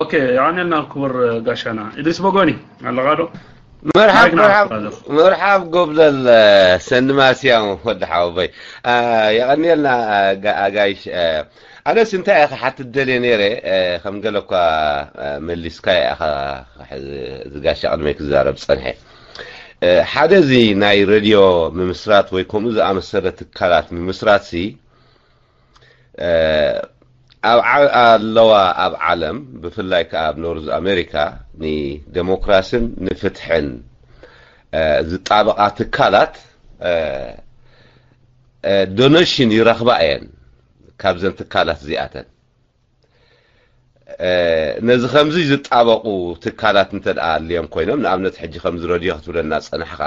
ኦኬ፣ የቐንየልና ክቡር ጋሻና። ኢድሪስ ቦጎኒ፣ ኣለኻ ዶ? መርሓብ ማይክ ናት መርሓብ ብራዘር። መርሓብ ጎብለል ሰንማስያ ወዲ ሓወቦይ። የቐንየልና። ኣጋይሽ፣ ኣነስ እንታይ ኢኻ ሓትት ደልየ ነይረ። ከም ገለ እኳ መሊስካ ኢኻ ዝጋሻ ቅድመይ ክዛረብ ጸንሐ። ሓደ እዚ ናይ ሬድዮ ምምስራት ወይ ከምኡ ዝኣመሰለ ትካላት ምምስራት ሲ ኣብ ዓ- ኣለዋ ኣብ ዓለም ብፍላይ ከዓ ኣብ ኖርዝ ኣሜሪካ ንዴሞክራሲን ንፍትሕን ዝጣበቓ ትካላት ዶኔሽን ይረኽባ እየን። ካብዘን ትካላት እዚኣተን ነዚ ከምዚ ዝጣበቑ ትካላት እንተ ደኣ ኣልዮም ኮይኖም፣ ንኣብነት ሕጂ ከምዚ ረድዮ ክትብለና ጸናሕካ፣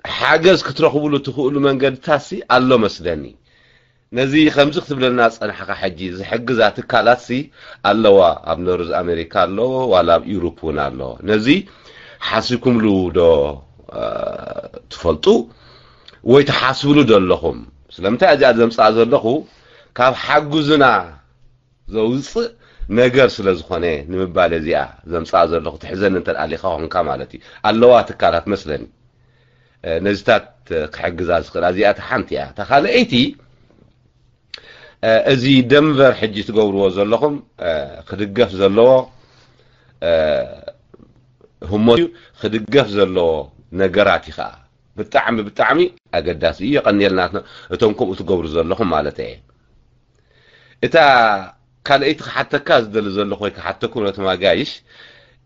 ሓገዝ ክትረኽብሉ ትኽእሉ መንገድታሲ ኣሎ መስለኒ። ነዚ ከምዚ ክትብለና ጸናሕካ፣ ሕጂ ዝሕግዛ ትካላትሲ ኣለዋ፣ ኣብ ኖርዝ ኣሜሪካ ኣሎ፣ ዋላ ኣብ ኢውሮፕ እውን ኣሎ። ነዚ ሓሲብኩምሉ ዶ ትፈልጡ ወይ ትሓስብሉ ዶ ኣለኹም? ስለምንታይ እዚኣ ዘምጽኣ ዘለኹ፣ ካብ ሓጉዝና ዘውፅእ ነገር ስለ ዝኾነ ንምባል እዚኣ ዘምፅኣ ዘለኹ። ትሕዘኒ እንተ ኣሊኻ ኾንካ ማለት እዩ። ኣለዋ ትካላት መስለኒ ነዚታት ክሕግዛ ዝኽእላ። እዚኣ ሓንቲ እያ። እታ ካልኣይቲ፣ እዚ ደንቨር ሕጂ ትገብርዎ ዘለኹም ክድገፍ ዘለዎ ህሞት እዩ። ክድገፍ ዘለዎ ነገራት እዩ ከዓ ብጣዕሚ ብጣዕሚ ኣገዳሲ እዩ። የቐንየልና እቶም ከምኡ ትገብሩ ዘለኹም ማለት እየ። እታ ካልኣይቲ ክሓተካ ዝደሊ ዘለኹ ወይ ክሓተኩም ነቶም ኣጋይሽ፣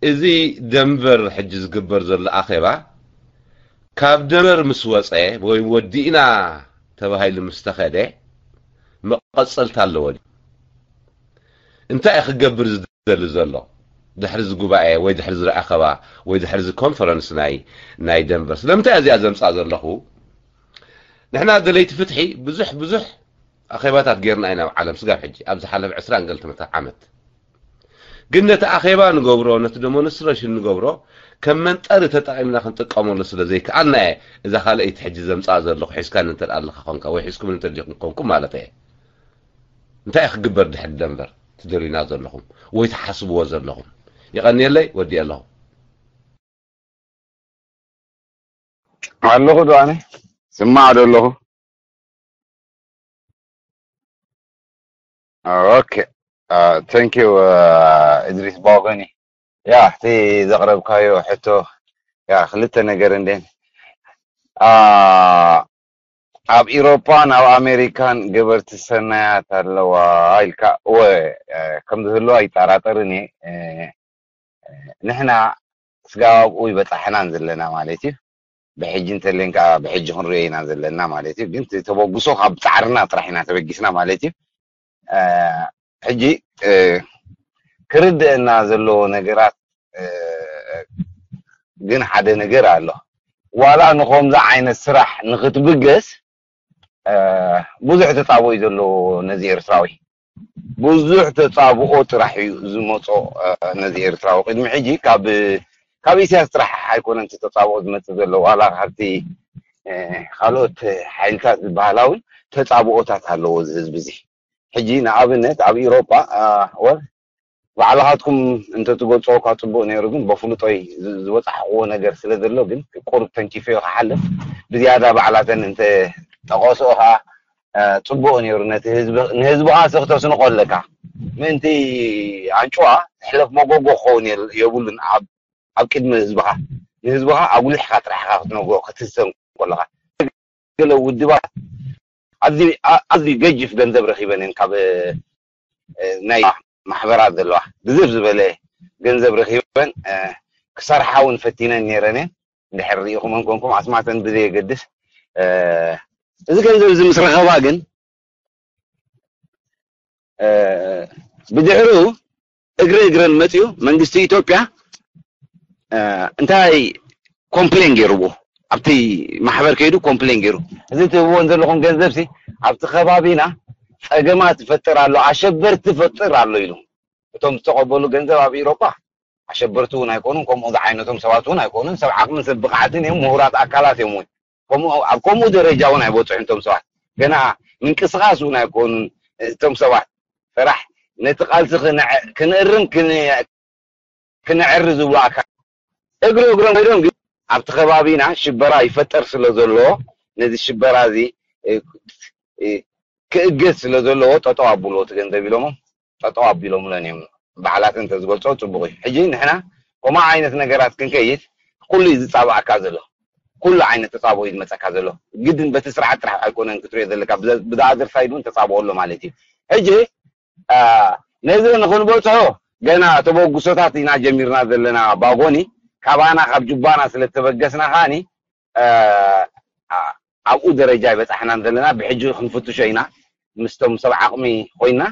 እዚ ደንቨር ሕጂ ዝግበር ዘሎ ኣኼባ ካብ ደንቨር ምስ ወፀ ወይ ወዲእና ተባሂሉ ምስ ተኸደ መቐፀልታ ኣለዎ ድዩ? እንታይ እዩ ክገብር ዝደሊ ዘሎ ድሕሪ እዚ ጉባኤ ወይ ድሕሪ እዚ ኣኸባ ወይ ድሕሪ እዚ ኮንፈረንስ ናይ ናይ ደንቨር? ስለምንታይ እዚኣ ዘምፃ ዘለኹ? ንሕና ደለይቲ ፍትሒ ብዙሕ ብዙሕ ኣኼባታት ጌርና ኢና ኣብ ዓለም ስጋብ ሕጂ ኣብ ዝሓለፈ ዕስራን ገለ ዓመት። ግን ነቲ ኣኼባ ንገብሮ፣ ነቲ ደሞንስትሬሽን ንገብሮ ከም መንጠሪ ተጠቒምና ክንጥቀመሉ ስለ ዘይከኣልና እየ እዛ ካልኣይቲ ሕጂ ዘምፅኣ ዘለኹ። ሒዝካኒ እንተ ኣለኻ ኾንካ ወይ ሒዝኩም እንተ ዲኹም ኮንኩም ማለት እየ። እንታይ ክግበር ድሕሪ ደንቨር ትደልዩና ዘለኹም ወይ ትሓስብዎ ዘለኹም? የቐንየለይ፣ ወዲኤ ኣለኹ። ኣለኹ ዶ ኣነ ስማዕ ዶ ኣለኹ? ኦኬ። Thank you እድሪስ ባጎኒ። ያ እቲ ዘቕረብካዮ ሕቶ ያ ክልተ ነገር እንዴን ኣብ ኢሮፓን ኣብ ኣሜሪካን ገበርቲ ሰናያት ኣለዋ ኢልካ እወ ከም ዝህልዋ ይጠራጠርን እየ። ንሕና ስጋብ ኣብኡ ይበፃሕናን ዘለና ማለት እዩ። ብሕጂ እንተለን ከዓ ብሕጂ ክንሪኦ ኢና ዘለና ማለት እዩ። ግን ተበግሶ ካብ ፃዕርና ጥራሕ ኢና ተበጊስና ማለት እዩ። ሕጂ ክርድአና ዘለዎ ነገራት ግን ሓደ ነገር ኣሎ። ዋላ ንኸምዚ ዓይነት ስራሕ ንክትብገስ ብዙሕ ተፃብኦ እዩ ዘለዎ ነዚ ኤርትራዊ። ብዙሕ ተፃብኦ ጥራሕ እዩ ዝመፆ ነዚ ኤርትራዊ። ቅድሚ ሕጂ ካብ ካብ ኢሳያስ ጥራሕ ኣይኮነን እቲ ተፃብኦ ዝመፅእ ዘሎ፣ ዋላ ካብቲ ካልኦት ሓይልታት ዝበሃላ እውን ተፃብኦታት ኣለዎ እዚ ህዝቢ እዚ። ሕጂ ንኣብነት ኣብ ኢሮጳ ወር ባዕልኻትኩም እንተትገልፅዎ እኳ ፅቡቅ ነይሩ፣ ግን በፍሉጦይ ዝበፃሕክዎ ነገር ስለ ዘሎ ግን ቁሩብ ተንኪፈዮ ክሓልፍ ብዝያዳ ባዕላተን እንተጠቐስኦ ከዓ ፅቡቅ ነይሩ። ነቲ ንህዝቢ ከዓ ስክተስንቆ ኣለካ። ምእንቲ ኣንጭዋ ትሕለፍ መጎጎ ክኸውን የብሉን ኣብ ቅድሚ ህዝብኻ። ንህዝብኻ ኣጉሊሕካ ጥራሕኻ ክትነግሮ ክትህሰን ከለኻ ገለ ውድባት ኣዝዩ ገጅፍ ገንዘብ ረኺበን እየን ካብ ናይ ማሕበራት ዘለዋ ግዝፍ ዝበለ ገንዘብ ረኺበን ክሰርሓ እውን ፈቲነን ነይረን እየን። እንድሕር ርኢኹመን ኮንኩም ኣስማተን ብዘየገድስ እዚ ገንዘብ እዚ ምስ ረኸባ ግን ብድሕሩ እግሪ እግረን መፅዩ መንግስቲ ኢትዮጵያ እንታይ ኮምፕሌን ገይርዎ ኣብቲ ማሕበር ከይዱ ኮምፕሌን ገይሩ እዚ ትህብዎን ዘለኹም ገንዘብ ሲ ኣብቲ ከባቢና ፀገማት ይፈጥር ኣሎ ኣሸበርቲ ይፈጥር ኣሎ ኢሉ እቶም ዝተቐበሉ ገንዘብ ኣብ ኢሮፓ ኣሸበርቲ እውን ኣይኮኑን ከምኡ ዝዓይነቶም ሰባት እውን ኣይኮኑን ሰብ ዓቕምን ሰብ ብቕዓትን እዮም ምሁራት ኣካላት እዮም እውን ኣብ ከምኡ ደረጃ እውን ኣይበፅሑን እቶም ሰባት ገና ምንቅስቃስ እውን ኣይኮኑን እቶም ሰባት ጥራሕ ነቲ ቃልሲ ክንእርም ክንዕሪ ዝብሉ ኣካል እግሪ እግሮም ከይዶም ግን ኣብቲ ከባቢና ሽበራ ይፈጠር ስለ ዘሎ ነዚ ሽበራ እዚ ክእገዝ ስለ ዘለዎ ጠጠው ኣብልዎ እቲ ገንዘብ ኢሎሞም ጠጠው ኣቢሎምለን እዮም። ባዕላተን እንተዝገልጾ ጽቡቕ እዩ። ሕጂ ንሕና ከምኡ ዓይነት ነገራት ክንከይድ ኩሉ እዩ ዝጻብኣካ ዘሎ። ኩሉ ዓይነት ተጻብኦ እዩ ዝመጸካ ዘሎ። ግድን በቲ ስርዓት ጥራሕ ኣይኮነን ክትሪኦ ዘለካ፣ ብዛ- ብዛ ኣዘር ሳይድ እውን ተጻብኦ ኣሎ ማለት እዩ። ሕጂ አ፣ ነዚ ንኽንበጽሖ ገና ተበግሶታት ኢና ጀሚርና ዘለና። ባጎኒ ካባና ካብ ጁባና ስለ ተበገስና ከኣኒ አ፣ አ፣ ኣብኡ ደረጃ ኣይበጻሕናን ዘለና። ብሕጂ ክንፍትሾ ኢና ምስቶም ሰብ ዓቕሚ ኮይና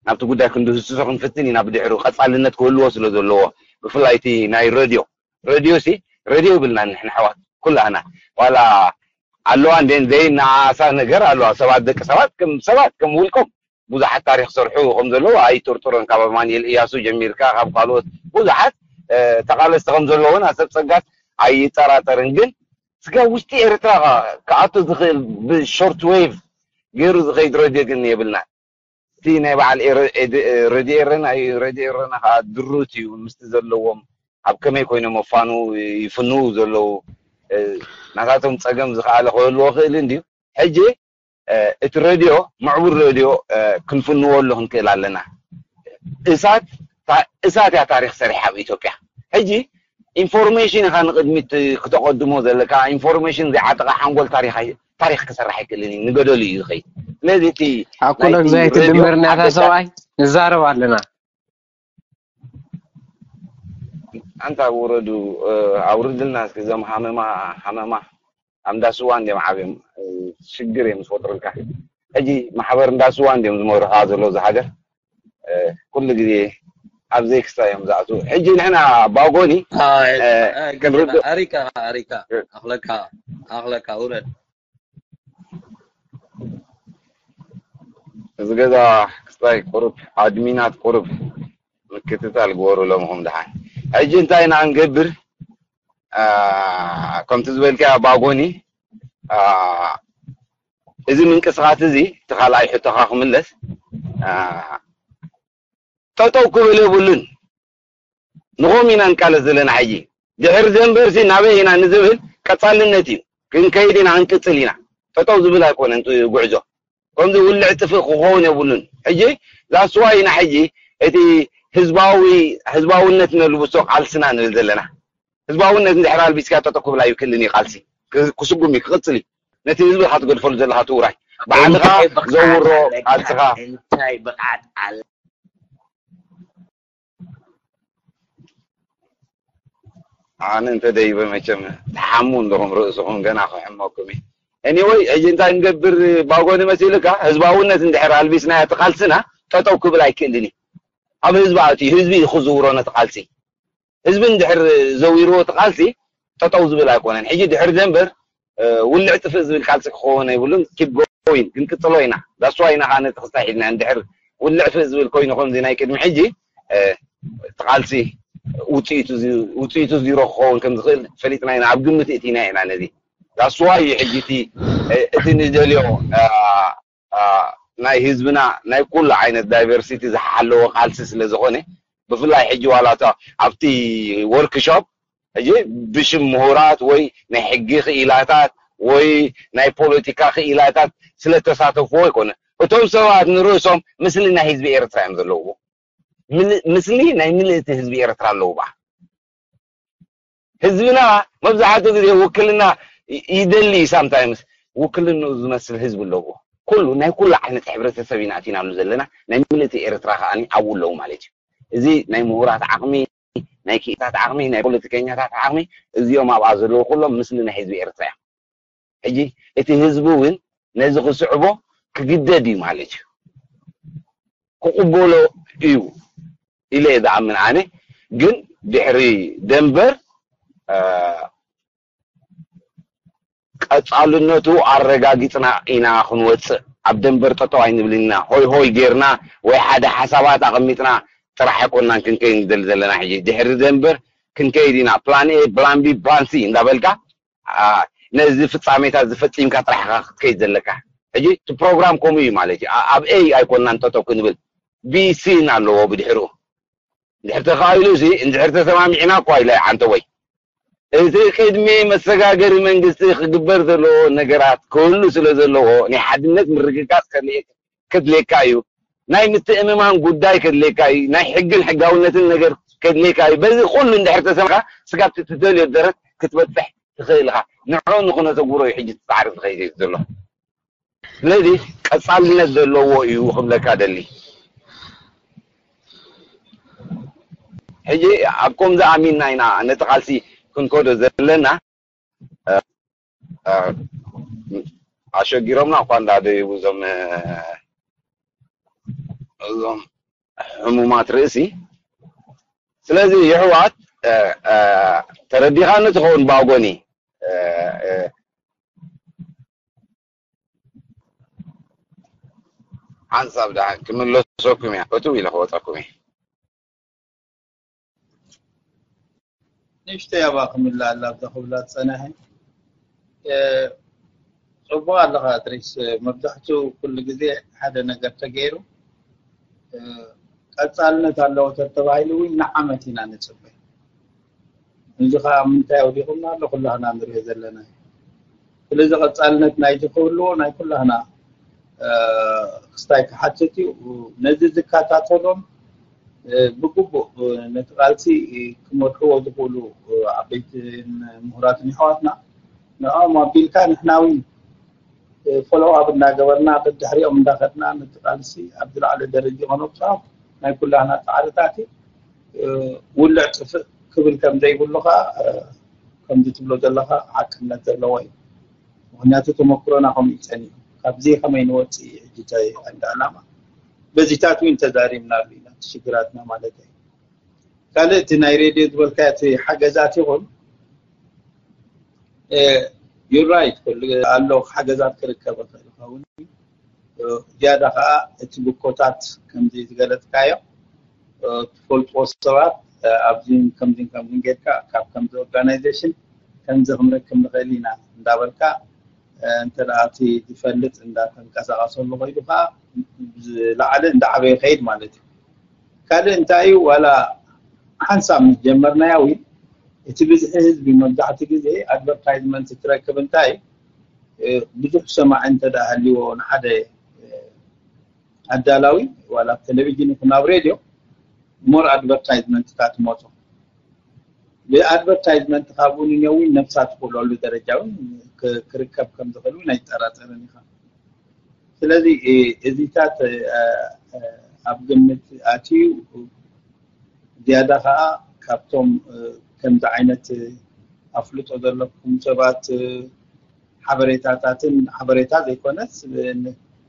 ናብቲ ጉዳይ ክንድህስሶ ክንፍትን ኢና። ብድሕሩ ቀጻልነት ክህልዎ ስለ ዘለዎ ብፍላይ እቲ ናይ ረድዮ ረድዮ ሲ ረድዮ ይብልና ንሕና ኣሕዋት ኩላህና ዋላ ኣለዋ እንዴን ዘይነኣሳ ነገር ኣለዋ። ሰባት ደቂ ሰባት ከም ሰባት ከም ውልቆም ብዙሓት ታሪኽ ሰርሑ ከም ዘለዉ ኣይጥርጥሮን። ካብ ኣማኑኤል እያሱ ጀሚርካ ካብ ካልኦት ብዙሓት ተቃለስቲ ከም ዘለዉን ኣሰብ ጸጋት ኣይጠራጠርን። ግን ስጋ ውሽጢ ኤርትራ ክኣቱ ዝኽእል ብሾርት ዌቭ ገይሩ ዝኸይድ ረድዮ ግን የብልና። እቲ ናይ በዓል ረድዮ ኤረና እዩ። ረድዮ ኤረና ከዓ ድሩት እዩ ምስቲ ዘለዎም ኣብ ከመይ ኮይኖም ኣፋኑ ይፍንዉ ዘለዉ ናታቶም ጸገም ዝኸኣለ ክህልዎ ክእል እንድዩ። ሕጂ እቲ ረድዮ ምዕቡል ረድዮ ክንፍንወሉ ክንክእል ኣለና። እሳት እሳት እያ ታሪክ ሰሪሓ ኣብ ኢትዮጵያ። ሕጂ ኢንፎርሜሽን ኢኻ ንቅድሚት ክተቀድሞ ዘለካ። ኢንፎርሜሽን ዘይዓጠቃ ሓንጎል ታሪክ ክሰርሕ ኣይክእልን እዩ። ንገደሉ እዩ ዝኸይድ። ስለዚ እቲ ኣኩሎ ግዛይ ትድምር ናታ ሰብኣይ ንዛረብ ኣለና። ኣንታ ውረዱ ኣውርድልና እስኪ እዞም ሃመማ ሃመማ ኣብ እንዳስዋ እንዲዮም ዓብዮም ሽግር እዮም ዝፈጥሩልካ። ሕጂ ማሕበር እንዳስዋ እንዲዮም ዝመርሖ ዘሎ እዚ ሃገር ኩሉ ግዜ ኣብ ዘይክስታ እዮም ዝኣትዉ። ሕጂ ንሕና ባጎኒ ኣሪካ ኣሪካ ኣኽለካ ኣኽለካ ውረድ። እዚ ገዛ ክስታይ ቁሩብ ኣድሚናት ቁሩብ ምክትታል ግበሩ ለምኹም ደሓን። ሕጂ እንታይ ኢና ንገብር? ከምቲ ዝበልካዮ ባጎኒ እዚ ምንቅስቃስ እዚ እቲ ካልኣይ ሕቶኻ ክምለስ ጠጠው ክብል የብሉን። ንኾም ኢና ንቃለስ ዘለና። ሕጂ ድሕሪ ዘንበርሲ ናበይ ኢና ንዝብል ቀጻልነት እዩ። ክንከይድ ኢና ክንቅጽል ኢና። ጠጠው ዝብል ኣይኮነን እቲ ጉዕዞ። ከምዚ ውልዕ ጥፍእ ክኸውን የብሉን። ሕጂ ዛስዋ ኢና ሕጂ እቲ ህዝባዊ ህዝባውነት ነልብሶ ቃልስና ንብል ዘለና። ህዝባውነት እንድሕር ኣልቢስካ ጠጠው ክብል ኣይክእልን እዩ። ቃልሲ ክስጉም እዩ፣ ክቕጽል እዩ። ነቲ ህዝቢ ኢኻ ትገድፈሉ ዘለኻ ትውራይ ባዕልኻ ዘውሮ ቃልስኻ እንታይ ብቕዓት ኣለ ኣነ እንተ ደይበ መቸም ትሓሙ እንደኹም ርእስኹም ገና ክሕመኩም እዩ። Anyway ሕጂ እንታይ ንገብር ባጎኒ መሲልካ ህዝባውነት እንድሕር ኣልቢስናዮ እቲ ቃልስና ጠጠው ክብል ኣይክእልን እዩ። ኣብ ህዝቢ ኣትዩ ህዝቢ እዩ ክዝውሮ ነቲ ቃልሲ። ህዝቢ እንድሕር ዘዊርዎ እቲ ቃልሲ ጠጠው ዝብል ኣይኮነን። ሕጂ ድሕር ዘንበር ውልዕ ጥፍእ ዝብል ቃልሲ ክኸውን ኣይብሉን። Keep going ክንቅጽሎ ኢና። ዳስዋ ኢና ከዓ ነቲ ክስታይ ሒድና እንድሕር ውልዕ ፍእ ዝብል ኮይኑ ከምዚ ናይ ቅድሚ ሕጂ እቲ ቃልሲ ውፅኢቱ ዚሮ ክኸውን ከም ዝኽእል ፈሊጥና ኢና። ኣብ ግምት እቲና ኢና ነዚ። ዳስዋ እዩ ሕጂ እቲ እቲ ንደልዮ ናይ ህዝብና ናይ ኩሉ ዓይነት ዳይቨርሲቲ ዝሓለወ ቃልሲ ስለ ዝኾነ ብፍላይ ሕጂ ዋላ ኣብቲ ወርክሾፕ ሕጂ ብሽም ምሁራት ወይ ናይ ሕጊ ክኢላታት ወይ ናይ ፖለቲካ ክኢላታት ስለተሳተፍዎ ኣይኮነ። እቶም ሰባት ንርእሶም ምስሊ ናይ ህዝቢ ኤርትራ እዮም ዘለውዎ። ምል- ምስሊ ናይ ምልእቲ ህዝቢ ኤርትራ ኣለውዋ። ህዝብና መብዛሕትኡ ግዜ ውክልና ይ- ይደሊ እዩ። ሳምታይምስ ውክልንኡ ዝመስል ህዝቢ ኣለዎ። ኩሉ ናይ ኩሉ ዓይነት ሕብረተሰብ ኢና ኣቲናሉ ዘለና። ናይ ምልእቲ ኤርትራ ከኣ ኣብኡ ኣለዉ ማለት እዩ። እዚ ናይ ምሁራት ዓቕሚ ናይ ክኢታት ዓቕሚ ናይ ፖለቲከኛታት ዓቕሚ እዚኦም ኣብኣ ዘለዉ ኩሎም ምስሊ ናይ ህዝቢ ኤርትራ እዮም። ሕጂ እቲ ህዝቢ እውን ነዚ ክስዕቦ ክግደድ እዩ ማለት እዩ። ክቕበሎ እዩ ኢለ እየ ዝኣምን ኣነ። ግን ድሕሪ ደንበር ቀጻልነቱ ኣረጋጊጽና ኢና ክንወጽእ። ኣብ ደንበር ጠጠው ኣይንብልን ኢና። ሆይ ሆይ ጌርና ወይ ሓደ ሓሳባት ኣቐሚጥና ጥራሕ ኣይኮናን ክንከይድ ንደሊ ዘለና። ሕጂ ድሕሪ ደንበር ክንከይድ ኢና። ፕላን ኤ፣ ፕላን ቢ፣ ፕላን ሲ እንዳበልካ ነዚ ፍጻሜታት ዝፈጺምካ ጥራሕ ኢኻ ክትከይድ ዘለካ። ሕጂ እቲ ፕሮግራም ከምኡ እዩ ማለት እዩ። ኣብ ኤ ኣይኮናን ጠጠው ክንብል። ቢሲን ኣለዎ ብድሕሩ። እንድሕር ተኻኢሉ ሲ እንድሕር ተሰማሚዕና እኳ ኢለ ዓንተወይ፣ እቲ ቅድሚ መሰጋገሪ መንግስቲ ክግበር ዘለዎ ነገራት ክህሉ ስለ ዘለዎ ናይ ሓድነት ምርግጋፅ ከድልየካ እዩ። ናይ ምትእምማን ጉዳይ ከድልየካ እዩ። ናይ ሕግን ሕጋውነትን ነገር ከድልየካ እዩ። በዚ ኩሉ እንድሕር ተሰማኻ ስጋብ ትደልዮ ደረት ክትበፅሕ ትኽእል ኢኻ። ንዑ ንክነተግብሮ እዩ ሕጂ ፃዕሪ ዝኸይድ ዘሎ። ስለዚ ቀፃልነት ዘለዎ እዩ ክብለካ ደሊ። ሕጂ ኣብ ከምዚ ኣሚንና ኢና ነቲ ቃልሲ ክንከዶ ዘለና። ኣሸጊሮምና እኳ እንዳደይቡ እዞም እዞም ሕሙማት ርእሲ። ስለዚ ይሕዋት ተረዲኻኒ ትኸውን ባጎኒ ሓንሳብ ዳ ክምለሰኩም እያ። እትው ኢለ ክወፀኩም እየ። ንእሽተይ ኣባ ክምላ ኣላ ኣብዛ ክብላ ዝፀናሐ። ፅቡቅ ኣለኻ እድሪስ። መብዛሕቱ ኩሉ ግዜ ሓደ ነገር ተገይሩ ቀፃልነት ኣለዎ ተተባሂሉ እውን ንዓመት ኢና ንፅበ። እዚ ከዓ ምንታይ ኣውዲቑና ኣሎ ኩላህና ንሪኦ ዘለና እዩ። ስለዚ ቀፃልነት ናይቲ ክህልዎ ናይ ኩላህና ክስታይ ክሓትት እዩ። ነዚ ዝከታተሎን ብግቡእ ነቲ ቃልሲ ክመርሕዎ ዝኽእሉ ዓበይትን ምሁራትን ይሕዋትና ንኦም ኣቢልካ ንሕና እውን ፎሎው ኣፕ እናገበርና በድሕሪኦም እንዳኸድና ነቲ ቃልሲ ኣብ ዝለዓለ ደረጃ ከነብፅሖ ናይ ኩላህና ፃዕርታት እዩ። ውልዕ ጥፍእ ክብል ከም ዘይብሉ ከዓ ከምዚ ትብሎ ዘለኻ ሓቅነት ዘለዎ እዩ። ምክንያቱ ተመክሮና ከምኡ ይፀኒሑ ካብዚ ከመይ ንወፅእ እዩ ሕጂ እንታይ ዓንዲ ዕላማ በዚታት እውን ተዛሪብናሉ ኢና እቲ ሽግራትና ማለት እዩ። ካልእ እቲ ናይ ሬድዮ ዝበልካ እቲ ሓገዛት ይኹን you're right ኩሉ ኣሎ ሓገዛት ክርከብ ይኽእል ይኸውን። ዝያዳ ከዓ እቲ ብኮታት ከምዚ ዝገለፅካዮ ትፈልጥዎ ሰባት ኣብዚን ከምዚን ከምዚን ጌርካ ካብ ከምዚ ኦርጋናይዜሽን ከምዚ ክንረክብ ንኽእል ኢና እንዳበልካ እንተ እቲ ዝፈልጥ እንዳተንቀሳቀሰሉ ከይዱ ከዓ ዝለዓለ እንዳዓበየ ከይድ ማለት እዩ። ካልእ እንታይ እዩ ዋላ ሓንሳብ ምስ ጀመርናያ እውን እቲ ብዝሒ ህዝቢ መብዛሕቲ ግዜ ኣድቨርታይዝመንት ትረክብ እንታይ ብዙሕ ሰማዒ እንተ ደኣ ሃልይዎ ንሓደ ኣዳላዊ ዋላ ኣብ ቴሌቪዥን ይኹን ኣብ ሬድዮ ሞር ኣድቨርታይዝመንትታት ትመፁ ብኣድቨርታይዝመንት ካብኡ ንነዊን ነብሳ ትኽእለሉ ደረጃ እውን ክርከብ ከም ዝኽእል እውን ኣይጠራጠርን ኢኻ። ስለዚ እዚታት ኣብ ግምት ኣትዩ ዝያዳ ከዓ ካብቶም ከምዚ ዓይነት ኣፍልጦ ዘለኩም ሰባት ሓበሬታታትን ሓበሬታ ዘይኮነስ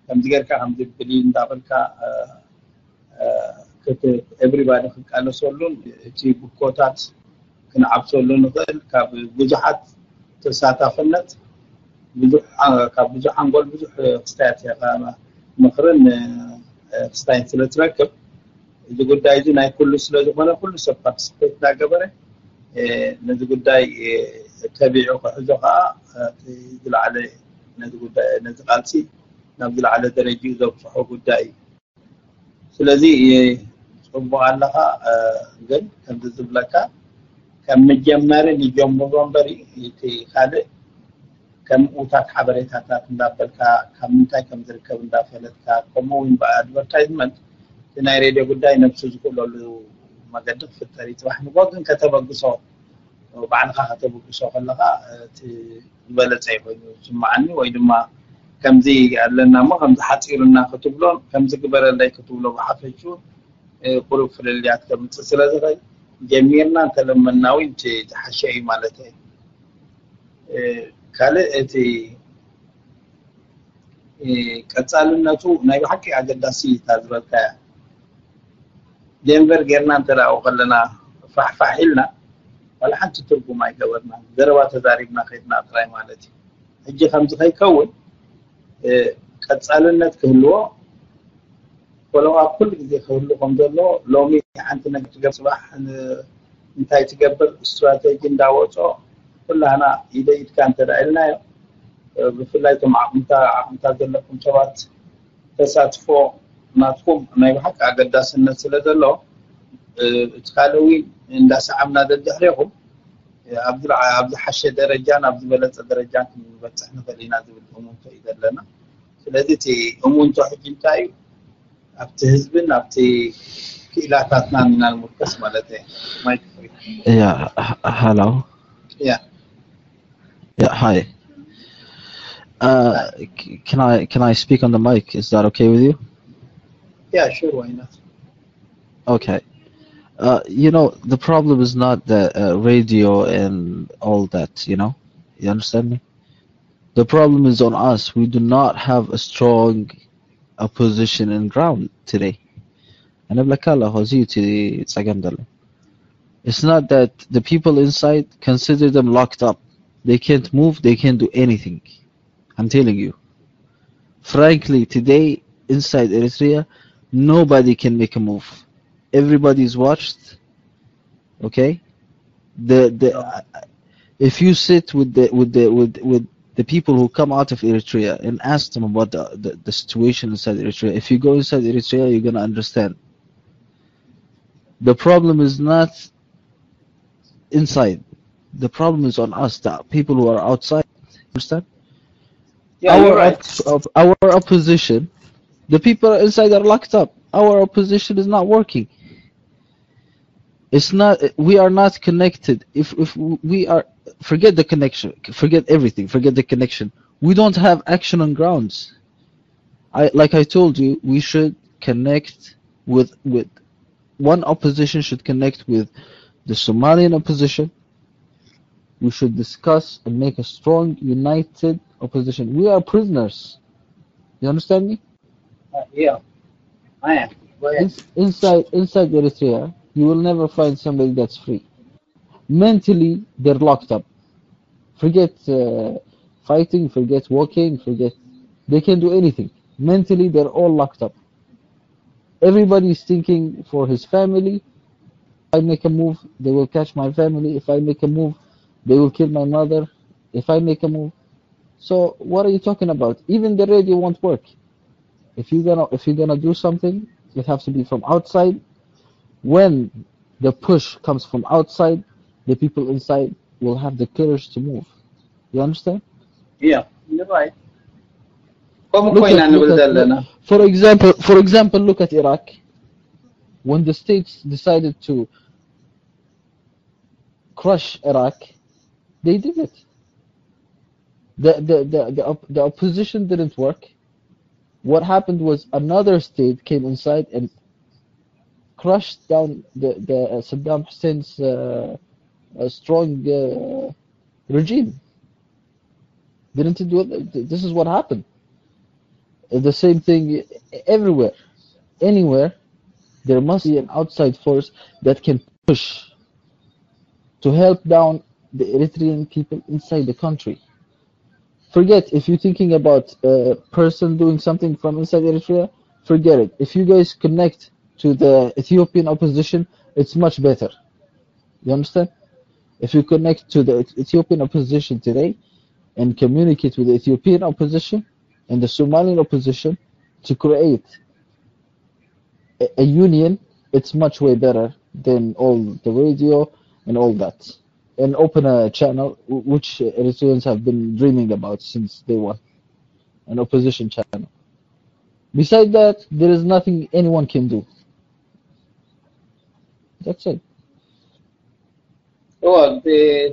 ከምዚ ጌርካ ከምዚ ብሊ እንዳበልካ everybody ክቃለሰሉን እቲ ብኮታት ክንዓብሰሉ ንኽእል ካብ ብዙሓት ተሳታፍነት ካብ ብዙሕ ሓንጎል ብዙሕ ክስታያት ምኽርን ክስታይን ስለ ትረክብ እዚ ጉዳይ እዚ ናይ ኩሉ ስለ ዝኾነ ኩሉ ሰብ ፓርቲስፔት እናገበረ ነዚ ጉዳይ ተቢዑ ክሕዞ ከዓ ዝለዓለ ነዚ ቃልሲ ናብ ዝለዓለ ደረጅኡ ዘብፅሖ ጉዳይ እዩ። ስለዚ ፅቡቅ ኣለኻ ግን ከምዚ ዝብለካ ከም መጀመሪ ንጀምሮ እምበሪ እቲ ካልእ ከም ምኡታት ሓበሬታታት እንዳበልካ ካብ ምንታይ ከም ዝርከብ እንዳፈለጥካ ከምኡ እውን ብኣድቨርታይዝመንት እቲ ናይ ሬድዮ ጉዳይ ነብሱ ዝኽእለሉ መገዲ ክፍጠር እዩ። ፅባሕ ንግሆ ግን ከተበግሶ ባዕልኻ ከተበግሶ ከለኻ እቲ ዝበለፀ ኮይኑ ዝስማዓኒ ወይ ድማ ከምዚ ኣለና እሞ ከምዚ ሓፂሩና ክትብሎ ከምዚ ግበረለይ ክትብሎ ብሓፈሹ ቁሩብ ፍልልያት ከምፅእ ስለ ዝኽእል ጀሚርና እንተለመና እውን እቲ ዝሓሸ እዩ ማለት እዩ። ካልእ እቲ ቀፃልነቱ ናይ ብሓቂ ኣገዳሲ እታ ዝበልካያ ዴንቨር ጌርና እንተ ደኣ ከለና ፋሕፋሕ ኢልና ዋላ ሓንቲ ትርጉም ኣይገበርና ዘረባ ተዛሪብና ከድና ጥራይ ማለት እዩ። ሕጂ ከምዚ ከይከውን ቀፃልነት ክህልዎ ፎሎው ኣፕ ኩሉ ግዜ ክህሉ ከም ዘሎ ሎሚ ሓንቲ ነገር ትገብር ፅባሕ እንታይ ትገብር ስትራቴጂ እንዳወፆ ኩላህና ኢደ ኢድካ እንተ ደኣ ኢልናዮ ብፍላይ እቶም ዓቕምታ ዓቕምታት ዘለኩም ሰባት ተሳትፎ ናትኩም ናይ ብሓቂ ኣገዳስነት ስለ ዘሎ፣ እ፣ እቲ ካልእ እውን እንዳሰዓብና ደድሕሬኹም፣ እ፣ ኣብ ዝለዓ-፣ ኣብ ዝሓሸ ደረጃን ኣብ ዝበለጸ ደረጃን ክንበጽሕ ንኽእል ኢና ዝብል እሙንቶ እዩ ዘለና። ስለዚ እቲ እሙንቶ ሕጂ እንታይ እዩ? ኣብቲ ህዝብን ኣብቲ ክኢላታትናን ኢና ንምርከስ ማለት እዩ። ማይክ ፍሪ። Yeah, h- hello. Yeah. Yeah, hi. Uh, c- can I can I speak on the mic? Is that okay with you? Yeah, sure, why not? Okay. Uh, you know, the problem is not the uh, radio and all that. You know, you understand me? The problem is on us. We do not have a strong opposition in ground today. And I'm like, "Allah, how's you to Tsagandala?" It's not that the people inside consider them locked up. They can't move. They can't do anything. I'm telling you. Frankly, today inside Eritrea, nobody can make a move. Everybody is watched. Okay, the the uh, if you sit with the with the with with the people who come out of Eritrea and ask them about the, the, the situation inside Eritrea, if you go inside Eritrea, you're gonna understand. The problem is not inside. The problem is on us, the people who are outside. Understand? Yeah, you're our right. Op- op- our opposition, the people inside are locked up. Our opposition is not working. It's not. We are not connected. If if we are, forget the connection, forget everything, forget the connection. We don't have action on grounds. I like I told you, we should connect with with one opposition should connect with the Somalian opposition. We should discuss and make a strong, united opposition. We are prisoners. You understand me? Uh, yeah, I am. Go ahead. Ins- inside inside Eritrea, you will never find somebody that's free. Mentally, they're locked up. Forget uh, fighting, forget walking, forget. They can do anything. Mentally, they're all locked up. Everybody is thinking for his family. If I make a move, they will catch my family. If I make a move, they will kill my mother. If I make a move, so what are you talking about? Even the radio won't work. If you're gonna if you're gonna do something, it has to be from outside. When the push comes from outside, the people inside will have the courage to move. You understand? Yeah, you're right. ከምኡ እኮ Look ኢና at, ንብል look at, ዘለና። for example, for example, look at Iraq. When the states decided to crush Iraq, they did it. The the the the, op- the opposition didn't work. What happened was another state came inside and crushed down the the uh, Saddam Hussein's uh, uh, strong uh, regime. Didn't it do it? This is what happened. Uh, The same thing everywhere, anywhere. There must be an outside force that can push to help down the Eritrean people inside the country. Forget if you're thinking about a person doing something from inside Eritrea, forget it. If you guys connect to the Ethiopian opposition, it's much better. You understand? If you connect to the Ethiopian opposition today and communicate with the Ethiopian opposition and the Somalian opposition to create a, a union, it's much way better than all the radio and all that. And open a channel w- which Eritreans have been dreaming about since day one, an opposition channel. Beside that, there is nothing anyone can do. That's it. እዎ፣ እቲ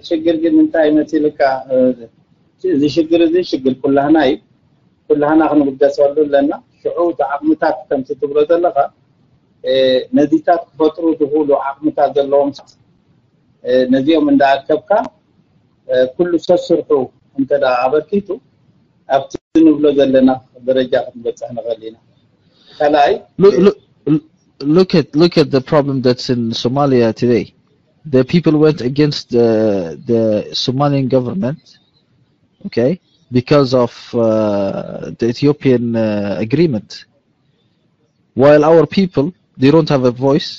ሽግር ግን እንታይ መሲልካ? እ፣ እዚ ሽግር እዚ ሽግር ኩላህና እዩ። ኩላህና ክንብገሰሉ ኣለና። ሽዑ እቲ ዓቕምታት ከምቲ ትብሎ ዘለኻ፣ እ፣ ነዚታት ክፈጥሩ ዝኽእሉ ዓቕምታት ዘለዎም ሰባት፣ እ፣ ነዚኦም እንዳኣከብካ፣ እ፣ ኩሉ ሰስርሑ እንተ ደኣ ኣበርኪቱ፣ ኣብቲ ንብሎ ዘለና ደረጃ ክንበጽሕ ንኽእል ኢና። ካልኣይ፣ Look, look, look at look at the problem that's in Somalia today. The people went against the the Somalian government, okay, because of uh, the Ethiopian uh, agreement. While our people, they don't have a voice,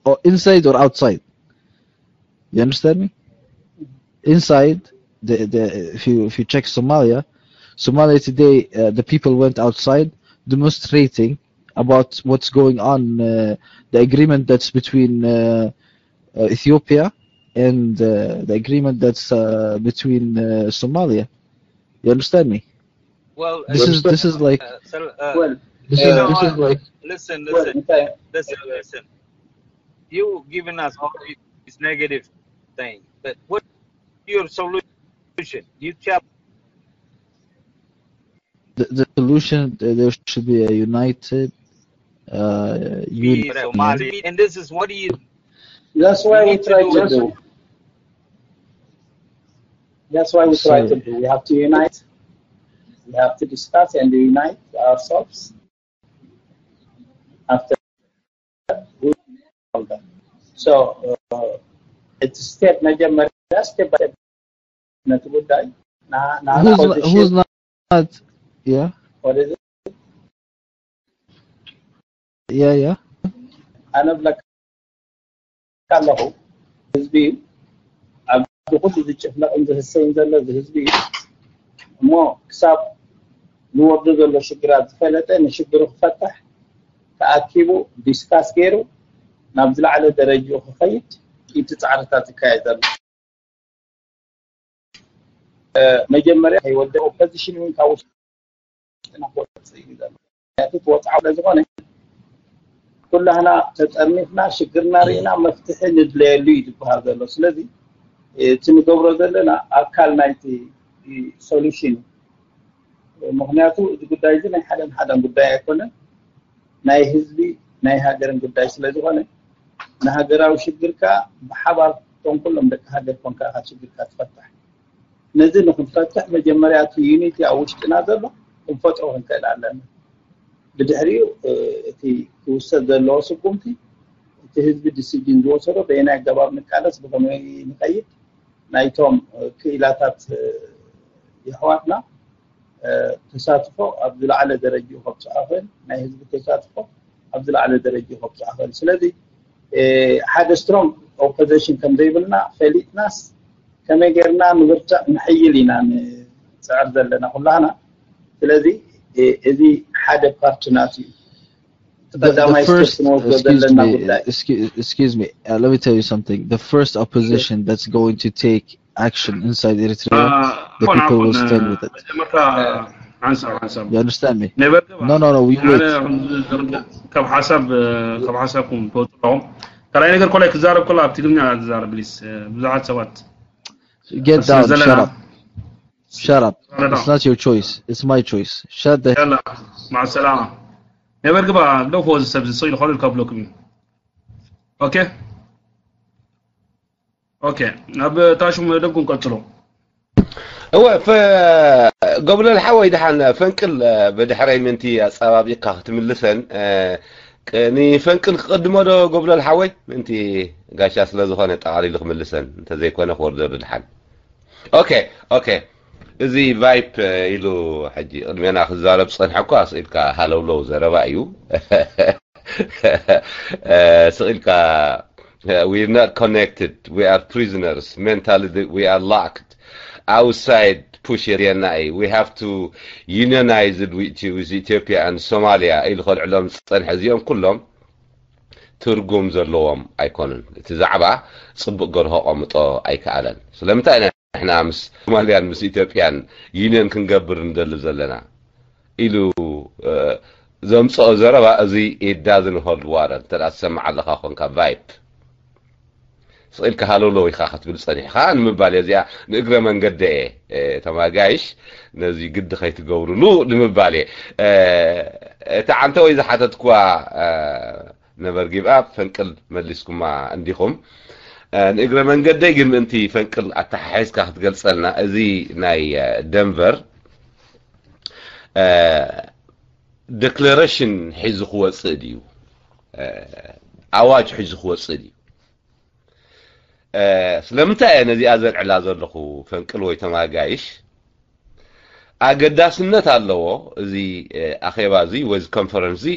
or inside or outside. You understand me? Inside, the, the if you if you check Somalia, Somalia today, uh, the people went outside demonstrating about what's going on, uh, the agreement that's between uh, uh, Ethiopia and uh, the agreement that's uh, between uh, Somalia. You understand me? Well, This is this is like uh, Sal- uh, Well, this you is know this what? is like Listen, well, listen, okay. Listen, listen. You giving us all this negative thing, but what your solution? You tell the, the solution. Uh, there should be a united uh, me, union. Somali, and this is what do you That's why we we need to try do to is do. That's why we try to Sorry. do. We have to unite. We have to discuss and unite ourselves. After that, we all that. So uh, it's step መጀመሪያ step by step ነቲ ጉዳይ ና- ና- Who's ና- not, who's not? Yeah, What is it? yeah, yeah. ኣነ ብለካ ኣለኹ ህዝቢ እዩ ኣብዚ ኩሉ ዝጭፍለቕን ዝህሰይን ዘሎ እዚ ህዝቢ እዩ እሞ ክሳብ ዝወርዱ ዘሎ ሽግራት ዝፈለጠ ንሽግሩ ክፈታሕ ተኣኪቡ ዲስካስ ገይሩ ናብ ዝለዓለ ደረጅኡ ክኸይድ እቲ ፃዕርታት ዝካየድ ዘሎ መጀመርያ ከይወደ ኦፖዚሽን እውን ካብ ውሽጥና ክወፅእ እዩ ዘሎ ምክንያቱ ትወፅዓ ስለዝኾነ ኩላህና ተጠርኒፍና ሽግርና ርኢና መፍትሒ ንድለየሉ እዩ ዝበሃል ዘሎ ስለዚ እቲ ንገብሮ ዘለና ኣካል ናይቲ ሶሉሽን እዩ ምክንያቱ እዚ ጉዳይ እዚ ናይ ሓደን ሓደን ጉዳይ ኣይኮነን ናይ ህዝቢ ናይ ሃገርን ጉዳይ ስለዝኾነ ንሃገራዊ ሽግር ከዓ ብሓባር እቶም ኩሎም ደቂ ሃገር ኮንካ ኢኻ ሽግርካ ትፈታሕ ነዚ ንክንፈትሕ መጀመርያ እቲ ዩኒቲ ኣብ ውሽጥና ዘሎ ክንፈጥሮ ክንክእል ኣለና ብድሕሪኡ እቲ ክውሰድ ዘለዎ ስጉምቲ እቲ ህዝቢ ዲሲጅን ዝወሰዶ በየናይ ኣገባብ ንቃለስ ብከመይ ንኸይድ ናይቶም ክኢላታት የሕዋትና ተሳትፎ ኣብ ዝለዓለ ደረጃ ከብፅዓ ክእል ናይ ህዝቢ ተሳትፎ ኣብ ዝለዓለ ደረጃ ከብፅዓ ክእል ስለዚ ሓደ ስትሮንግ ኦፖዚሽን ከም ዘይብልና ፈሊጥናስ ከመይ ጌርና ንብርትዕ ንሕይል ኢና ንፅዕር ዘለና ኩላህና ስለዚ እዚ ሓደ ፓርት ናት እዩ The, the ቀዳማይ ስቴፕ first, ክንወስዶ excuse ዘለና me, ጉዳይ excuse, excuse me. Uh, let me tell you something. The first opposition that's going to take action inside Eritrea, the ኮን people will stand with it. መጀመርታ ሓንሳብ ሓንሳብ You understand me? ነበር ግባ No, no, no. We ሓደ wait. ከም ዝርዳእ ካብ ሓሳብ ካብ ሓሳብኩም ትወፅኡ ኣለኹም ካልኣይ ነገር ኮላይ ክዛረብ ከሎ ኣብ ትግርኛ ትዛረብ ፕሊስ ብዙሓት ሰባት Get ስለ down. ዘለና Shut up. Shut up. Shut it It's down. Not your choice. It's my choice. Shut the. يلا مع السلامة ነበር ግባ ዶ ፎዝ ሰብ ዝሰይሉ ኸሉ ከብለኩም እዩ ኦኬ ኦኬ ናብ ታሽሙ መደብኩም ቀጽሎ እወ ፈ- ጎብለል ሓወይ ደሓን ፈንቅል ብድሕረይ ምንቲ ኣፀባቢቕካ ክትምልሰን እ፣ ቅ- ንፈንቅል ክቕድሞ ዶ ጎብለል ሓወይ ምንቲ ጋሻ ስለ ዝኾነ ጠቓሊሉ ክምልሰን እንተዘይኮነ ክወርደሉ ድሓን ኦኬ ኦኬ እዚ ቫይፕ ኢሉ ሕጂ ቅድሜና ክዛረብ ዝፀንሐ እኳ ስኢልካ ሃለውለው ዘረባ እዩ ስቕ ኢልካ we're not connected we are prisoners mentally we are locked outside push area we have to unionize with, with Ethiopia and Somalia ኢሉ ከልዕሎም ዝፀንሐ እዚኦም ኩሎም ትርጉም ዘለዎም ኣይኮኑን እቲ ዛዕባ ፅቡቅ ገርሆ ቀምጦ ኣይከኣለን ስለምንታይ ኢና ንሕና ምስ ሶማልያን ምስ ኢትዮጵያን ዩኒየን ክንገብር ንደሊ ዘለና ኢሉ ዘምፅኦ ዘረባ እዚ it doesn't hold water እንተ ትሰምዕ ኣለካ ኮንካ ቫይፕ ስቕ ኢልካ ሃለውለው ኢኻ ክትብል ፀኒሕኻ ንምባል እየ እዚኣ ንእግረ መንገደ እየ ተማጋይሽ ነዚ ግዲ ከይትገብርሉ ንምባል እየ እቲ ዓንተወይ ዝሓተትኩዋ ነበር ጊብኣብ ፈንቅል መሊስኩማ እንዲኹም ንእግረ መንገደይ ግን ምእንቲ ፈንቅል ኣተሓሒዝካ ክትገልፀልና እዚ ናይ ደንቨር ዴክለሬሽን ሒዙ ክወፅእ ድዩ ኣዋጅ ሒዙ ክወፅእ ድዩ ስለምንታይ እየ ነዚኣ ዘልዕላ ዘለኹ ፈንቅል ወይ ተማጋይሽ ኣገዳስነት ኣለዎ እዚ ኣኼባ እዚ ወይ ኮንፈረንስ እዚ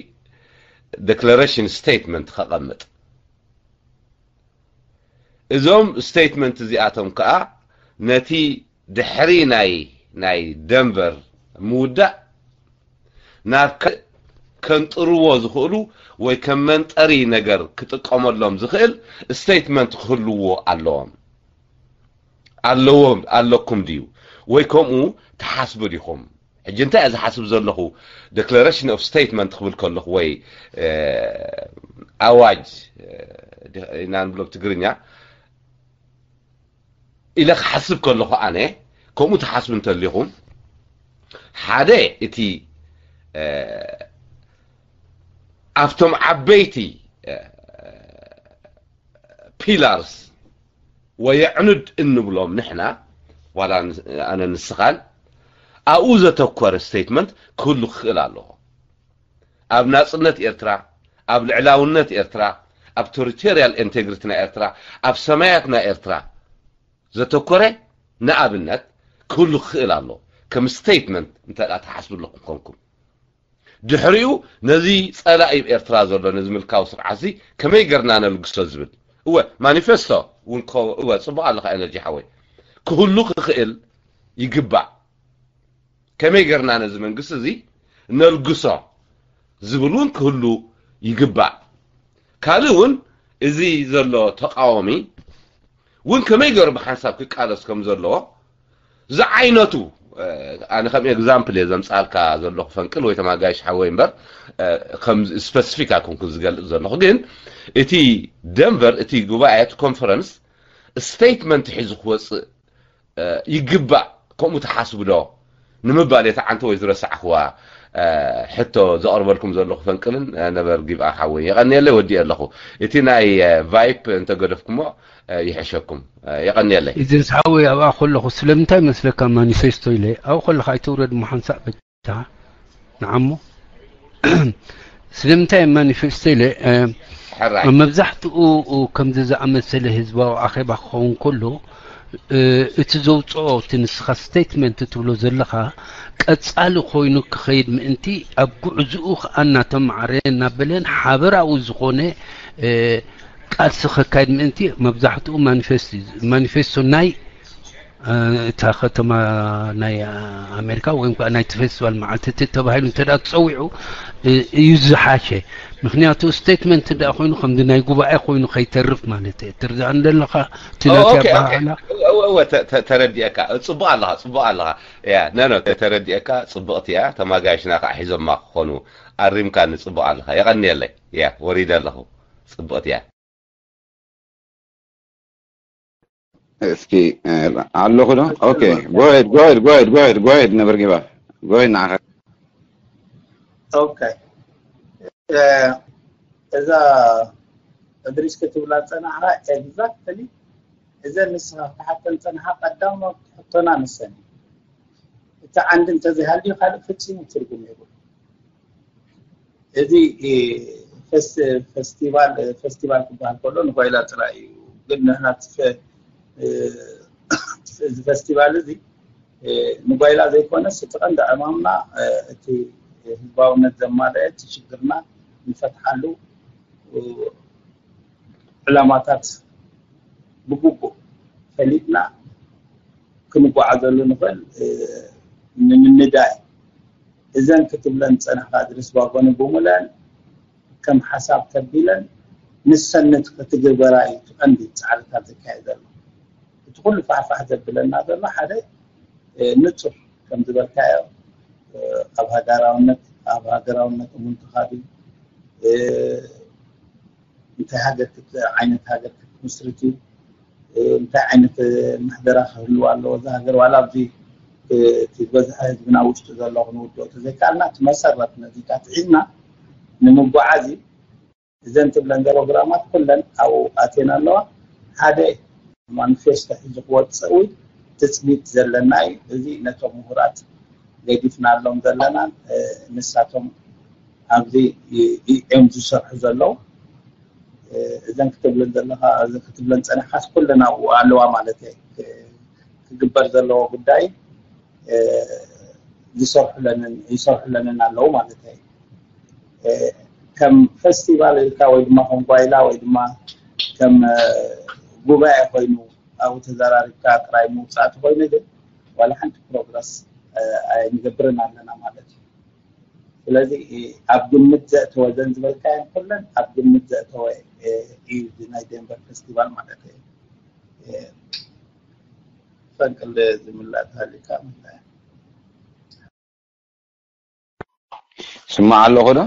ዴክለሬሽን ስቴትመንት ከቐምጥ እዞም ስቴትመንት እዚኣቶም ከዓ ነቲ ድሕሪ ናይ ናይ ደንቨር ምውዳእ ናብ ካልእ ከንጥርዎ ዝኽእሉ ወይ ከም መንጠሪ ነገር ክጥቀመሎም ዝኽእል ስቴትመንት ክህልዎ ኣለዎም ኣለዎም ኣለኩም ድዩ? ወይ ከምኡ ትሓስቡ ዲኹም? ሕጂ እንታይ እየ ዝሓስብ ዘለኹ? Declaration of Statement ክብል ከለኹ ወይ ኣዋጅ ኢና ንብሎ ብትግርኛ ኢለ ክሓስብ ከለኹ ኣነ ከምኡ ትሓስቡ እንተሊኹም ሓደ እቲ ኣብቶም ዓበይቲ pillars ወይ ኣዕኑድ እንብሎም ንሕና ዋላ ኣነ ንስኻን ኣብኡ ዘተኮረ ስቴትመንት ክህሉ ክኽእል ኣለዎ። ኣብ ናጽነት ኤርትራ፣ ኣብ ልዕላውነት ኤርትራ፣ ኣብ territorial integrity ናይ ኤርትራ፣ ኣብ ሰማያት ናይ ኤርትራ ዘተኮረ ንኣብነት ክህሉ ክኽእል ኣሎ። ከም ስቴትመንት እንተ ትሓስቡ ኣለኹም ኮንኩም ድሕሪኡ ነዚ ጸላኢ ኤርትራ ዘሎ ነዚ ምልካዊ ስርዓት እዚ ከመይ ገርና ነልግሶ ዝብል እወ ማኒፌስቶ እውን እወ ጽቡቕ ኣለኻ ኤነርጂ ሓወይ ክህሉ ክኽእል ይግባእ። ከመይ ገርና ነዚ መንግስቲ እዚ ነልግሶ ዝብል እውን ክህሉ ይግባእ። ካልእ እውን እዚ ዘሎ ተቃዋሚ እውን ከመይ ገሩ ብሓንሳብ ክቃለስ ከም ዘለዎ ዝዓይነቱ ኣነ ከም ኤግዛምፕል እየ ዘምፃልካ ዘለኹ ፈንቅል ወይ ተማጋይሽ ሓወይ እምበር ከም ስፐሲፊክ ኣይኮንኩ ዝገልፅ ዘለኹ ግን እቲ ደንቨር እቲ ጉባኤ እቲ ኮንፈረንስ ስቴትመንት ሒዙ ክወፅእ ይግባእ ከምኡ ትሓስቡ ዶ ንምባል እየ ተዓንተ ወይ ዝረሳዕኽዋ ሕቶ ዘቕርበልኩም ዘለኹ ፈንቅልን ነበር ጊብኣ ሓወይ የቐንየለይ ወዲእ ኣለኹ እቲ ናይ ቫይፕ እንተገደፍኩሞ ይሕሸኩም የቐንየለይ እዚ ዝሓወይ ኣብኣ ከለኹ ስለምንታይ መስለካ ማኒፌስቶ ኢለ ኣብኡ ከለኻ ኣይተውረድ ምሓንሳእ በታ ንዓሞ ስለምንታይ ማኒፌስቶ ኢለ ኣብ መብዛሕትኡ ከምዚ ዝኣመሰለ ህዝባዊ ኣኼባ ክኸውን ከሎ እቲ ዘውፅኦ እቲ ንስኻ ስቴትመንት ትብሎ ዘለኻ ቀፃሊ ኮይኑ ክኸይድ ምእንቲ ኣብ ጉዕዝኡ ከዓ እናተማዕረ እናበለን ሓበራዊ ዝኾነ ቃልሲ ከካይድ ምእንቲ መብዛሕትኡ ማኒፌስቶ ናይ እታ ከተማ ናይ ኣሜሪካ ወይ ከዓ ናይቲ ፌስቲቫል መዓልቲ ተባሂሉ እንተ ተፀዊዑ እዩ ዝሓሸ ምክንያቱ ስቴትመንት እንዳ ኮይኑ ከምዚ ናይ ጉባኤ ኮይኑ ከይተርፍ ማለት እየ ትርዳእ እንደለካ እቲ ናቲ ኣባሃላ ተረዲአካ ፅቡቅ ኣለካ ፅቡቅ ኣለካ ያ ነኖ ተረዲአካ ፅብቅቲ እያ ተማጋይሽና ከዓ ሒዞማ ክኾኑ ኣሪምካ ንፅቡቅ ኣለካ የቀንየለይ ያ ወሪደ ኣለኹ ፅብቅቲ እያ እስኪ ኣለኹ ዶ okay go ahead go ahead go ahead go ahead never give up go ahead ንዓኻ okay እዛ እድሪስ ክትብላ ዝፀናሕካ exactly እዘን ንስኻ ክትሓተን ዝፀናሕካ ቀዳሞት ሕቶና ንሰን እቲ ዓንዲ እንተዘይሃልዩ ካልእ ፍፂሙ ትርጉም የብሉ እዚ ፈስቲቫል ፈስቲቫል ክበሃል ከሎ ንጓይላ ጥራይ እዩ ግን ንሕና እዚ ፈስቲቫል እዚ ንጓይላ ዘይኮነስ እቲ ቀንዲ ዕማምና እቲ ህዝባውነት ዘማልአ እቲ ሽግርና ንፈትሓሉ ዕላማታት ብግቡእ ፈሊጥና ክንጓዓዘሉ ንኽእል ንምንዳይ እዘን ክትብለን ዝፀናሕካ ድረስ ዋጎነ ብምለን ከም ሓሳብ ተቢለን ንሰን ክትግበራ እዩ እቲ ቀንዲ ፃዕርታት ዘካየድ ዘሎ እቲ ኩሉ ፋሕፋሕ ዘብለና ዘሎ ሓደ ንፁር ከም ዝበልካዮ ኣብ ሃገራውነት ኣብ ሃገራውነት እሙን ተኻዲ እንታይ ሃገር ዓይነት ሃገር ክትምስርት እዩ እንታይ ዓይነት ምሕደራ ክህልዋ ኣለዎ እዛ ሃገር ዋላ ኣብዚ እቲ ዝበዝሐ ህዝብና ውሽጡ ዘሎ ክንውድኦ ተዘይካልና እቲ መሰረት ነዚታት ሒዝና ንምጓዓዝ እዩ እዘን ትብለን ፕሮግራማት ኩለን ኣብኡ ኣትየን ኣለዋ ሓደ ማኒፌስቶ ሒዙ ክወፅእ እውን ትፅቢት ዘለና እዩ እዚ ነቶም ምሁራት ገዲፍናሎም ዘለና ንሳቶም ኣብዚ እዮም ዝሰርሑ ዘለዉ እዘን ክትብለን ዘለካ ክትብለን ፀኒሕካስ ኩለን ኣብኡ ኣለዋ ማለት እየ ክግበር ዘለዎ ጉዳይ ዝሰርሑለንን ይሰርሑለንን ኣለዉ ማለት እየ ከም ፈስቲቫል ኢልካ ወይ ድማ ከም ጓይላ ወይ ድማ ከም ጉባኤ ኮይኑ ኣብኡ ተዘራሪብካ ጥራይ ምውፃእ ተኮይኑ ግን ዋላ ሓንቲ ፕሮግረስ ኣይንገብርን ኣለና ማለት እዩ ስለዚ ኣብ ግምት ዘእተወ ዘን ዝበልካየን ኩለን ኣብ ግምት ዘእተወ እዩ ናይ ዴንቨር ፌስቲቫል ማለት እዩ። ፈንቅል ዝምላእ ተሃሊካ ምላ ስማዕ ኣለኹ ዶ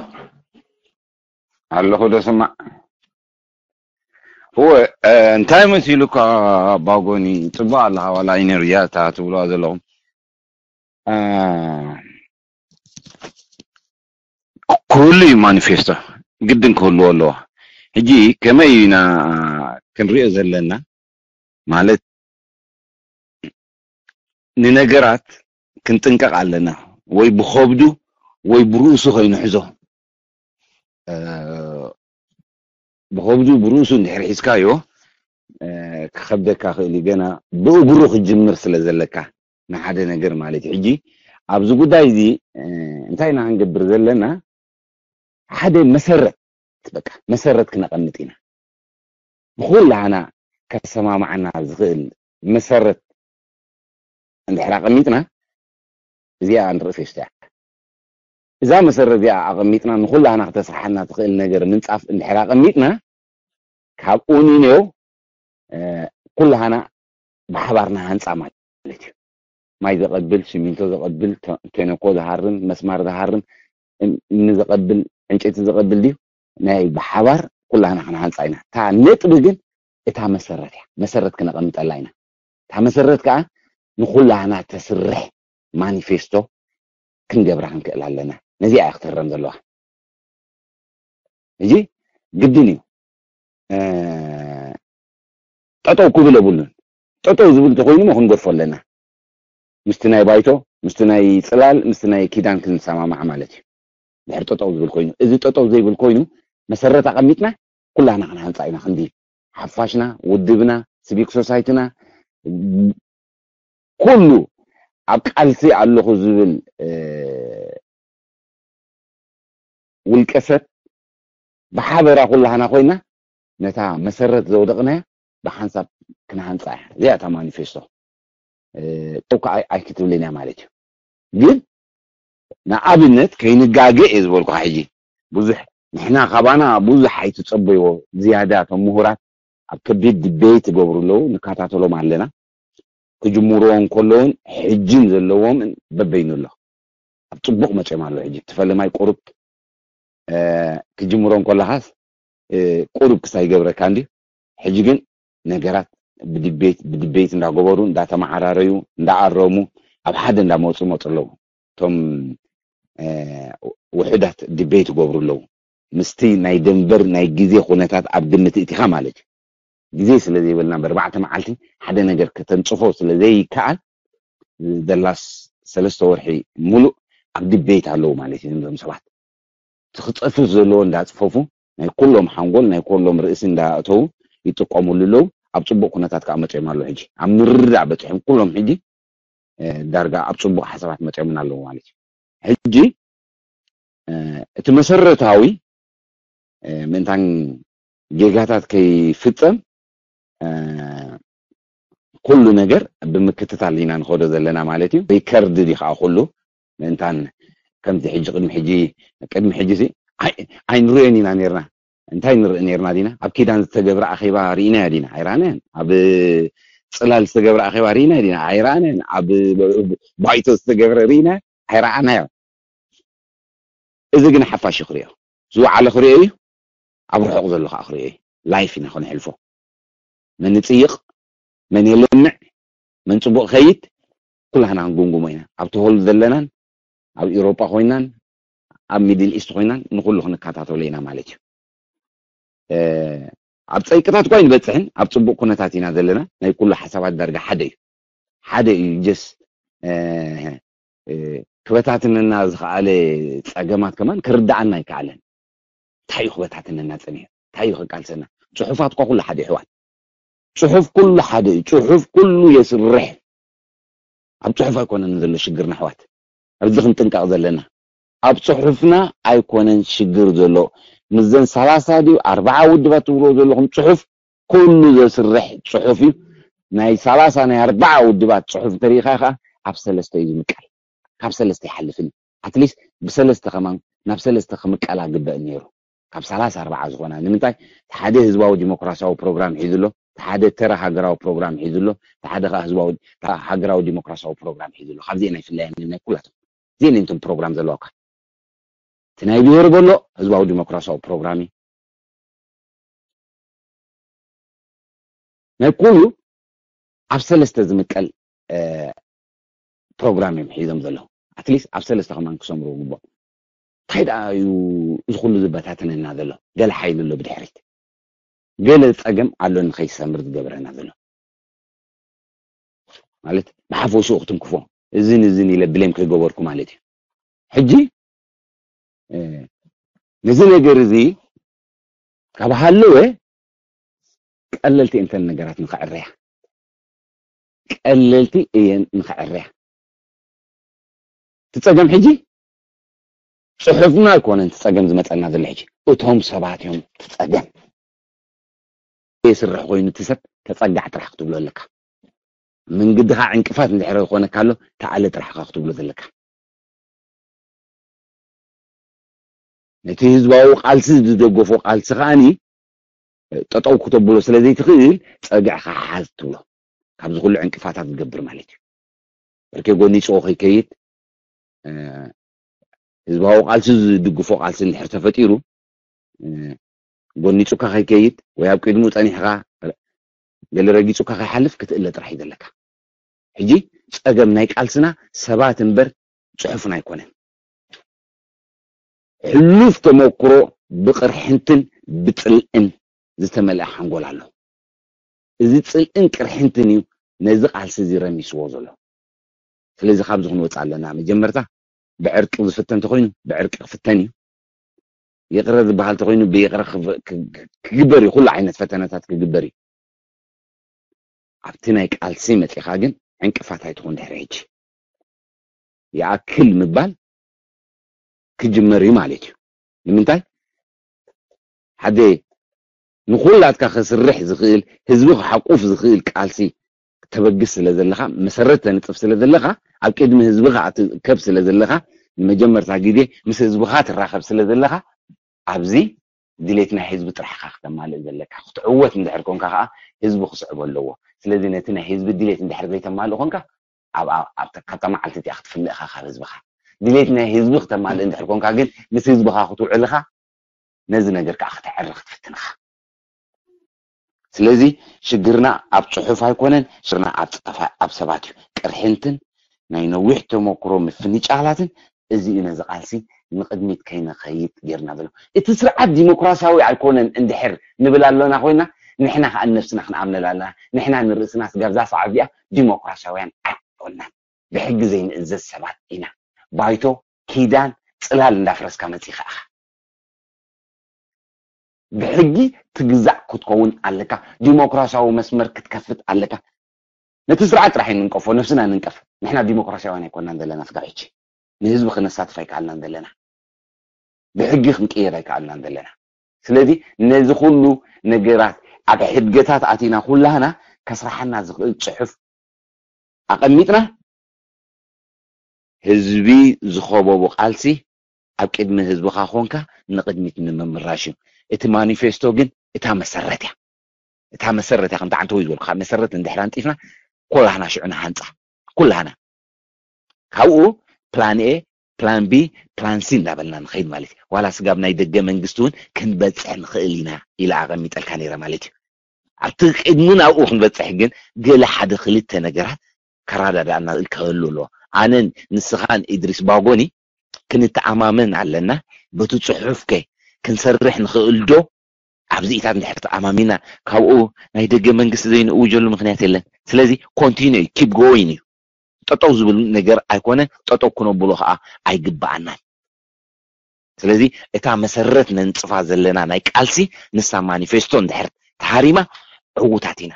ኣለኹ ዶ ስማዕ እወ እንታይ መሲሉካ ባጎኒ ጽቡቅ ኣለኻ ዋላ ኢነርያ እታ ትብልዋ ዘለኹም ኩሉ እዩ ማኒፌስቶ ግድን ክህልዎ ኣለዎ ሕጂ ከመይ ኢና ክንሪኦ ዘለና ማለት ንነገራት ክንጥንቀቕ ኣለና ወይ ብኸብዱ ወይ ብርእሱ ከይንሕዞ ብኸብዱ ብርእሱ እንድሕር ሒዝካዮ ክኸብደካ ክእል እዩ ገና ብእግሩ ክጅምር ስለ ዘለካ ንሓደ ነገር ማለት እዩ ሕጂ ኣብዚ ጉዳይ እዚ እንታይ ኢና ክንገብር ዘለና ሓደ መሰረት በቃ መሰረት ክነቐምጥ ኢና ንኹላህና ከሰማማዕና ዝኽእል መሰረት እንድሕር ኣቐሚጥና እዚኣ ንርኢ ፌስታ እያ እዛ መሰረት እዚኣ ኣቐሚጥና ንኹላህና ክተስርሓና ትኽእል ነገር ምንፃፍ እንድሕር ኣቐሚጥና ካብ ኡኒኔው ኩላህና ብሓባር ንሃንፃ ማለት እዩ ማይ ዘቐብል ሲሚንቶ ዘቐብል ቴነኮ ዝሃርም መስማር ዝሃርም እምኒ ዘቐብል ዕንጨይቲ ዘቐብል ድዩ ናይ ብሓባር ኩላህና ክንሃንፃ ኢና እታ ነጥቢ ግን እታ መሰረት እያ መሰረት ክነቐምጠላ ኢና እታ መሰረት ከዓ ንኩላህና ተስርሕ ማኒፌስቶ ክንገብራ ክንክእል ኣለና ነዚኣ እያ ክትህረም ዘለዋ ሕጂ ግድን እዩ ጠጠው ክብል የብሉን ጠጠው ዝብል ተኮይኑ ሞ ክንገድፎ ኣለና ምስቲ ናይ ባይቶ ምስቲ ናይ ፅላል ምስቲ ናይ ኪዳን ክንሰማማዕ ማለት እዩ ድሕር ጠጠው ዝብል ኮይኑ እዚ ጠጠው ዘይብል ኮይኑ መሰረት ኣቐሚጥና ኩላና ክንሃንፃ ኢና ክንዲ ሓፋሽና ውድብና ሲቪክ ሶሳይቲና ኩሉ ኣብ ቃልሲ ኣለኹ ዝብል ውልቀ ሰብ ብሓበራ ኩላህና ኮይና ነታ መሰረት ዘውደቕናያ ብሓንሳብ ክንሃንፃ እያ እዚኣ እታ ማኒፌስቶ ጠው ከዓ ኣይክትብልን እያ ማለት እዩ ግን ንኣብነት ከይንጋገ እየ ዝበልኩ ሕጂ ብዙሕ ንሕና ካባና ብዙሕ ኣይትፀበይዎ ዝያዳ እቶም ምሁራት ኣብ ከቢድ ድቤት ይገብሩ ኣለዉ ንከታተሎም ኣለና ክጅምርዎ እንከለውን ሕጅን ዘለዎም በበይኑ ኣሎ ኣብ ፅቡቅ መፅኦም ኣሎ ሕጂ እቲ ፈለማይ ቁሩብ ክጅምሮ እንከለካስ ቁሩብ ክሳይ ይገብረካ እንዲ ሕጂ ግን ነገራት ብድቤት ብድቤት እንዳገበሩ እንዳተመዓራረዩ እንዳኣረሙ ኣብ ሓደ እንዳመፁ መፁ ኣለዉ እቶም ውሑዳት ድቤት ይገብሩ ኣለዉ ምስቲ ናይ ደንበር ናይ ግዜ ኩነታት ኣብ ግምት እቲኻ ማለት እዩ ግዜ ስለ ዘይበልና በርባዕተ መዓልቲ ሓደ ነገር ከተንፅፎ ስለ ዘይከኣል ዘላስ ሰለስተ ወርሒ ሙሉእ ኣብ ድቤት ኣለዉ ማለት እዩ እዞም ሰባት እቲ ክፀፍፍ ዘለዎ እንዳፅፈፉ ናይ ኩሎም ሓንጎል ናይ ኩሎም ርእሲ እንዳእተዉ ይጥቀሙሉ ኣለዉ ኣብ ፅቡቅ ኩነታት ከዓ መፅኦም ኣለዉ ሕጂ ኣብ ምርዳእ በፅሖም ኩሎም ሕጂ ዳርጋ ኣብ ፅቡቅ ሓሳባት መፅኦምን ኣለዉ ማለት እዩ ሕጂ እቲ መሰረታዊ ምእንታን ጌጋታት ከይፍፀም ኩሉ ነገር ብምክትታል ኢና ንኸዶ ዘለና ማለት እዩ ሪከርድ ዲ ከዓ ኩሉ ምእንታን ከምዚ ሕጂ ቅድሚ ሕጂ ቅድሚ ሕጂ ኣይንሪኦን ኢና ነርና እንታይ ንርኢ ነርና ዲና ኣብ ኪዳን ዝተገብረ ኣኼባ ርኢናዮ ዲና ኣይረኣናዮን ኣብ ፅላል ዝተገብረ ኣኼባ ርኢናዮ ዲና ኣይረኣናዮን ኣብ ባይቶ ዝተገብረ ርኢና ኣይረኣናዮ እዚ ግን ሓፋሽ ክሪኦ ዝወዓለ ክሪኦ እዩ ኣብ ርሑቕ ዘሎ ከዓ ክሪኦ እዩ ላይፍ ኢና ክንሕልፎ መን ይፅይቕ መን የለምዕ መን ፅቡቕ ከይድ ኩላህና ክንጉምጉሞ ኢና ኣብ ተወል ዘለናን ኣብ ኢሮጳ ኮይናን ኣብ ሚድል ኢስት ኮይናን ንኩሉ ክንከታተሎ ኢና ማለት እዩ ኣብ ፀይቅታት እኳ ይንበፅሕን ኣብ ፅቡቅ ኩነታት ኢና ዘለና ናይ ኩሉ ሓሳባት ዳርጋ ሓደ እዩ ሓደ እዩ ጀስ ክበታትንና ዝኸኣለ ፀገማት ከማን ክርዳኣና ኣይከኣለን እንታይ እዩ ክበታትንና ፀኒሑ እንታይ እዩ ከቃልሰና ፅሑፋት እኳ ኩሉ ሓደ ይሕዋት ፅሑፍ ኩሉ ሓደ እዩ ፅሑፍ ኩሉ የስርሕ ኣብ ፅሑፍ ኣይኮነን ዘሎ ሽግርና ኣሕዋት ኣብዚ ክንጥንቀቕ ዘለና ኣብ ፅሑፍና ኣይኮነን ሽግር ዘሎ ምዘን ሰላሳ ድዩ ኣርባዓ ውድባት ትብልዎ ዘለኹም ፅሑፍ ኩሉ ዘስርሕ ፅሑፍ እዩ ናይ ሰላሳ ናይ ኣርባዓ ውድባት ፅሑፍ እንተሪኢኻ ከዓ ኣብ ሰለስተ እዩ ዝምቀል ካብ ሰለስተ ይሓልፍን እዩ ኣትሊስት ብሰለስተ ከማን ናብ ሰለስተ ክምቀላ ግበእ ነይሩ። ካብ ሰላሳ ኣርባዓ ዝኾና ንምንታይ? ሓደ ህዝባዊ ዲሞክራሲያዊ ፕሮግራም ሒዙ ኣሎ፣ ሓደ ተራ ሃገራዊ ፕሮግራም ሒዙ ኣሎ፣ ሓደ ከዓ ህዝባዊ ሃገራዊ ዲሞክራሲያዊ ፕሮግራም ሒዙ ኣሎ። ካብዚኤን ኣይፍለያን ናይ ኩላቶም እዚኤን እንቶም ፕሮግራም ዘለዋካ እቲ ናይ ብሄር በሎ ህዝባዊ ዲሞክራሲያዊ ፕሮግራም እዩ። ናይ ኩሉ ኣብ ሰለስተ ዝምቀል ፕሮግራም እዮም ሒዞም ዘለዉ። ኣትሊስት ኣብ ሰለስተ ከማን ክሰምሩ ግቦ። እንታይ ደኣ እዩ እዚ ኩሉ ዝበታተነና ዘሎ? ገለ ሓይሊ ኣሎ ብድሕሪት፣ ገለ ፀገም ኣሎ ንኸይሰምር ዝገብረና ዘሎ። ማለት ብሓፈሽኡ ክትንክፎ እዝን እዝን ኢለ ብሌም ከይገበርኩ ማለት እዩ። ሕጂ ነዚ ነገር እዚ ካብ ሃለወ ቀለልቲ እንተን ነገራት ንኽዕረያ ቀለልቲ እየን ንኽዕረያ። ትፀገም ሕጂ ፅሑፍና ኣይኮነን ትፀገም ዝመፀና ዘሎ ሕጂ እቶም ሰባት እዮም ትፀገም። የስርሕ ኮይኑ እቲ ሰብ ተፀጋዕ ጥራሕ ክትብሎ ኣለካ። መንገድኻ ዕንቅፋት እንድሕረ ዝኾነካ ኣሎ ተኣለ ጥራሕ ኢኻ ክትብሎ ዘለካ። ነቲ ህዝባዊ ቃልሲ ዝደገፎ ቃልሲ ከዓኒ ጠጠው ክተብሎ ስለ ዘይትኽእል ፀግዕኻ ሓዝ ትብሎ። ካብዚ ኩሉ ዕንቅፋታት ዝገብር ማለት እዩ። በርኬ ጎኒፅኦ ከይከይድ ህዝባዊ ቃልሲ ዝድግፎ ቃልሲ እንድሕር ተፈጢሩ ጎኒፁካ ከይከይድ ወይ ኣብ ቅድሚኡ ፀኒሕካ ገለ ረጊፁካ ከይሓልፍ ክትእለ ጥራሕ እዩ ዘለካ። ሕጂ ፀገም ናይ ቃልስና ሰባት እምበር ፅሑፍና ኣይኮነን። ሕሉፍ ተመክሮ ብቕርሕንትን ብፅልእን ዝተመልአ ሓንጎል ኣሎ። እዚ ፅልእን ቅርሕንትን እዩ ነዚ ቃልሲ እዚ ረሚስዎ ዘሎ። ስለዚ ካብዚ ክንወፅእ ኣለና። መጀመርታ ብዕርቂ ዝፍተን እንተኾይኑ ብዕርቂ ክፍተን እዩ። ይቕረ ዝበሃል እንተኾይኑ ብይቕረ ክግበር እዩ። ኩሉ ዓይነት ፈተነታት ክግበር እዩ። ኣብቲ ናይ ቃልሲ መፂኻ ግን ዕንቅፋት ኣይትኹን። ድሕሪ ሕጂ ይኣክል ምባል ክጅመር እዩ ማለት እዩ። ንምንታይ ሓደ ንኹላትካ ከስርሕ ዝኽእል ህዝቢ ክሓቁፍ ዝኽእል ቃልሲ ተበግስ ስለ ዘለኻ መሰረት ተንፅፍ ስለ ዘለኻ ኣብ ቅድሚ ህዝቢ ከዓ ትእከብ ስለ ዘለኻ ንመጀመርታ ግዜ ምስ ህዝብኻ ትራኸብ ስለ ዘለኻ ኣብዚ ድሌት ናይ ህዝቢ ጥራሕ ኢኻ ክተማልእ ዘለካ። ክትዕወት እንድሕር ኮንካ ከዓ ህዝቢ ክስዕቦ ኣለዎ። ስለዚ ነቲ ናይ ህዝቢ ድሌት እንድሕር ዘይተማልእ ኮንካ ኣብታ መዓልቲ እቲኣ ክትፍለ ኢኻ ካብ ህዝብኻ። ድሌት ናይ ህዝቢ ክተማልእ እንድሕር ኮንካ ግን ምስ ህዝብኻ ክትውዕል ኢኻ። ነዚ ነገር ከዓ ክተዕሪ ክትፍትን ኢኻ። ስለዚ ሽግርና ኣብ ፅሑፍ ኣይኮነን፣ ሽግርና ኣብ ፀፋ ኣብ ሰባት እዩ። ቅርሕንትን ናይ ነዊሕ ተመክሮ ምፍንጫላትን እዚ እዩ ነዚ ቃልሲ ንቕድሚት ከይንኸይድ ጌርና ዘሎ። እቲ ስርዓት ዲሞክራሲያዊ ኣይኮነን እንድሕር ንብል ኣሎና ኮይና ንሕና ከዓ ነብስና ክንኣምነላ ኣለና። ንሕና ንርእስና ስጋብ እዛ ሰዓት እዚኣ ዲሞክራሲያውያን ኣይኮናን። ብሕጊ ዘይንእዘዝ ሰባት ኢና። ባይቶ፣ ኪዳን፣ ፅላል እንዳፍረስካ መፂኻ ኢኻ። ብሕጊ ትግዛእ ክትከውን ኣለካ። ዲሞክራሲያዊ መስመር ክትከፍት ኣለካ። ነቲ ስርዓት ጥራሕ ንንቀፎ፣ ነብስና ንንቀፍ። ንሕና ዲሞክራሲያውያን ኣይኮናን ዘለና ስጋብ ሕጂ። ንህዝቢ ክነሳትፍ ኣይከኣልናን ዘለና። ብሕጊ ክንቅየር ኣይከኣልናን ዘለና። ስለዚ ነዚ ኩሉ ነገራት ኣብ ሕድገታት ኣቲና ኩላህና ከስራሓና ዝኽእል ፅሑፍ ኣቐሚጥና ህዝቢ ዝኸበቦ ቃልሲ ኣብ ቅድሚ ህዝብኻ ኮንካ ንቕድሚት ንምምራሽ እዩ። እቲ ማኒፌስቶ ግን እታ መሰረት እያ። እታ መሰረት እያ። ከምቲ ዓንተወይ ዝበልኩኻ መሰረት እንድሕር ኣንጢፍና ኩላህና ሽዑ ንሃንፃ። ኩላህና ካብኡ ፕላን ኤ፣ ፕላን ቢ፣ ፕላን ሲ እንዳበልና ንኸይድ ማለት እዩ። ዋላ ስጋብ ናይ ደገ መንግስቲ እውን ክንበፅሕ ንኽእል ኢና ኢለ ኣቐሚጠልካ ነይረ ማለት እዩ። ኣብቲ ቅድሚ ናብኡ ክንበፅሕ ግን ገለ ሓደ ክልተ ነገራት ከረዳዳእና ክህሉ ኣለዎ። ኣነን ንስኻን ኢድሪስ ባጎኒ ክንተኣማመን ኣለና። በቲ ፅሑፍ ከ ክንሰርሕ ንኽእል ዶ? ኣብዚኢታት እንድሕር ተኣማሚና ካብኡ ናይ ደገ መንግስቲ ዘይንእውጀሉ ምክንያት የለን። ስለዚ ኮንቲኒ እዩ፣ ኪፕ ጎይን እዩ። ጠጠው ዝብል ነገር ኣይኮነ፣ ጠጠው ክነብሎ ከዓ ኣይግበኣናን። ስለዚ እታ መሰረት ነንፅፋ ዘለና ናይ ቃልሲ ንሳ ማኒፌስቶ እንድሕር ተሃሪማ ዕዉታት ኢና።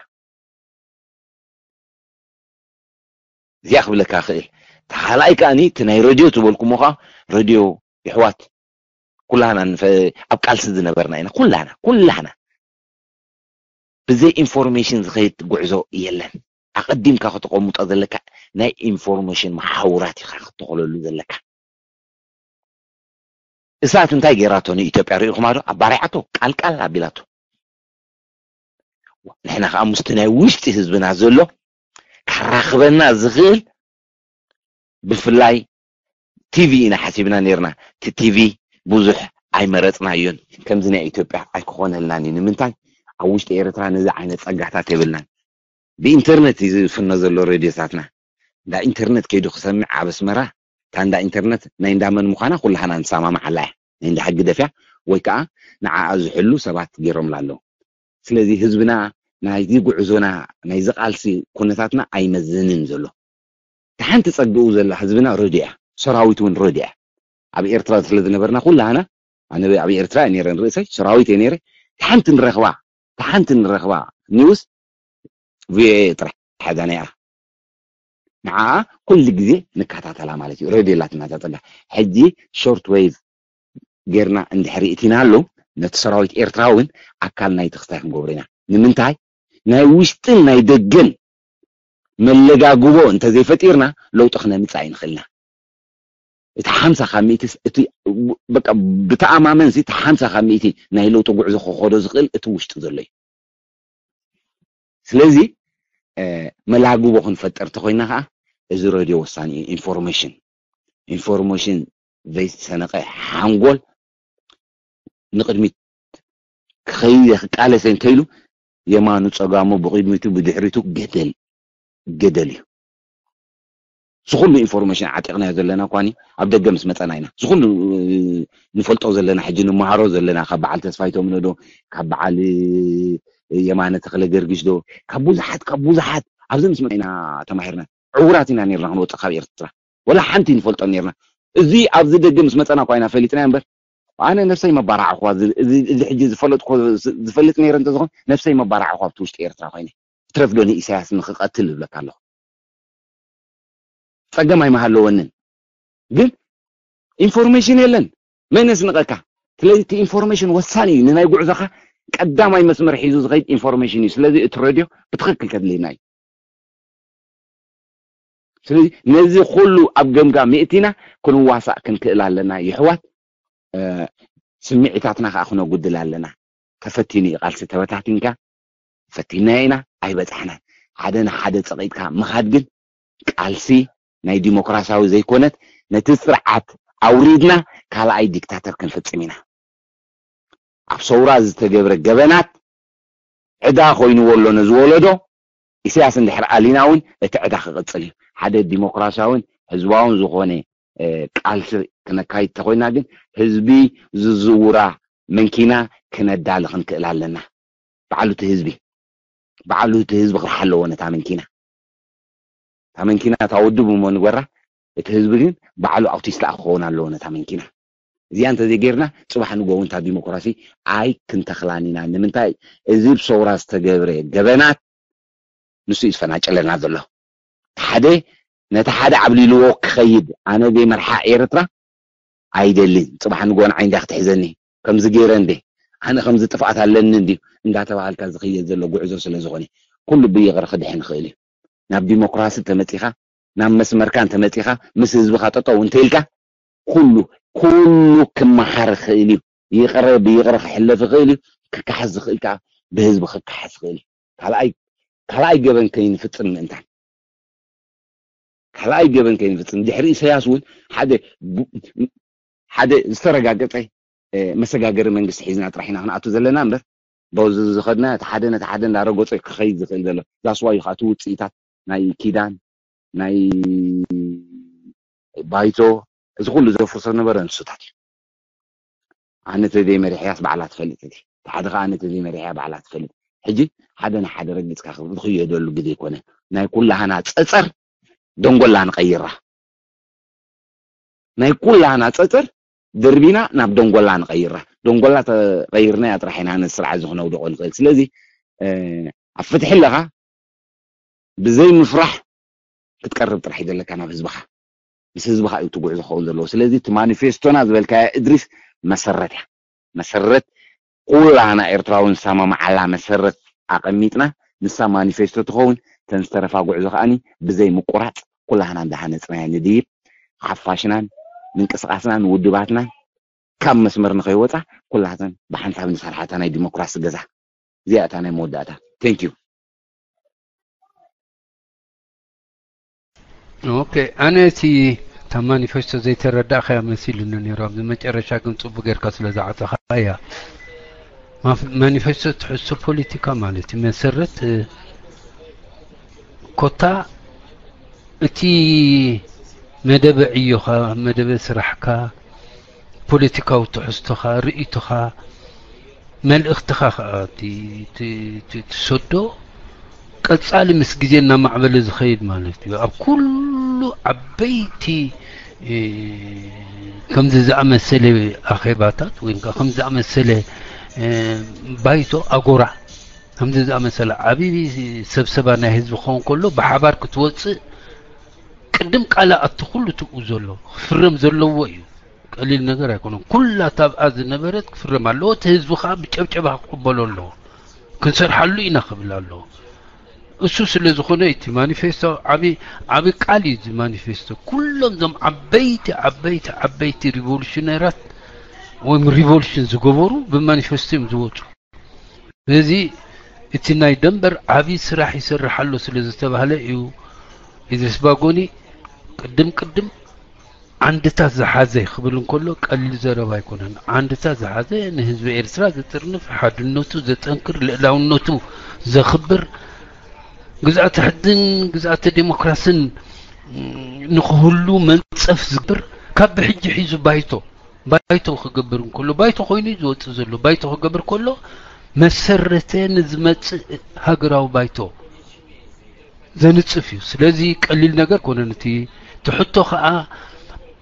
እዚኣ ክብለካ ክእል። ተኻልኣይ ከኣኒ እቲ ናይ ረድዮ ዝበልኩሞ ከዓ ረድዮ ይሕዋት ኩላህና ኣብ ቃልሲ ዝነበርና ኢና። ኩላህና ኩላህና ብዘይ ኢንፎርሜሽን ዝኸይድ ጉዕዞ የለን። ኣቐዲምካ ከተቐምጦ ዘለካ ናይ ኢንፎርሜሽን መሓውራት ኢኻ ክትተኽለሉ ዘለካ። እሳት እንታይ ገይራቶ ንኢትዮጵያ ርኢኹማ ዶ? ኣባሪዓቶ፣ ቃልቃል ኣቢላቶ። ንሕና ከዓ ምስቲ ናይ ውሽጢ ህዝብና ዘሎ ካራኽበና ዝኽእል ብፍላይ ቲቪ ኢና ሓሲብና ነርና። እቲ ቲቪ ብዙሕ ኣይመረፅናዮን። ከምዚ ናይ ኢትዮጵያ ኣይክኾነልናን እዩ። ንምንታይ? ኣብ ውሽጢ ኤርትራ ነዚ ዓይነት ፀጋታት የብልናን። ብኢንተርነት እዩ ዝፍኖ ዘሎ ሬድዮታትና። እንዳ ኢንተርነት ከይዱ ክሰምዕ ኣብ ኣስመራ፣ እታ እንዳ ኢንተርነት ናይ እንዳመን ምዃና ኩላህና ንሰማማዓላ እያ። ናይ እንዳ ሕጊ ደፍያ ወይ ከዓ ንዓኣ ዝሕሉ ሰባት ገይሮምላ ኣለዉ። ስለዚ ህዝብና ናይዚ ጉዕዞና ናይዚ ቃልሲ ኩነታትና ኣይመዝንን ዘሎ። እታ ሓንቲ ጸግኡ ዘላ ህዝብና ረድያ፣ ሰራዊት እውን ረድያ። ኣብ ኤርትራ ስለ ዝነበርና ኩላህና፣ ኣነ ኣብ ኤርትራ እየ ነይረ ንርእሰይ፣ ሰራዊት እየ ነይረ። እታ ሓንቲ ንረኽባ፣ እታ ሓንቲ ንረኽባ ኒውስ ቪኦኤ ጥራሕ ሓዛ ነያ። ንዓ ኩሉ ግዜ ንከታተላ ማለት እዩ። ሬድዮ ኣላትና እዛ ጸጋ። ሕጂ ሾርት ዌቭ ጌርና እንድሕሪ እቲናሉ፣ ነቲ ሰራዊት ኤርትራ እውን ኣካል ናይቲ ክስታይ ክንገብሮ ኢና። ንምንታይ? ናይ ውሽጥን ናይ ደገን መለጋግቦ እንተዘይፈጢርና ለውጢ ክነምጽእ ኣይንኽእልና። እቲ ሓምሳ ካብ ሚእቲ እቲ በቃ ብተኣማመን ሲ ሓምሳ ካብ ሚእቲ ናይ ለውጢ ጉዕዞ ክኸዶ ዝኽእል እቲ ውሽጢ ዘሎ እዩ። ስለዚ መላግቦ ክንፈጥር ተኮይና ከዓ እዚ ረድዮ ወሳኒ እዩ። ኢንፎርሜሽን ኢንፎርሜሽን ዘይሰነቀ ሓንጎል ንቅድሚት ክኸይደ ክቃለሰ እንተኢሉ የማኑ ጸጋሙ ብቅድሚቱ ብድሕሪቱ ገደል ገደል እዩ። ዝኩሉ ኢንፎርሜሽን ዓጢቕናዮ ዘለና እኳኒ ኣብ ደገ ምስ መፀና ኢና ዝኩሉ ንፈልጦ ዘለና ሕጂ ንመሃሮ ዘለና ካብ በዓል ተስፋይ ተምነዶ ካብ በዓል የማነ ተክለ ገርግሽ ዶ ካብ ብዙሓት ካብ ብዙሓት ኣብዚ ምስ መፀና ኢና ተማሂርና። ዕውራት ኢና ነርና ክንወፅእ ካብ ኤርትራ ወላ ሓንቲ ንፈልጦ ነርና። እዚ ኣብዚ ደገ ምስ መፀና እኳ ኢና ፈሊጥና እምበር ኣነ ነብሰይ መባራዕኹዋ እዚ ሕጂ ዝፈለጥኮ ዝፈልጥ ነይረ እንተዝኾን ነብሰይ መባራዕኹዋ ኣብቲ ውሽጢ ኤርትራ ኮይነ ትረፍዶ ንኢሳያስ ንክቀትል ዝብለካ ኣለኹ። ጸገም ኣይመሃለወንን ግን ኢንፎርሜሽን የለን። መን የስንቀካ? ስለዚ እቲ ኢንፎርሜሽን ወሳኒ እዩ ንናይ ጉዕዞኻ ቀዳማይ መስመር ሒዙ ዝኸይድ ኢንፎርሜሽን እዩ። ስለዚ እቲ ረድዮ ብትኽክል ከድልየና እዩ። ስለዚ ነዚ ኩሉ ኣብ ገምጋም የእቲና ክንዋሳእ ክንክእል ኣለና። ይሕዋት ስምዒታትና ከዓ ክነጉድል ኣለና። ተፈቲኑ እዩ ቃልሲ ተበታቲንካ ፈቲናዮ ኢና ኣይበፃሕናን። ሓደ ንሓደ ፀቂጥካ ምኻድ ግን ቃልሲ ናይ ዲሞክራሲያዊ ዘይኮነት ነቲ ስርዓት ኣውሪድና ካልኣይ ዲክታተር ክንፍፅም ኢና። ኣብ ሰውራ ዝተገብረ ገበናት ዕዳ ኮይንዎ ኣሎ ነዚ ወለዶ። ኢሳያስ እንድሕር ኣሊና እውን እቲ ዕዳ ክቕፅል እዩ። ሓደ ዲሞክራሲያውን ህዝባውን ዝኾነ ቃልሲ ክነካይድ ተኮይና ግን ህዝቢ ዝዝውራ መንኪና ክነዳሊ ክንክእል ኣለና። ባዕሉ እቲ ህዝቢ ባዕሉ እቲ ህዝቢ ክረሓ ኣለዎ ነታ መንኪና። እታ መንኪና እታ ውድብ እሞ ንግበራ፣ እቲ ህዝቢ ግን ባዕሉ ኣውቲስታ ክኸውን ኣለዎ ነታ መንኪና። እዚኣ እንተዘይጌርና ፅባሕ ንጎ እውን እታ ዲሞክራሲ ኣይክንተኽላን ኢና። ንምንታይ? እዚ ብሰውራ ዝተገብረ ገበናት ንሱ እዩ ዝፈናጨለና ዘሎ። ሓደ ነቲ ሓደ ዓብሊልዎ ክኸይድ ኣነ ዘይመርሓ ኤርትራ ኣይደልን። ፅባሕ ንጎ ንዓይ እንድያ ክትሕዘኒ ከምዚ ገይረ እንዴ ኣነ ከምዚ ጥፍኣት ኣለኒ እንድዩ እንዳተባሃልካ ዝኽየድ ዘሎ ጉዕዞ ስለ ዝኾነ ኩሉ ብይቕረ ክድሕን ይኽእል እዩ። ናብ ዲሞክራሲ ተመፂኻ ናብ መስመርካ እንተመፂኻ ምስ ህዝብኻ ጠጠው እንተኢልካ ኩሉ ኩሉ ክመሓር ይኽእል እዩ። ይቕረ ብይቕረ ክሕለፍ ይኽእል እዩ። ክከሓስ ዝኽእል ከዓ ብህዝቢ ክከሓስ ይኽእል እዩ። ካልኣይ ካልኣይ ገበን ከይንፍፅም ምእንታን ካልኣይ ገበን ከይንፍፅም ድሕሪ ኢሳያስ እውን ሓደ ሓደ ዝተረጋገፀ መሰጋገሪ መንግስቲ ሒዝና ጥራሕ ኢና ክንኣቱ ዘለና እምበር በዚ ዝኸድና እቲ ሓደ ነቲ ሓደ እንዳረገፆ ክኸይድ ዝኽእል ዘሎ ዛስዋዩ ከዓ እቲ ውፅኢታት ናይ ኪዳን ናይ ባይቶ እዚ ኩሉ ዘፍርሶ ነበረ ንሱታት እዩ። ኣነ ተዘይ መሪሕያስ ባዕላ ትፈልጥ እቲ ሓደ ከዓ ኣነ ተዘይ መሪሕያ ባዕላ ትፈልጥ። ሕጂ ሓደ ንሓደ ረጊፅካ ዝኽየደሉ ግዜ ይኮነ። ናይ ኩላህና ፀፀር ደንጎላ ንቀይራ። ናይ ኩላህና ፀፀር ደርቢና ናብ ደንጎላ ንቀይራ። ደንጎላ ተቀይርናያ ጥራሕ ኢና ነዚ ስርዓት እዚ ክነውድቆ ንኽእል። ስለዚ ኣብ ፍትሒ ኣለኻ ብዘይ ምፍራሕ ክትቀርብ ጥራሕ እዩ ዘለካ ናብ ህዝብኻ። ምስ ህዝብኻ እዩ እቲ ጉዕዞ ክኸውን ዘለዎ። ስለዚ እቲ ማኒፌስቶና ዝበልካያ እድሪስ መሰረት እያ። መሰረት ኩላና ኤርትራዊ ንሰማማዓላ መሰረት ኣቐሚጥና ንሳ ማኒፌስቶ ትኸውን። ተን ዝተረፋ ጉዕዞ ከኣኒ ብዘይ ምቁራፅ ኩላህና እንዳሃነፅናያ ንድይብ። ሓፋሽናን ምንቅስቃስናን ውድባትናን ካብ መስመር ንኸይወፃ ኩላተን ብሓንሳብ ንሰርሓታ ናይ ዲሞክራሲ ገዛ። እዚኣ እታ ናይ መወዳእታ። Thank you። ኦኬ፣ ኣነ እቲ እታ ማኒፌስቶ ዘይተረዳእካያ መሲሉኒ ነይሩ። ኣብዚ መጨረሻ ግን ጽቡቅ ጌርካ ስለ ዝዓጸኻያ። ማፍ- ማኒፌስቶ ትሕዝቶ ፖለቲካ ማለት እዩ። መሰረት እ፣ ኮታ እቲ መደበ ዕዮኻ፣ መደበ ስራሕካ፣ ፖለቲካዊ ትሕዝቶኻ፣ ርእይቶኻ፣ መልእኽትኻ ከዓ እቲ- እቲ- እቲ- ትሰዶ ቀጻሊ ምስ ግዜ እናማዕበለ ዝኸይድ ማለት እዩ። ኣብ ኩሉ ዓበይቲ እ፣ ከምዚ ዝኣመሰለ ኣኼባታት ወይ ከዓ ከምዚ ዝኣመሰለ እ፣ ባይቶ ኣጎራ ከምዚ ዝኣመሰለ ዓብዪ ሰብሰባ ናይ ህዝቢ ክኸውን ከሎ ብሓባር ክትወፅእ ቅድም ቃል ኣቲ ኩሉ ትብኡ ዘሎ ክፍረም ዘለዎ እዩ። ቀሊል ነገር ኣይኮነን። ኩላ ታብኣ ዝነበረት ክፍረም ኣለዎ። እቲ ህዝቢ ከዓ ብጨብጨባ ክቕበሎ ኣለዎ። ክንሰርሓሉ ኢና ክብል ኣለዎ። እሱ ስለ ዝኾነ እቲ ማኒፌስቶ ዓቢ ዓቢ ቃል እዩ። እዚ ማኒፌስቶ ኩሎም እዞም ዓበይቲ ዓበይቲ ዓበይቲ ሪቮሉሽነራት ወይም ሪቮሉሽን ዝገበሩ ብማኒፌስቶ እዮም ዝወፁ። ስለዚ እቲ ናይ ደንበር ዓቢ ስራሕ ይሰርሕ ኣሎ ስለ ዝተባህለ እዩ። ኢድሪስ ባጎኒ ቅድም ቅድም ዓንድታት ዝሓዘ ክብል እንከሎ ቀሊል ዘረባ ኣይኮነን። ዓንድታት ዝሓዘ ንህዝቢ ኤርትራ ዝጥርንፍ፣ ሓድነቱ ዘጠንክር፣ ልእላውነቱ ዘኽብር፣ ግዝኣተ ሕግን ግዝኣተ ዴሞክራስን ንክህሉ መንፀፍ ዝገብር ካብ ብሕጂ ሒዙ ባይቶ ባይቶ ክገብር እንከሎ ባይቶ ኮይኑ እዩ ዝወፅእ ዘሎ። ባይቶ ክገብር ከሎ መሰረተ ንዝመፅእ ሃገራዊ ባይቶ ዘንጽፍ እዩ። ስለዚ ቀሊል ነገር ኮነን። እቲ ትሕቶ ከኣ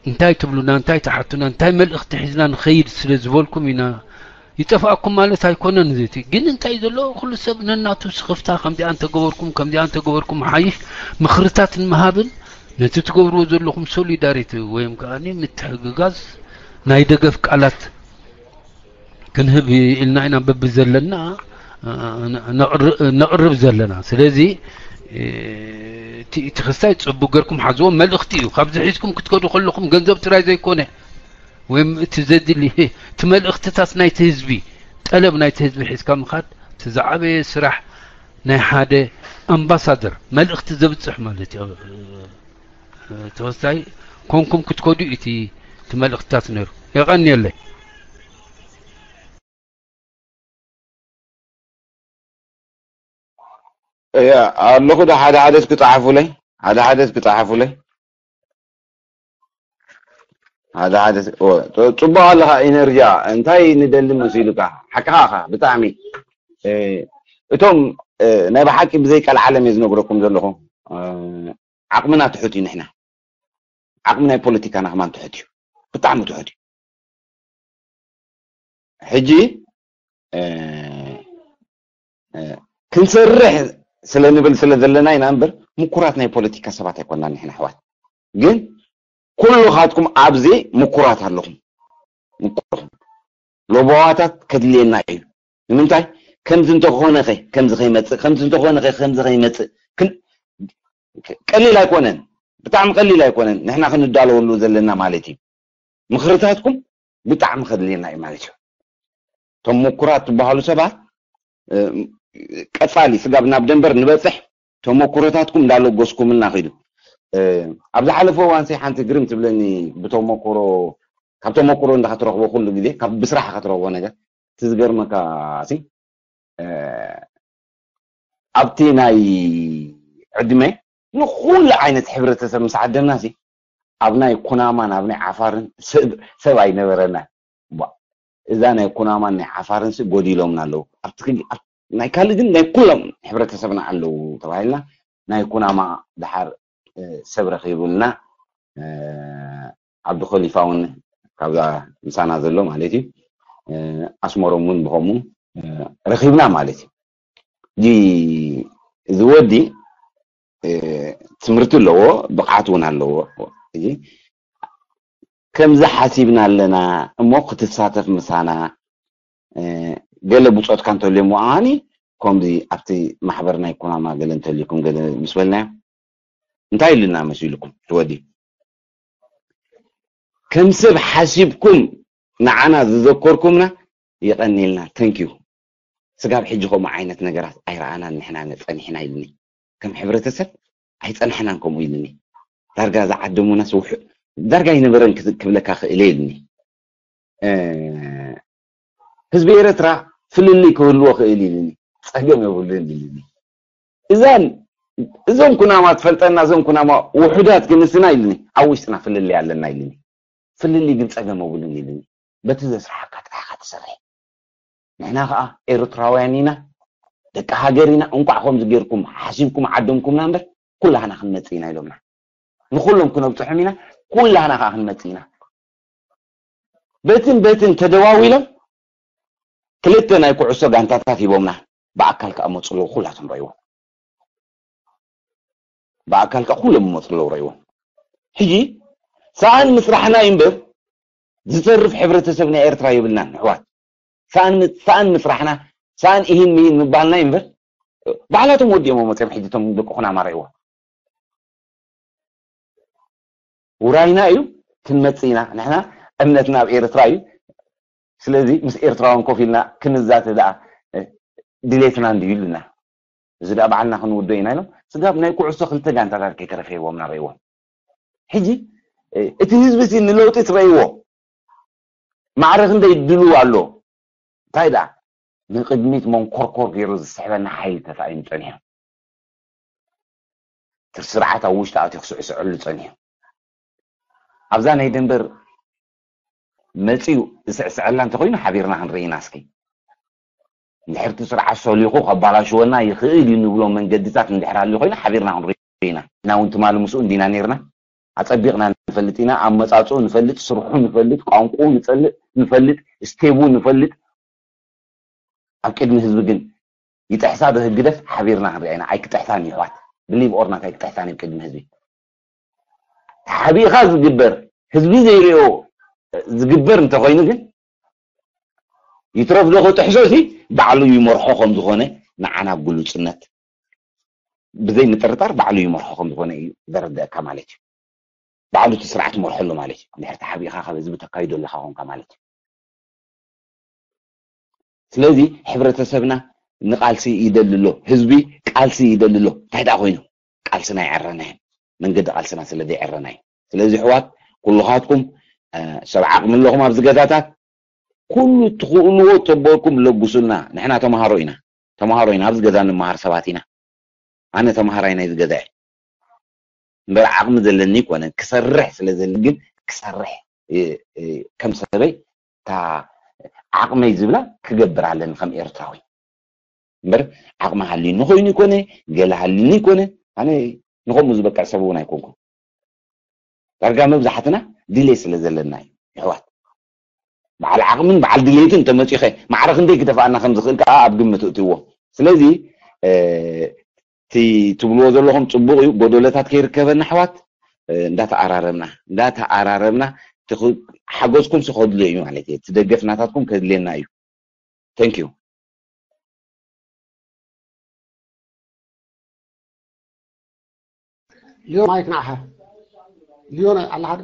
እንታይ ትብሉና፣ እንታይ ትሓቱና፣ እንታይ መልእኽቲ ሒዝና ንኸይድ ስለ ዝበልኩም ኢና። ይጠፍኣኩም ማለት ኣይኮነን። እዚ እቲ ግን እንታይ ዘሎ ኩሉ ሰብ ነናቱ ስኽፍታ ከምዚኣ እንተገበርኩም ከምዚኣ እንተገበርኩም ሓይሽ ምኽርታት ንምሃብን ነቲ ትገብርዎ ዘለኹም ሶሊዳሪቲ ወይም ከኣ ምትሕግጋዝ ናይ ደገፍ ቃላት ክንህብ ኢልና ኢና በቢ ዘለና ነቕርብ ዘለና። ስለዚ እቲ ክስታይ ጽቡቅ ገርኩም ሓዝዎ፣ መልእኽቲ እዩ። ካብዚ ሒዝኩም ክትከዱ ከለኹም ገንዘብ ጥራይ ዘይኮነ ወይም እቲ ዘድሊ እቲ መልእኽትታት ናይቲ ህዝቢ፣ ጠለብ ናይቲ ህዝቢ ሒዝካ ምኻድ እቲ ዝዓበየ ስራሕ ናይ ሓደ ኣምባሳደር፣ መልእኽቲ ዘብጽሕ ማለት እዩ። ተወሳይ ኮንኩም ክትከዱ እቲ እቲ መልእኽትታት ነይሩ። የቐንየለይ። እያ ኣለኹ። ዶ ሓደ ሓደ እስኪ ጸሓፉለይ፣ ሓደ ሓደ እስኪ ጸሓፉለይ። ሓደ ሓደ እስኪ- ኦ፣ ጽ- ጽቡቕ ኣለኻ። ኢነርጂያ እንታይ ንደሊ መሲሉካ? ሓቅኻ ኢኻ ብጣዕሚ። እ፣ እቶም እ፣ ናይ ብሓቂ ብዘይ ቀልዓለም እየ ዝነግረኩም ዘለኹ። እ፣ ዓቕምና ትሑት እዩ። ንሕና ዓቕሚ ናይ ፖለቲካና ከማን ትሑት እዩ፣ ብጣዕሚ ትሑት እዩ። ሕጂ እ፣ እ፣ ክንሰርሕ ስለ ንብል ስለ ዘለና ኢና እምበር ምኩራት ናይ ፖለቲካ ሰባት ኣይኮናን ንሕና ኣሕዋት። ግን ኩልኻትኩም ኣብዚ ምኩራት ኣለኹም፣ ምኩራት ኣለኹም። ሎባዋታት ከድልየና እዩ። ንምንታይ ከምዚ እንተኾነ ኸ ከምዚ ከይመጽእ፣ ከምዚ እንተኾነ ኸ ከምዚ ከይመጽእ ክን- ቀሊል ኣይኮነን፣ ብጣዕሚ ቀሊል ኣይኮነን። ንሕና ክንዳለወሉ ዘለና ማለት እዩ። ምኽርታትኩም ብጣዕሚ ከድልየና እዩ ማለት እዩ። እቶም ምኩራት ትበሃሉ ሰባት እ፣ ቀጻሊ ስጋብ ናብ ደንበር ንበጽሕ ተመኩሮታትኩም እንዳለገስኩምልና ኺዱ። እ፣ ኣብ ዝሓለፈ እዋንሲ ሓንቲ ግርም ትብለኒ ብተመኩሮ፣ ካብ ተመኩሮ እንዳ ክትረኽቦ ኩሉ ግዜ ካብ ብስራሕ ክትረኽቦ ነገር እቲ ዝገርመካ ሲ እ፣ ኣብቲ ናይ ዕድመ ንኹሉ ዓይነት ሕብረተሰብ ምስ ዓደምና ሲ ኣብ ናይ ኩናማን ኣብ ናይ ዓፋርን ሰብ ሰብ ኣይነበረና። ቧ፣ እዛ ናይ ኩናማን ናይ ዓፋርን ሲ ጎዲሎምና ኣለዉ። ኣብቲ ክሊ- ኣብ- ናይ ካልእ ግን ናይ ኩሎም ሕብረተሰብና ኣለዉ ተባሂልና ናይ ኩናማ ድሓር እ፣ ሰብ ረኺቡልና እ፣ ዓብዱ ኸሊፋ እውን ካብዛ ምሳና ዘሎ ማለት እዩ እ፣ ኣስመሮም እውን ብኸምኡ እ፣ ረኺብና ማለት እዩ። እዚ ወዲ ትምህርቲ ኣለዎ፣ ብቕዓት እውን ኣለዎ። ከምዚ ሓሲብና ኣለና እሞ ክትሳተፍ ምሳና፣ ገለ ብፆትካ እንተልዮ እሞ ኣኒ ከምዚ ኣብቲ ማሕበር ናይ ኩናማ ገለ እንተልዩኩም ገለ ምስ በልናዮ እንታይ ኢሉና መሲልኩም? ትወዲ ከም ሰብ ሓሲብኩም ንዓና ዝዘከርኩምና የቐንየልና፣ thank you። ስጋብ ሕጂ ከምኡ ዓይነት ነገራት ኣይረኣናን ንሕና ጸኒሕና ኢልኒ። ከም ሕብረተሰብ ኣይጸናሕናን ከምኡ ኢልኒ። ዳርጋ ዝዓደሙናስ ውሑ ዳርጋ ኣይነበረን ክስ- ክብለካ ክእል ኢልኒ። እ፣ ህዝቢ ኤርትራ ፍልልይ ክህልዎ ክእል ኢልኒ። ጸገም የብሉን ኢልኒ። እዛን እዞም ኩናማ ትፈልጠና፣ እዞም ኩናማ ውሑዳት ክንስና ኢልኒ። ኣብ ውሽጥና ፍልልይ ኣለና ኢልኒ። ፍልልይ ግን ጸገም የብሉን ኢልኒ። በቲ ዘስርሓካ ጥራሕ ኢኻ ትሰርሕ። ንሕና ኸኣ ኤርትራውያን ኢና፣ ደቂ ሃገር ኢና። እንቋዕ ከምዚ ጌርኩም ሓሲብኩም ዓደምኩምና እምበር ኩላህና ክንመጽእ ኢና ኢሎምና። ንኹሎም ክነብጽሖም ኢና፣ ኩላህና ኸኣ ክንመጽእ ኢና። በትን በትን ተደዋዊሎም ክልተ ናይ ኩዕሶ ጋንታታት ሂቦምና። ብኣካል ከኣ መጹ ኣለዉ፣ ኩላቶም ረእይዎም። ብኣካል ከኣ ኩሎም ይመጹ ኣለዉ፣ ረእይዎም። ሕጂ ሰኣን ምስራሕና እዩ እምበር ዝተርፍ ሕብረተሰብ ናይ ኤርትራ የብልናን። ኣሕዋት፣ ሰኣን ም- ሰኣን ምስራሕና፣ ሰኣን ኢሂን ምሂን ምባልና እዩ እምበር ባዕላቶም ወዲኦም መጺኦም። ሕጂ እቶም ደቂ ኩናማ ረእይዎም። ውራይና እዩ፣ ክንመጽእ ኢና። ንሕና እምነትና ኣብ ኤርትራ እዩ። ስለዚ ምስ ኤርትራውያን ኮፍ ኢልና ክንዛተ ደኣ፣ እ፣ ድሌትና እንድዩ ኢሉና። እዚ ደኣ ባዕልና ክንውዶ ኢና ኢሎም። ስጋብ ናይ ኩዕሶ ክልተ ጋንታታት ከይተረፈ ሂቦምና ረእይዎም። ሕጂ፣ እ፣ እቲ ህዝቢ ሲ ንለውጢ ትረእይዎ? ማዕረ ክንደይ ድልው ኣሎ? እንታይ ደኣ ንቅድሚት መንኮርኮር ገይሩ ዝስሕበና ሓይሊ ተሳኢኑ ጸኒሑ። እቲ ስርዓት ኣብ ውሽጢ ኣትዩ ክስዕስዐሉ ጸኒሑ። ኣብዛ ናይ ደንበር መጺኡ ዝስዕስዐላ እንተኾይኑ ሓቢርና ክንርኢ ኢና። እስኪ እንድሕር እቲ ስርዓት ሰሊኹ ከባላሽወና ይኽእል እዩ ንብሎ መንገድታት እንድሕር ሃልዩ ኮይኑ ሓቢርና ክንርኢ ኢና። ንሕና እውን ትማሊ ምስኡ እንዲና ነይርና። ኣጸቢቕና ንፈልጥ ኢና። ኣመጻጽኡ ንፈልጥ፣ ስርሑ ንፈልጥ፣ ቋንቋኡ ንጸልእ ንፈልጥ፣ ስቴቡ ንፈልጥ። ኣብ ቅድሚ ህዝቢ ግን ይጥሕሳ ዶ ህግደፍ ሓቢርና ክንሪኣ ኢና። ኣይክጥሕሳን እዩ ኣሕዋት። Believe or not ኣይክጥሕሳን እዩ ኣብ ቅድሚ ህዝቢ። ተሓቢእኻ ዝግበር ህዝቢ ዘይሪኦ ዝግበር እንተኾይኑ ግን ይትረፍ ዶ ክጥሕሶ እዚ ባዕሉ ይመርሖ ከም ዝኾነ ንዓና ግሉጽነት ብዘይ ምጥርጣር ባዕሉ ይመርሖ ከም ዝኾነ እዩ ዘረድአካ ማለት እዩ። ባዕሉ እቲ ስርዓት ይመርሖ ኣሎ ማለት እዩ። እንድሕር ተሓቢእኻ ካብ ህዝቢ ተካይዶ ኣለኻ ኮንካ ማለት እዩ። ስለዚ ሕብረተሰብና ንቃልሲ ይደሊ ኣሎ፣ ህዝቢ ቃልሲ ይደሊ ኣሎ። እንታይ ደኣ ኮይኑ ቃልስና የዕረና እዩ፣ መንገዲ ቃልስና ስለ ዘይዕረና እዩ። ስለዚ ኣሕዋት ኩልኻትኩም እ፣ ሰብ ዓቕሚ ኣለኹም ኣብዚ ገዛታት ኩሉ ትኽእልዎ ተበልኩም ለግሱልና። ንሕና ተምሃሮ ኢና፣ ተምሃሮ ኢና፣ ኣብዚ ገዛ እንመሃር ሰባት ኢና። ኣነ ተምሃራይ ናይዚ ገዛ እየ እምበር ዓቕሚ ዘለኒ ኣይኮነን። ክሰርሕ ስለ ዘለኒ ግን ክሰርሕ እ፣ እ፣ ከም ሰበይ እታ ዓቕመይ ዝብላ ክገብር ኣለኒ ከም ኤርትራዊ። እምበር ዓቕሚ ሃልዩኒ ኮይኑ ይኮነ፣ ገለ ሃልዩኒ ይኮነ፣ ኣነ ንኸምኡ ዝበቅዕ ሰብ እውን ኣይኮንኩን። ዳርጋ መብዛሕትና ድሌት ስለ ዘለና እዩ ኣሕዋት። በዓል ዓቕምን በዓል ድሌትን ተመጺኸ ማዕረ ክንደይ ክደፍኣና ከም ዝኽእል ከዓ ኣብ ግምት እእትዎ። ስለዚ እ፣ እቲ ትብልዎ ዘለኹም ጽቡቕ እዩ። ጎደሎታት ከይርከበና ኣሕዋት እ፣ እንዳተኣራረምና እንዳተኣራረምና እቲ ክ- ሓገዝኩም ሲ ከድልዮ እዩ ማለት እዩ። እቲ ደገፍ ናታትኩም ከድልየና እዩ። Thank you። ሊዮ ማይክ ንዓኻ። ሊዮነ ኣለኻ ዶ?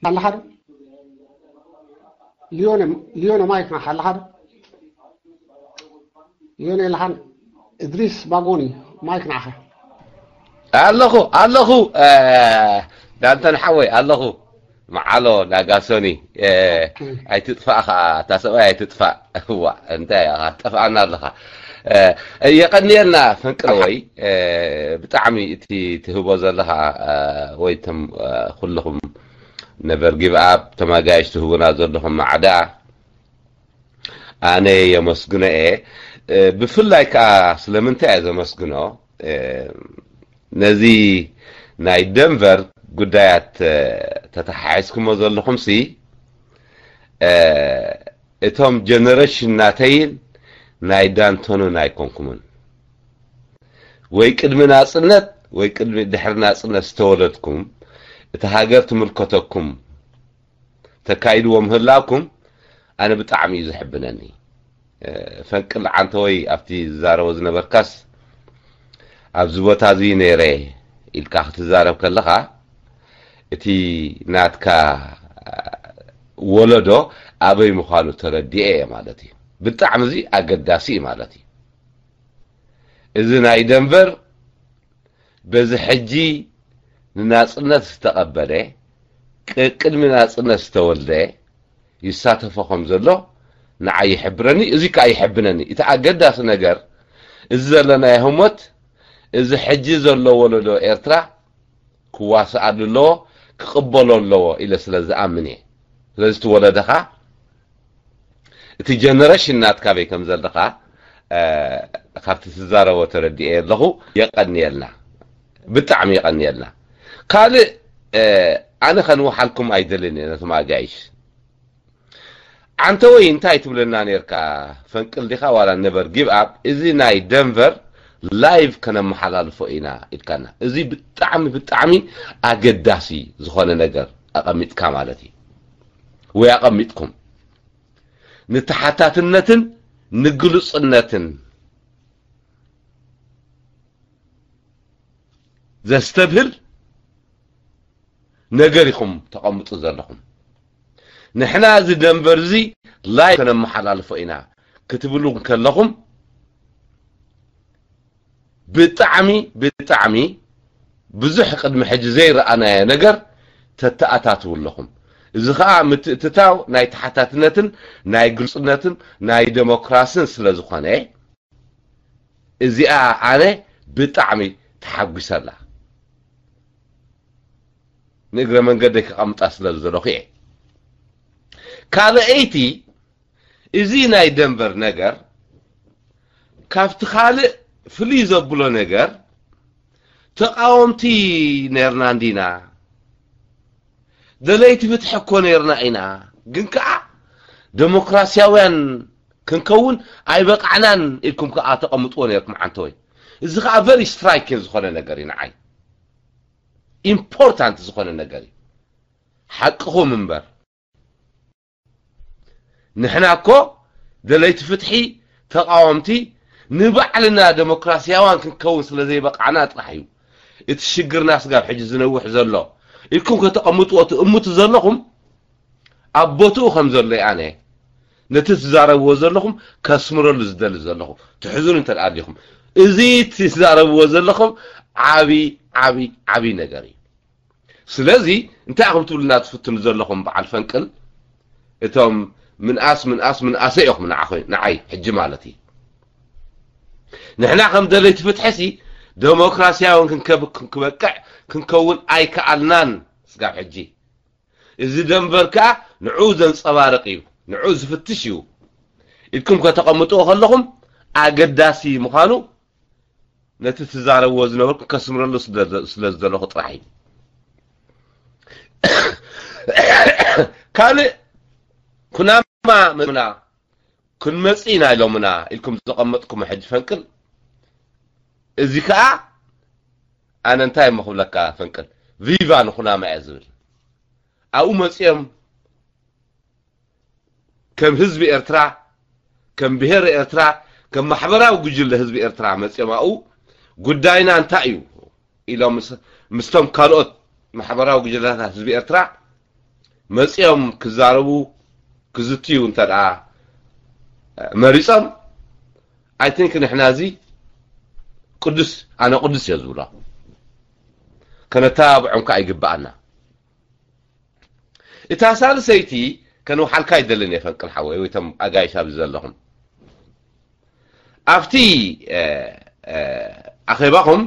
ኣለኻ ዶ? ሊዮነ ሊዮነ ማይክ ንዓኻ ኣለኻ ዶ? ሊዮነ ኣለኻን? እድሪስ ባጎኒ ማይክ ንዓኻ። ኣለኹ ኣለኹ እ፣ ዳንተን ሓወይ ኣለኹ። መዓሎ ናጋሶኒ እ፣ ኣይትጥፋእ ኸዓ እታ ሰብኣይ ኣይትጥፋእ። እዋ እንታይ ኢኻ ትጠፍኣና ኣለኻ? እ፣ የቐንየልና ፈንቅለወይ እ፣ ብጣዕሚ እቲ ትህቦ ዘለኻ እ፣ ወይ እቶም እ፣ ኩልኹም ነቨር ጊቭ ኣፕ ተማጋይሽ ትህቡና ዘለኹም ማዕዳ ኣነ የመስግኖ እየ። እ፣ ብፍላይ ከዓ ስለምንታይ እየ ዘመስግኖ? እ፣ ነዚ ናይ ደንቨር ጉዳያት እ፣ ተተሓሒዝኩሞ ዘለኹምሲ እ፣ እቶም ጀነሬሽን ናተይን ናይ ዳንቶንን ኣይኮንኩምን። ወይ ቅድሚ ናፅነት ወይ ቅድሚ ድሕሪ ናፅነት ዝተወለድኩም እቲ ሃገር ትምልከተኩም ተካይድዎ ምህላውኩም ኣነ ብጣዕሚ እዩ ዘሕብነኒ። እ፣ ፈንቅል ዓንተወይ ኣብቲ ዝዛረቦ ዝነበርካስ ኣብዚ ቦታ እዚ ነይረ ኢልካ ክትዛረብ ከለኻ እቲ ናትካ ወለዶ ኣበይ ምዃኑ ተረዲኤ እየ ማለት እዩ። ብጣዕሚ እዚ ኣገዳሲ እዩ ማለት እዩ። እዚ ናይ ደንቨር በዚ ሕጂ ንናጽነት ዝተቐበለ፣ ቅ- ቅድሚ ናጽነት ዝተወልደ ይሳተፎ ከም ዘሎ ንዓይ ይሕብረኒ። እዚ ከኣ ይሕብነኒ። እቲ ኣገዳሲ ነገር፣ እዚ ዘለናዮ ህሞት፣ እዚ ሕጂ ዘሎ ወለዶ ኤርትራ ክዋስኣሉ ኣለዎ፣ ክቕበሎ ኣለዎ ኢለ ስለ ዝኣምን እየ። ስለዚ እቲ ወለደኻ፣ እቲ ጀነሬሽን ናትካ በይ ከም ዘለኻ፣ እ፣ ካብቲ ትዛረቦ ተረዲኤ ኣለኹ። የቐንየልና፣ ብጣዕሚ የቐንየልና። ካልእ፣ እ፣ ኣነ ከንውሓልኩም ኣይደልን እየ ነቶም ኣጋይሽ። ዓንተወይ እንታይ ትብለና ነርካ? ፈንቅል ዲኻ ዋላ ነቨር ጊቭ ኣፕ? እዚ ናይ ደንቨር ላይቭ ከነመሓላልፎ ኢና ኢልካና። እዚ ብጣዕሚ፣ ብጣዕሚ ኣገዳሲ ዝኾነ ነገር ኣቐሚጥካ ማለት እዩ፣ ወይ ኣቐሚጥኩም። ንተሓታትነትን ንግሉጽነትን ዘስተብህል ነገር ኢኹም ተቐምጡ ዘለኹም። ንሕና እዚ ደንቨር እዚ ላይቭ ከነመሓላልፎ ኢና ክትብሉ ከለኹም፣ ብጣዕሚ፣ ብጣዕሚ ብዙሕ ቅድሚ ሕጂ ዘይረኣናዮ ነገር ተተኣታትዉ ኣለኹም። እዚ ኸኣ ምትእትታው ናይ ተሓታትነትን ናይ ግልጽነትን ናይ ደሞክራስን ስለ ዝኾነ፣ እዚኣ ኣነ ብጣዕሚ ተሓጒሰላ። ንእግረ መንገደይ ከቐምጣ ስለ ዝደለኹ እየ። ካልኣይቲ፣ እዚ ናይ ደንቨር ነገር ካብቲ ካልእ ፍልይ ዘብሎ ነገር፣ ተቓወምቲ ነርና እንዲና፣ ደለይቲ ፍትሒ እኮ ነርና ኢና፣ ግን ከኣ ደሞክራሲያውያን ክንከውን ኣይበቃዕናን ኢልኩም ከኣ ተቐምጥዎ ነርኩም ዓንተወይ። እዚ ከኣ ቨሪ ስትራይኪን ዝኾነ ነገር እዩ ንዓይ፣ ኢምፖርታንት ዝኾነ ነገር እዩ። ሓቅኹም እምበር፣ ንሕና እኮ ደለይቲ ፍትሒ፣ ተቓወምቲ፣ ንባዕልና ደሞክራሲያውያን ክንከውን ስለ ዘይበቃዕና ጥራሕ እዩ እቲ ሽግርና ስጋብ ሕጂ ዝነውሕ ዘሎ ኢልኩም ከተቐምጥዎ ትእምቱ ዘለኹም። ኣብ ቦትኡ ከም ዘሎ ኣነ ነቲ ትዛረብዎ ዘለኹም ከስምረሉ ዝደሊ ዘለኹ፣ ትሕዝኑ እንተ ደኣ ኣሊኹም፣ እዚ ትዛረብዎ ዘለኹም ዓቢ፣ ዓቢ፣ ዓቢ ነገር እዩ። ስለዚ እንታይ ኢኹም ትብሉና ትፍትኑ ዘለኹም በዓል ፈንቅል? እቶም ምንኣስ፣ ምንኣስ፣ ምንኣሰ ኢኹም ንዓኹ-፣ ንዓይ ሕጂ ማለት እዩ። ንሕና ከም ደለይቲ ፍትሕሲ ደሞክራሲያውን ክንከብ-፣ ክንክበቅዕ ክንከውን ኣይከኣልናን ስጋብ ሕጂ። እዚ ደንቨር ከኣ ንዕኡ ዘንጸባርቕ እዩ፣ ንዕኡ ዝፍትሽ እዩ ኢልኩም ከተቐምጥዎ ከለኹም ኣገዳሲ ምዃኑ ነቲ ትዛረብዎ ዝነበርኩ ከስምረሉ ስለ፣ ስለ ዝደለኹ ጥራሕ እዩ። ካልእ ኩናማ መና ክንመጽእ ኢና ኢሎምና ኢልኩም ዘቐመጥኩም ሕጂ ፈንቅል፣ እዚ ከኣ ኣነ እንታይ እሞ ክብለካ ፈንቅል፣ ቪቫ ንኩናማ እየ ዝብል። ኣብኡ መጺኦም ከም ህዝቢ ኤርትራ፣ ከም ብሄር ኤርትራ፣ ከም ማሕበራዊ ጉጅለ ህዝቢ ኤርትራ መጺኦም ኣብኡ ጉዳይና እንታይ እዩ ኢሎም ምስ-፣ ምስቶም ካልኦት ማሕበራዊ ጉጅለታት ህዝቢ ኤርትራ መጺኦም ክዛረቡ፣ ክዝትዩ እንተ ደኣ መሪጾም፣ I think ንሕና እዚ ቅዱስ፣ ኣነ ቅዱስ እየ ዝብሎ። ከነተባብዖም ከኣ ይግብኣና። እታ ሳልሰይቲ ከንውሓልካ ኣይደልን እየ ፈንቅል ሓወይ፣ ወይ እቶም ኣጋይሽ ኣብዚ ዘለኹም። ኣብቲ፣ እ፣ እ፣ ኣኼባኹም፣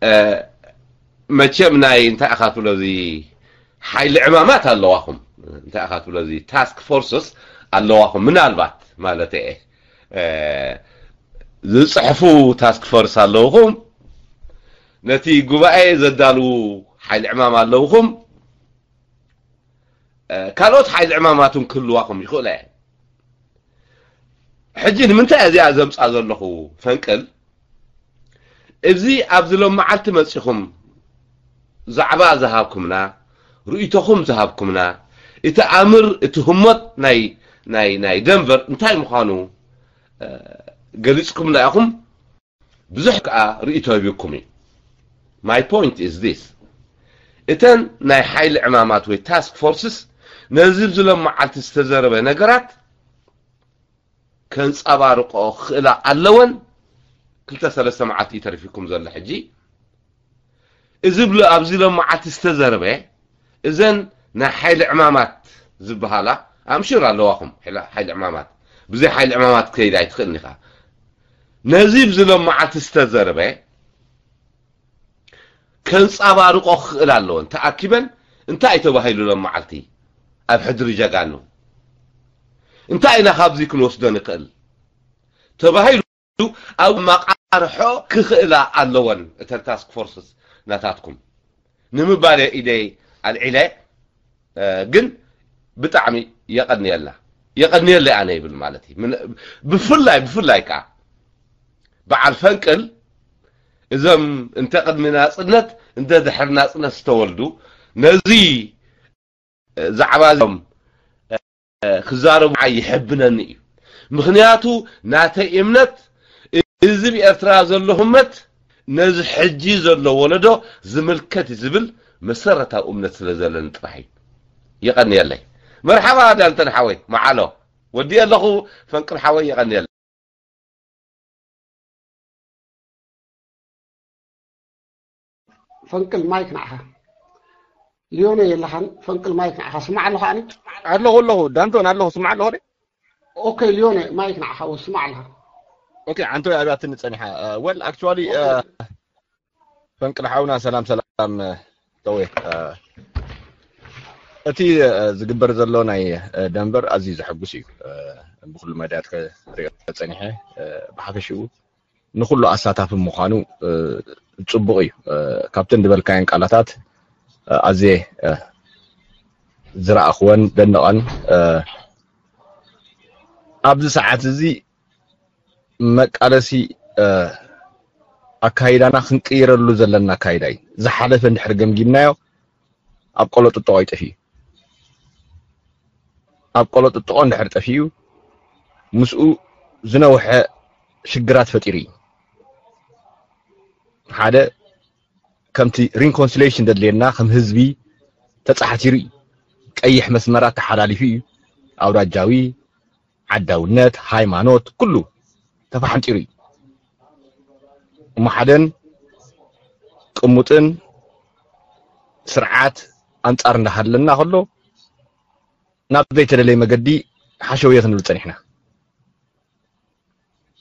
እ፣ መቸም ናይ እንታይ ኢኻ ትብሎ፣ እዚ ሓይሊ ዕማማት ኣለዋኹም፣ እንታይ ኢኻ ትብሎ፣ እዚ ታስክ ፎርስስ ኣለዋኹም፣ ምናልባት ማለት እየ፣ እ፣ ዝጽሕፉ ታስክ ፎርስ ኣለውኹም፣ ነቲ ጉባኤ ዘዳልዉ ሓይሊ ዕማም ኣለውኹም። እ፣ ካልኦት ሓይሊ ዕማማት እውን ክህልዋኹም ይኽእላ እየን። ሕጂ ንምንታይ እዚኣ ዘምጻ ዘለኹ ፈንቅል፣ እዚ ኣብዚ ሎም መዓልቲ መጺኹም ዛዕባ ዝሃብኩምና፣ ርእይቶኹም ዝሃብኩምና፣ እቲ ኣምር፣ እቲ ህሞት ናይ፣ ናይ፣ ናይ ደንቨር እንታይ ምዃኑ፣ እ፣ ገሊጽኩምና ኢኹም። ብዙሕ ከኣ ርእይቶ ሂብኩም እዩ። My point is this። እተን ናይ ሓይሊ ዕማማት ወይ ታስክ ፎርስስ ነዚ ኣብዚ ሎም መዓልቲ ዝተዘረበ ነገራት ከንጸባርቆ ክኽእላ ኣለወን። ክልተ ሰለስተ መዓልቲ እዩ ተሪፊኩም ዘሎ ሕጂ። እዚ ኣብዚ ሎም መዓልቲ ዝተዘረበ እዘን ናይ ሓይሊ ዕማማት ዝበሃላ ኣምሽር ኣለዋኹም። ሓይሊ ዕማማት፣ ብዘይ ሓይሊ ዕማማት ክከይድ ኣይትኽእልን ኢኻ። ነዚ ኣብዚ ሎም መዓልቲ ዝተዘረበ ከንጻባርቆ ክኽእል ኣለወን። ተኣኪበን እንታይ እዩ ተባሂሉ ሎም መዓልቲ ኣብ ሕድሪ ጀጋኑ እንታይ ኢና ካብዚ ክንወስዶ ንኽእል ተባሂሉ ኣብ መቃርሖ ክኽእላ ኣለወን እተን ታስክ ፎርስስ ናታትኩም ንምባል ኢደይ ኣልዒለ። ግን ብጣዕሚ የቐንየላ፣ የቐንየለይ ኣነ ይብል ማለት እዩ። ብፍላይ ብፍላይ ከዓ በዓል ፈንቅል እዞም እንተ ቅድሚ ናፅነት እንተ ድሕሪ ናፅነት ዝተወልዱ ነዚ ዛዕባ እዚኦም ክዛረቡ ይሕብነኒ እዩ። ምኽንያቱ ናተይ እምነት እዚ ብኤርትራ ዘሎ ህመት ነዚ ሕጂ ዘሎ ወለዶ ዝምልከት እዩ ዝብል መሰረታዊ እምነት ስለ ዘለኒ ጥራሕ እዩ። የቐንየለይ። መርሓባ ዳንተን ሓወይ፣ መዓሎ ወዲ ኣለኹ። ፈንቅል ሓወይ የቐንየለይ። ፈንቅል ማይክ ንዓኻ። ሊዮነ የለኻን። ፈንቅል ማይክ ንዓኻ። ስማዕ ኣለኻ ኣነ? ኣለኹ ኣለኹ። ዳንቶን ኣለኹ። ስማዕ ኣለኹ። ኦኬ ሊዮነ ማይክ ንዓኻ። ወ ስማዕ ኣለኻ። ኦኬ ኣንቶ ኣብያትኒ ጸኒሓ። ወል ኣክቹዋሊ ፈንቅል ሓውና ሰላም ሰላም። ተወ እቲ ዝግበር ዘሎ ናይ ደንበር ኣዝዩ ዘሐጉስ እዩ። ብኩሉ መዳያት ከሪኦ ጸኒሐ። ብሓፈሽኡ ንኹሉ ኣሳታፊ ምዃኑ ጽቡቕ እዩ። ካብተን ዝበልካየን ቃላታት ኣዝየ ዝረኣኽወን ደንቐን ኣብዚ ሰዓት እዚ መቃለሲ ኣካይዳና ክንቅይረሉ ዘለና ኣካይዳ እዩ። ዝሓለፈ እንድሕር ገምጊምናዮ ኣብ ቆሎ ጥጥቆ ይጠፊ እዩ። ኣብ ቆሎ ጥጥቆ እንድሕር ጠፊኡ ምስኡ ዝነውሐ ሽግራት ፈጢሩ እዩ። ሓደ ከምቲ ሪንኮንሲሌሽን ደድልየና ከም ህዝቢ ተጻሕቲሩ እዩ። ቀይሕ መስመራት ተሓላሊፉ እዩ። ኣውራጃዊ ዓዳውነት፣ ሃይማኖት፣ ኩሉ ተፋሕንጢሩ እዩ። እሞ ሓደን ቅሙጥን ስርዓት ኣንጻር እንዳሃለና ከሎ ናብ ዘይተደለየ መገዲ ሓሸውየ ክንብል ጸኒሕና።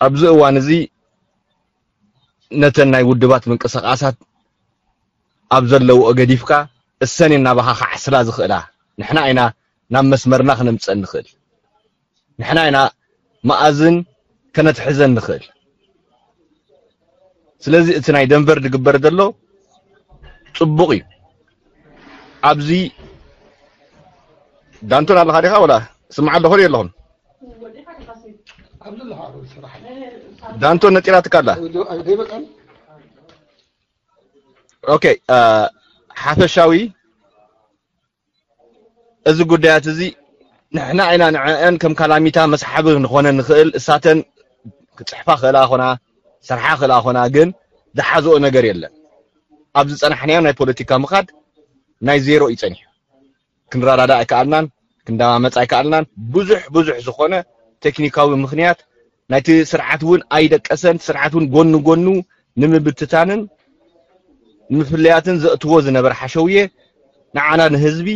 ኣብዚ እዋን እዚ ነተን ናይ ውድባት ምንቅስቃሳት ኣብ ዘለውኦ ገዲፍካ እሰን ናባኻ ክዓስላ ዝኽእላ ንሕና ኢና ናብ መስመርና ክነምፀን ንኽእል። ንሕና ኢና መኣዝን ከነትሕዘን ንኽእል። ስለዚ እቲ ናይ ደንቨር ዝግበር ዘሎ ፅቡቕ እዩ። ኣብዚ ዳንቶን ኣለኻ ዲኻ ወላ ስምዓ ኣለኹ ዶ የለኹን? ዳንቶን ነጢራትካ ኣላ። ኦኬ ሓፈሻዊ እዚ ጉዳያት እዚ ንሕና ኢና ንዐአን ከም ካላሚታ መስሓቢ ንኾነ ንኽእል። እሳተን ክፅሕፋ ክእላ ኾና ሰርሓ ክእላ ኾና ግን ዝሓዝኦ ነገር የለን። ኣብ ዝፀናሕናዮ ናይ ፖለቲካ ምኻድ ናይ ዜሮ እዩ ፀኒሑ። ክንረዳዳእ ኣይከኣልናን፣ ክንደማመፅ ኣይከኣልናን። ብዙሕ ብዙሕ ዝኾነ ቴክኒካዊ ምኽንያት ናይቲ ስርዓት እውን ኣይደቀሰን። ስርዓት እውን ጎኒ ጎኑ ንምብትታንን ንምፍለያትን ዘእትዎ ዝነበረ ሓሸውየ ንዓና ንህዝቢ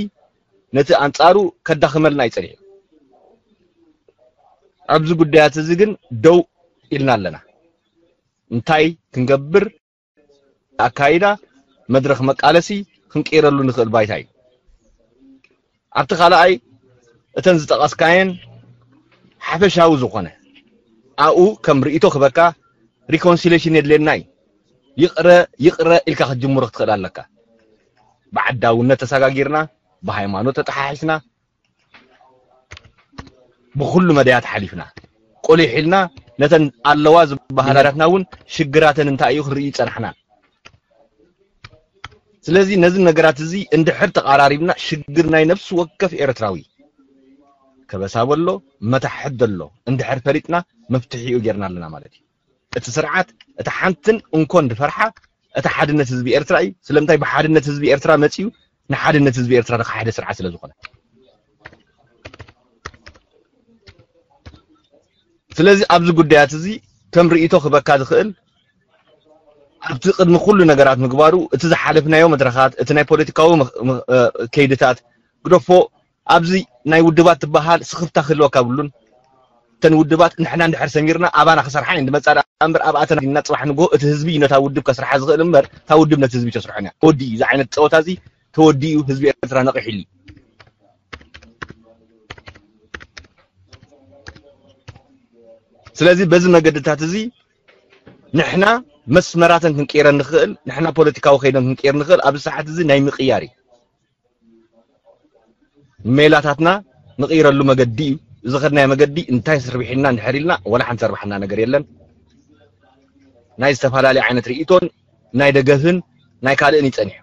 ነቲ ኣንጻሩ ከዳኽመልና እዩ ጸኒሑ። ኣብዚ ጉዳያት እዚ ግን ደው ኢልና ኣለና። እንታይ ክንገብር ኣካይዳ መድረኽ መቃለሲ ክንቅይረሉ ንኽእል ባይታ እዩ። ኣብቲ ካልኣይ እተን ዝጠቐስካየን ሓፈሻዊ ዝኾነ ኣብኡ ከም ርእይቶ ክበካ ሪኮንሲሌሽን የድልየና እዩ። ይቕረ ይቕረ ኢልካ ክትጅምሮ ክትኽእል ኣለካ። ብዓዳውነት ተሰጋጊርና፣ ብሃይማኖት ተጠሓሒስና፣ ብኹሉ መዳያት ሓሊፍና ቆሊሕ ኢልና ነተን ኣለዋ ዝበሃላትና እውን ሽግራተን እንታይ እዩ ክንርኢ ይፀናሕና። ስለዚ ነዚ ነገራት እዚ እንድሕር ተቓራሪብና ሽግር ናይ ነፍሲ ወከፍ ኤርትራዊ ከበሳ በሎ መታሕት ዘሎ እንድሕር ፈሊጥና መፍትሒኡ ጌርና ኣለና ማለት እዩ። እቲ ስርዓት እቲ ሓንትን እንኮን ዝፈርሓ እቲ ሓድነት ህዝቢ ኤርትራ እዩ። ስለምንታይ ብሓድነት ህዝቢ ኤርትራ መፂኡ ንሓድነት ህዝቢ ኤርትራ ዝኸሓደ ስርዓት ስለ ዝኾነ። ስለዚ ኣብዚ ጉዳያት እዚ ከም ርእይቶ ክበካ ዝኽእል ኣብቲ ቅድሚ ኩሉ ነገራት ምግባሩ እቲ ዝሓለፍናዮ መድረኻት እቲ ናይ ፖለቲካዊ ከይድታት ግደፎ ኣብዚ ናይ ውድባት ትበሃል ስኽፍታ ክህልወካ ብሉን እተን ውድባት ንሕና እንድሕር ሰሚርና ኣባና ክሰርሓ እየን ዝመፃ እምበር ኣብኣተን ዲና ፅባሕ ንግሆ እቲ ህዝቢ እዩ ነታ ውድብ ከስርሓ ዝኽእል እምበር እታ ውድብ ነቲ ህዝቢ ተስርሖ እያ ተወዲኡ እዚ ዓይነት ፀወታ እዚ ተወዲኡ ህዝቢ ኤርትራ ነቂሕሉ ስለዚ በዚ መገድታት እዚ ንሕና መስመራተን ክንቀይረን ንኽእል ንሕና ፖለቲካዊ ከይደን ክንቀይር ንኽእል ኣብዚ ሰዓት እዚ ናይ ምቅያር እዩ ሜላታትና ንቕይረሉ መገዲ እዩ ዝኸድናዮ መገዲ እንታይ ስርብሒልና እንድሕር ኢልና ወላ ሓንቲ ዘርባሓና ነገር የለን ናይ ዝተፈላለየ ዓይነት ርእይቶን ናይ ደገፍን ናይ ካልእን ይጸኒሑ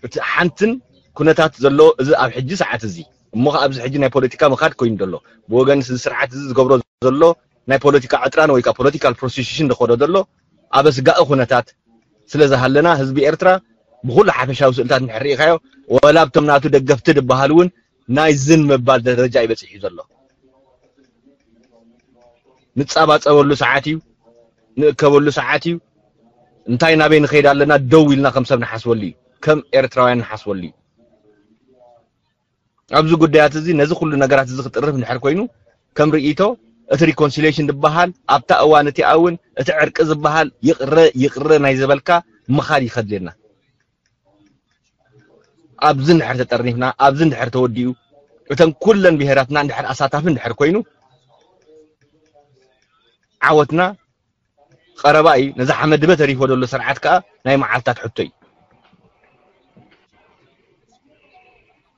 እቲ ሓንትን ኩነታት ዘሎ እዚ ኣብ ሕጂ ሰዓት እዚ እሞ ከኣ ኣብዚ ሕጂ ናይ ፖለቲካ ምኻድ ኮይኑ ዘሎ ብወገን እዚ ስርዓት እዚ ዝገብሮ ዘሎ ናይ ፖለቲካ ዕጥራን ወይ ከዓ ፖለቲካል ፕሮሲሽን ዝኸዶ ዘሎ ኣብ ኣስጋኢ ኩነታት ስለ ዝሃለና ህዝቢ ኤርትራ ብኩሉ ሓፈሻዊ ስእልታት እንድሕር ርኢኻዮ ወላ ኣብቶም ናቱ ደገፍቲ ዝበሃል እውን ናይ ዝን ምባል ደረጃ እዩ በፂሑ ዘሎ ንፃባፀበሉ ሰዓት እዩ ንእከበሉ ሰዓት እዩ እንታይ ናበይ ንኸይድ ኣለና ደው ኢልና ከም ሰብ ንሓስበሉ እዩ ከም ኤርትራውያን ንሓስበሉ እዩ ኣብዚ ጉዳያት እዚ ነዚ ኩሉ ነገራት እዚ ክጥርፍ እንድሕር ኮይኑ ከም ርእይቶ እቲ reconciliation ዝበሃል ኣብታ እዋን እቲኣ እውን እቲ ዕርቂ ዝበሃል ይቕረ ይቕረ ናይ ዝበልካ ምኻድ ይኸድልየና ኣብዚ እንድሕር ተጠርኒፍና ኣብዚ እንድሕር ተወዲኡ እተን ኩለን ብሄራትና እንድሕር ኣሳታፊ እንድሕር ኮይኑ ዓወትና ቀረባ እዩ ነዚ ሓመድበ ተሪፎ ዘሎ ስርዓት ከዓ ናይ መዓልታት ሕቶ እዩ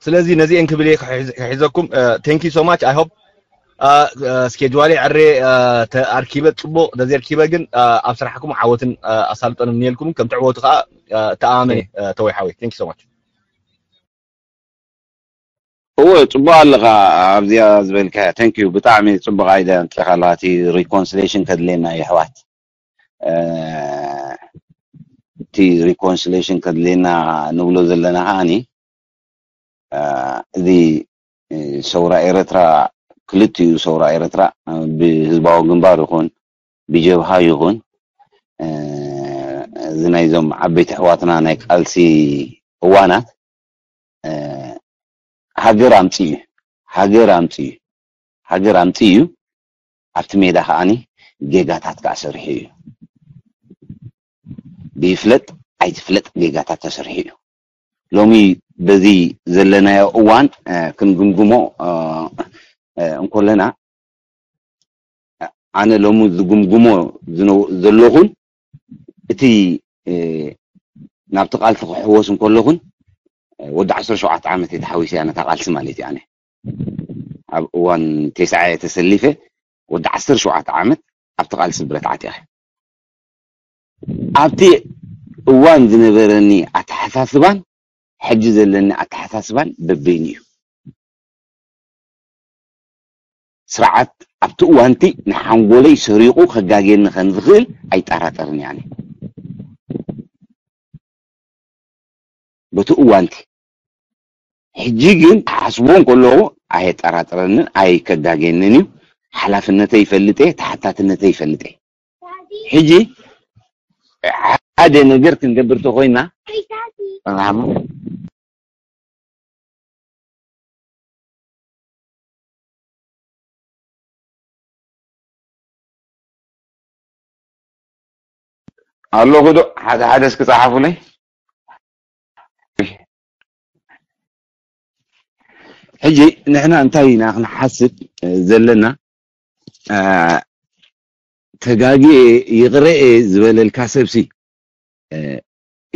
ስለዚ ነዚአን ክብል እየ ክሒዘኩም thank you so much I hope schedule ዐሬ ኣርኪበ ፅቡቅ ተዘርኪበ ግን ኣብ ስራሕኩም ዓወትን ኣሳልጦን እምንየልኩም ከም ትዕወቱ ከዓ ተኣማመን ተወይ ሓወይ thank you so much እወ ጽቡቅ ኣለኻ ኣብዚኣ ዝበልካያ thank you ብጣዕሚ ጽቡቅ idea ኣምጺእካ ኣለኻ እቲ reconciliation ከድልየና እዩ ኣሕዋት እቲ reconciliation ከድልየና ንብሎ ዘለና ከዓኒ እዚ ሰውራ ኤረትራ ክልቲኡ ሰውራ ኤረትራ ብህዝባዊ ግንባር ይኹን ብጀብሃ ይኹን እዚ ናይዞም ዓበይቲ ኣሕዋትና ናይ ቃልሲ እዋናት ሃገር ኣምፅኡ እዩ ሃገር ኣምፅኡ እዩ ሃገር ኣምፅኡ እዩ ኣብቲ ሜዳ ከዓኒ ጌጋታት ከዓ ሰሪሑ እዩ ብይፍለጥ ኣይትፍለጥ ጌጋታት ተሰሪሑ እዩ ሎሚ በዚ ዘለናዮ እዋን ክንግምግሞ እንኮለና ኣነ ሎሚ ዝግምግሞ ዘለኹን እቲ ናብቲ ቃልሲ ክሕወስ እንከለኹን ወዲ ዓሰርተ ሸውዓተ ዓመት እየ ተሓዊሰያ ነታ ቃልሲ ማለት እዩ ኣነ ኣብ እዋን ቴስዓ እየ ተሰሊፈ ወዲ ዓሰርተ ሸውዓተ ዓመት ኣብቲ ቃልሲ ብረት ዓጢቐ ኣብቲ እዋን ዝነበረኒ ኣተሓሳስባን ሕጂ ዘለኒ ኣተሓሳስባን በበይኑ እዩ ስርዓት ኣብቲ እዋንቲ ንሓንጎለይ ሰሪቑ ከጋግየኒ ከም ዝኽእል ኣይጠራጠርን እየ ኣነ በቲ እዋንቲ ሕጂ ግን ክሓስቦ እንከለኹ ኣየጠራጥረንን ኣይከጋግየንን እዩ ሓላፍነተይ ይፈልጥ እየ ተሓታትነተይ ይፈልጥ እየ ሕጂ ሓደ ነገር ክንገብር ተኾይና ኣለኹ ዶ ሓደ ሓደ እስኪ ጸሓፉለይ ሕጂ ንሕና እንታይ ኢና ክንሓስብ ዘለና ተጋግየ ይቕረ ዝበለልካ ሰብሲ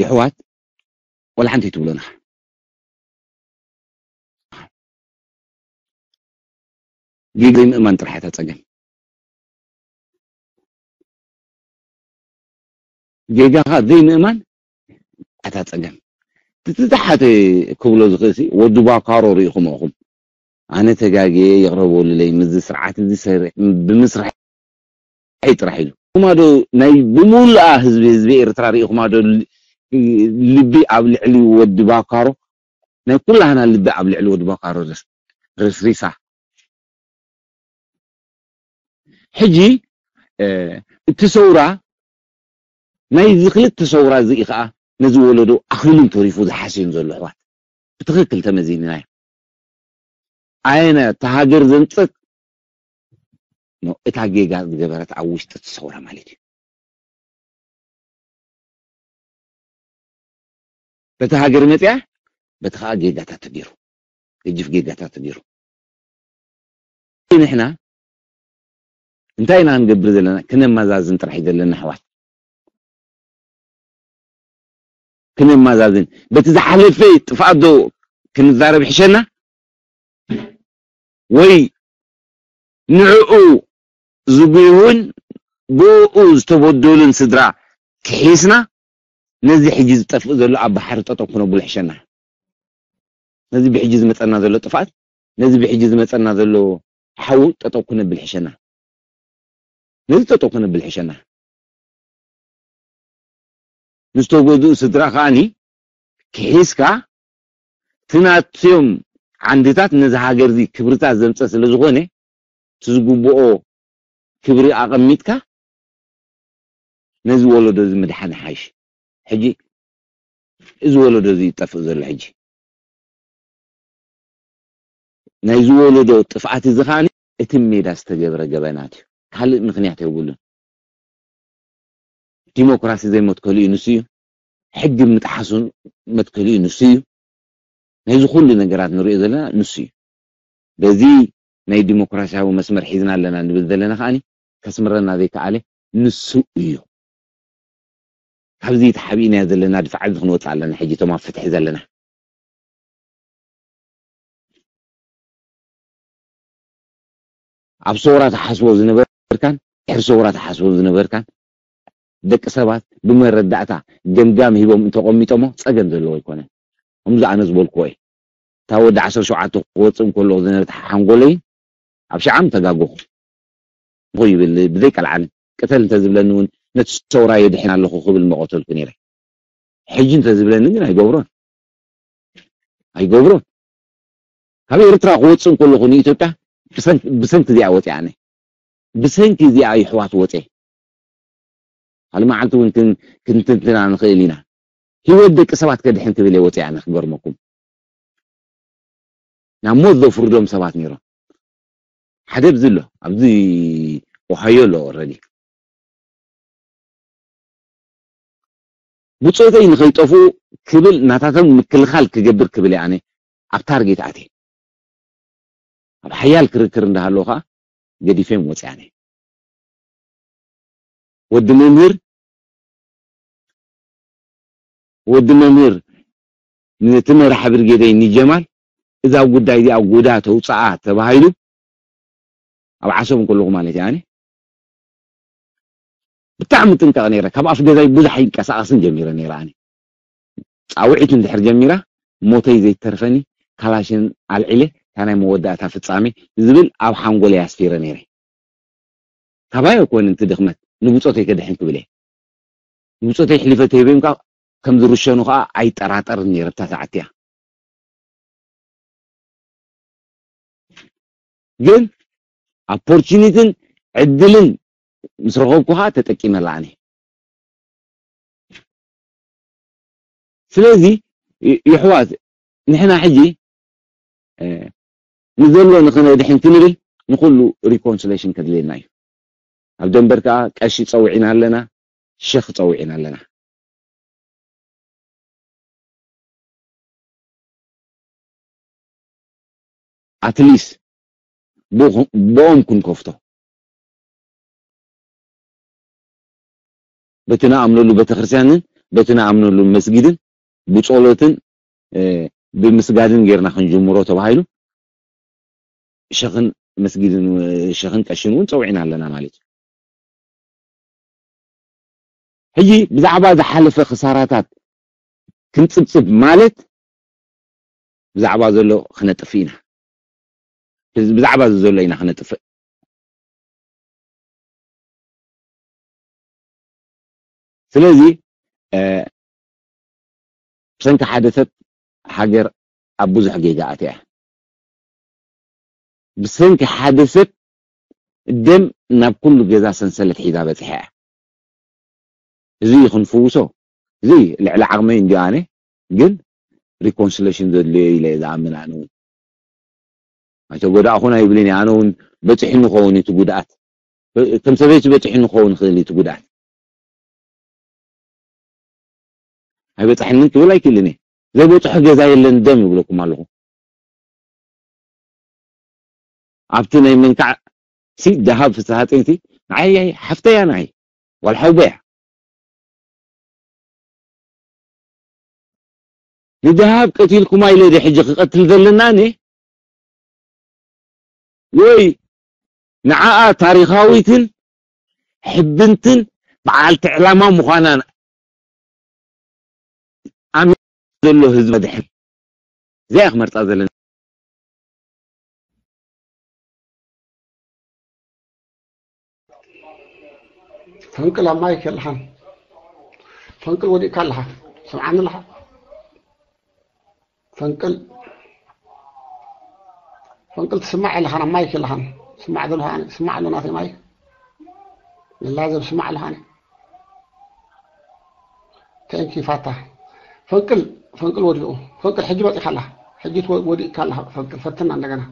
የሕዋት ወላ ሓንቲ ኣይትብሎና ጌጋ ዘይምእማን ጥራሕ እታ ፀገም ጌጋኻ ዘይምእማን እታ ፀገም እቲ ዝሓተ ክብሎ ዝኽእል ወዲ ባካሮ ርኢኹም ኢኹም ኣነ ተጋግየ ይቕረ በሉለይ ምስዚ ስርዓት እዚ ብምስራሕ ጥራሕ ኢሉ ኩማዶ ናይ ብሙሉኣ ህዝቢ ህዝቢ ኤርትራ ርኢኹማዶ ልቢ ኣብ ልዕሊ ወዲ ባካሮ ናይ ኩላህና ልቢ ኣብ ልዕሊ ወዲ ባካሮ ረስሪሳ ሕጂ እቲ ሰውራ ናይዚ ክልተ ሰውራ እዚ ከዓ ነዚ ወለዶ ኣኽሊሉን ተሪፉ ዝሓስዩን ዘሎ ኣሕዋት ብትኽክል ተመዚንናዮ። ኣየነ እታ ሃገር ዘምፀት እታ ጌጋ ዝገበረት ኣብ ውሽጢ እቲ ሰውራ ማለት እዩ። በቲ ሃገር መፅያ በቲ ከዓ ጌጋታት ተገይሩ፣ ገጅፍ ጌጋታት ተገይሩ። ንሕና እንታይ ኢና ክንገብር ዘለና? ክነመዛዝን ጥራሕ እዩ ዘለና ኣሕዋት። ክነመዛዝን። በቲ ዝሓለፈ ጥፍኣት ዶ ክንዛረብ ይሕሸና? ወይ ንዕኡ ዝጉህውን ብኡ ዝተበደሉን ስድራ ክሒስና ነዚ ሕጂ ዝጠፍእ ዘሎ ኣብ ባሕሪ ጠጠው ክነብሎ ይሕሸና። ነዚ ብሕጂ ዝመፀና ዘሎ ጥፍኣት፣ ነዚ ብሕጂ ዝመፀና ዘሎ ሓዊ ጠጠው ክነብል ይሕሸና። ነዚ ጠጠው ክነብል ይሕሸና። ንዝተጎድኡ ስድራ ከዓኒ ክሒስካ እቲ ናትዮም ዓንድታት ነዚ ሃገር እዚ ክብርታት ዘምፀ ስለ ዝኾነ እቲ ዝግብኦ ክብሪ ኣቐሚጥካ ነዚ ወለዶ እዚ ምድሓን ይሓይሽ። ሕጂ እዚ ወለዶ እዚ ይጠፍእ ዘሎ ሕጂ ናይዚ ወለዶ ጥፍኣት እዚ ከዓኒ እቲ ሜዳ ዝተገብረ ገበናት እዩ። ካልእ ምኽንያት የብሉን። ዲሞክራሲ ዘይመትከሉ እዩ ንሱ እዩ። ሕጊ ምጥሓሱ መትከሉ እዩ ንሱ እዩ። ናይዚ ኩሉ ነገራት ንሪኦ ዘለና ንሱ እዩ። በዚ ናይ ዲሞክራሲያዊ መስመር ሒዝና ኣለና ንብል ዘለና ከዓኒ ከስምረና ዘይከኣለ ንሱ እዩ። ካብዚ ተሓቢእናዮ ዘለና ድፋዕ እዚ ክንወፅእ ኣለና። ሕጂ እቶም ኣብ ፍትሒ ዘለና ኣብ ሰውራ ተሓስቦ ዝነበርካን ድሕሪ ሰውራ ተሓስቦ ዝነበርካን ደቂ ሰባት ብመረዳእታ ገምጋም ሂቦም እንተቐሚጦሞ ፀገም ዘለዎ ኣይኮነን። ከምዚ ኣነ ዝበልክዎ እዩ። እታ ወዲ ዓሰርተ ሸውዓተ ክወፅእ እንከሎ ዝነበረት ሓንጎለይ ኣብ ሸዓም ተጋገኹ ይብል ብዘይቀልዓኒ ቅተል እንተዝብለኒ እውን ነቲ ሰውራ የድሕን ኣለኹ ክብል መቐተልኩ ነይረ። ሕጂ እንተዝብለኒ ግን ኣይገብሮን ኣይገብሮን። ካብ ኤርትራ ክወፅእ እንከለኹ ንኢትዮጵያ ብሰንኪ እዚኣ ወፅያ ኣነ ብሰንኪ እዚኣ ይሕዋት ወፀ። ካልእ መዓልቲ እውን ክንትንትና ንኽእል ኢና። ህይወት ደቂ ሰባት ከድሕን ክብል እየ ወፅያ ኣነ ክገርመኩም። ናብ ሞት ዘፍርዶም ሰባት ነይሮም። ሓደ ኣብዚ ኣሎ ኣብዚ ኦሃዮ ኣሎ ኦረዲ ብፆተይ ንኸይጠፍኡ ክብል ናታቶም ምክልኻል ክገብር ክብል እየ ኣነ ኣብ ታርጌት ኣትየ ኣብ ሓያል ክርክር እንዳሃለዉ ከዓ ገዲፈዮም ወፅያ ኣነ ወዲ መምህር ወዲ መምህር ነቲ መራሒ ብርጌደይ ንጀማል እዛ ጉዳይ እዚኣ ጉዳ ተውፅኣ ተባሂሉ ኣብ ዓሰብ እንከለኹ ማለት እያ ኣነ ብጣዕሚ ጥንቀቕ ነይረ ካብ ኣፍ ገዛይ ብዙሕ ኣይንቀሳቐስን ጀሚረ ነይረ ኣነ ፃውዒት እንድሕር ጀሚራ ሞተይ ዘይተርፈኒ ካላሽን ኣልዒለ እታ ናይ መወዳእታ ፍፃሜ ዝብል ኣብ ሓንጎለይ ኣስፊረ ነይረ ካባይ ኣይኮነ እቲ ድኽመት ንብፆተይ ከድሕን ክብል እየ ንብፆተይ ሕሊፈ ተሂበዮም ከዓ ከም ዝርሸኑ ከዓ ኣይጠራጠርን ነይረ ብታ ሰዓት እያ ግን ኣፖርቹኒትን ዕድልን ምስ ረኸብኩ ከዓ ተጠቂመላ ኣነ ስለዚ ይሕዋት ንሕና ሕጂ ንዘሎ ንክነድሕን ክንብል ንኩሉ ሪኮንስሌሽን ከድልየና እዩ ኣብ ደንበር ከዓ ቀሺ ፀውዒና ኣለና ሸኽ ፀውዒና ኣለና ኣትሊስ ብኦም ክንከፍቶ በቲ ንኣምነሉ ቤተክርስትያንን በቲ ንኣምነሉ መስጊድን ብጸሎትን ብምስጋድን ጌርና ክንጅምሮ ተባሂሉ ሸኽን መስጊድን ሸኽን ቀሽን እውን ጸዊዕና ኣለና ማለት እዩ። ሕጂ ብዛዕባ ዝሓለፈ ክሳራታት ክንጽብጽብ ማለት ብዛዕባ ዘሎ ክነጥፍ ኢና። ብዛዕባ እዚ ዘሎ ኢና ክነጥፍእ። ስለዚ ብሰንኪ ሓደ ሰብ ሃገር ኣብ ብዙሕ ጌጋ ኣትያ። ብሰንኪ ሓደ ሰብ ደም ናብ ኩሉ ገዛ ሰንሰለት ሒዛ በፂሓ እያ። እዚ እዩ ክንፍውሶ። እዚ ልዕሊ ዓቕመይ እንዲዩ። ኣነ ግን ሪኮንሲሌሽን ዘድልዮ ኢለ እየ ዝኣምን። ኣነ እውን ኣይተጎዳእኹን ኣይብልን እየ። ኣነ እውን በፂሑ ንኸውን እቲ ጉድኣት፣ ከም ሰበይቲ በፂሑ ንኸውን ይኽእል እዩ እቲ ጉድኣት። ኣይበፃሕንን ክብል ኣይክእልን እየ። ዘይበፅሖ ገዛ የለን ደም ይብለኩም ኣለኹ። ኣብቲ ናይ መንካዕ ሲ ደሃብ ፍስሃ ፅንቲ ንዓይ ሓፍተያ ንዓይ ዋላ ሓውበያ ንደሃብ ቀቲልኩማ ኢለ ደ ሕጂ ክቐትል ዘለና ነ ወይ ንዓኣ ታሪኻዊትን ሕብንትን በዓልቲ ዕላማ ምዃናን ኣሚኑ ዘሎ ህዝቢ ድሕን እዚኣ ክመርፃ ዘለና። ፈንቅል ኣብ ማይክ የለኻን። ፈንቅል ወዲእካ ኣለኻ። ስምዓኒ ኣለኻ። ፈንቅል ፈንቅል ትስማዕ የለኻን። ኣብ ማይክ የለኻን። ስማዕ ዘለኻ ስማዕ ኣሎ ናተይ ማይክ። ንላዘብ ስማዕ ኣለኻ። Thank you ፋታ። ፈንቅል ፈንቅል ወዲኡ። ፈንቅል ሕጂ መፂኻ ኣላ። ሕጂ ትወ- ወዲእካ ኣላ። ፈንቅል ፈትና እንደገና።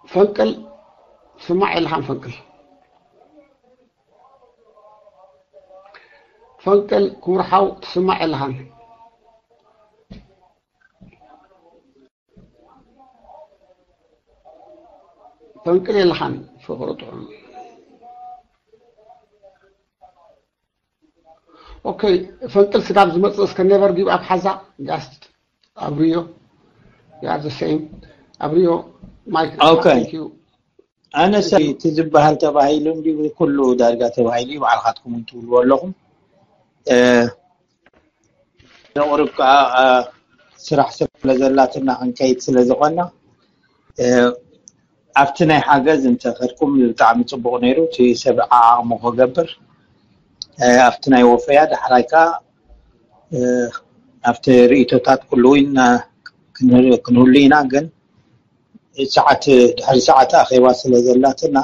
ፈንቅል ስማዕ የለኻን። ፈንቅል ፈንቅል ክቡር ሓው ትስማዕ የለኻን። ፈንቅል የለኻን። ፍቕሪ ጥዑም። ኦኬ፣ ፈንቅል ስጋብ ዝመጽእ እስከ never give up ሓዛ። Just ኣብርዮ። You are the same ኣብርዮ። ማይክ ኦኬ። Thank you። ኣነ ሰብ እቲ ዝበሃል ተባሂሉ እንዲ ኩሉ ዳርጋ ተባሂሉ እዩ። ባዕልካትኩም እውን ትብልዎ ኣለኹም። እ፣ ነቕርብ ከዓ እ፣ ስራሕ ስለ ዘላትና ክንከይድ ስለ ዝኾና እ፣ ኣብቲ ናይ ሓገዝ እንተኸድኩም ብጣዕሚ ፅቡቕ ነይሩ። እቲ ሰብ ዓቕሙ ክገብር እ፣ ኣብቲ ናይ ወፈያ ዳሕራይ ከዓ እ፣ ኣብቲ ርእቶታት ኩሉ እውን እ፣ ክንህል- ክንህሉ ኢና። ግን ሰዓት ድሕሪ ሰዓት ኣኼባ ስለ ዘላትና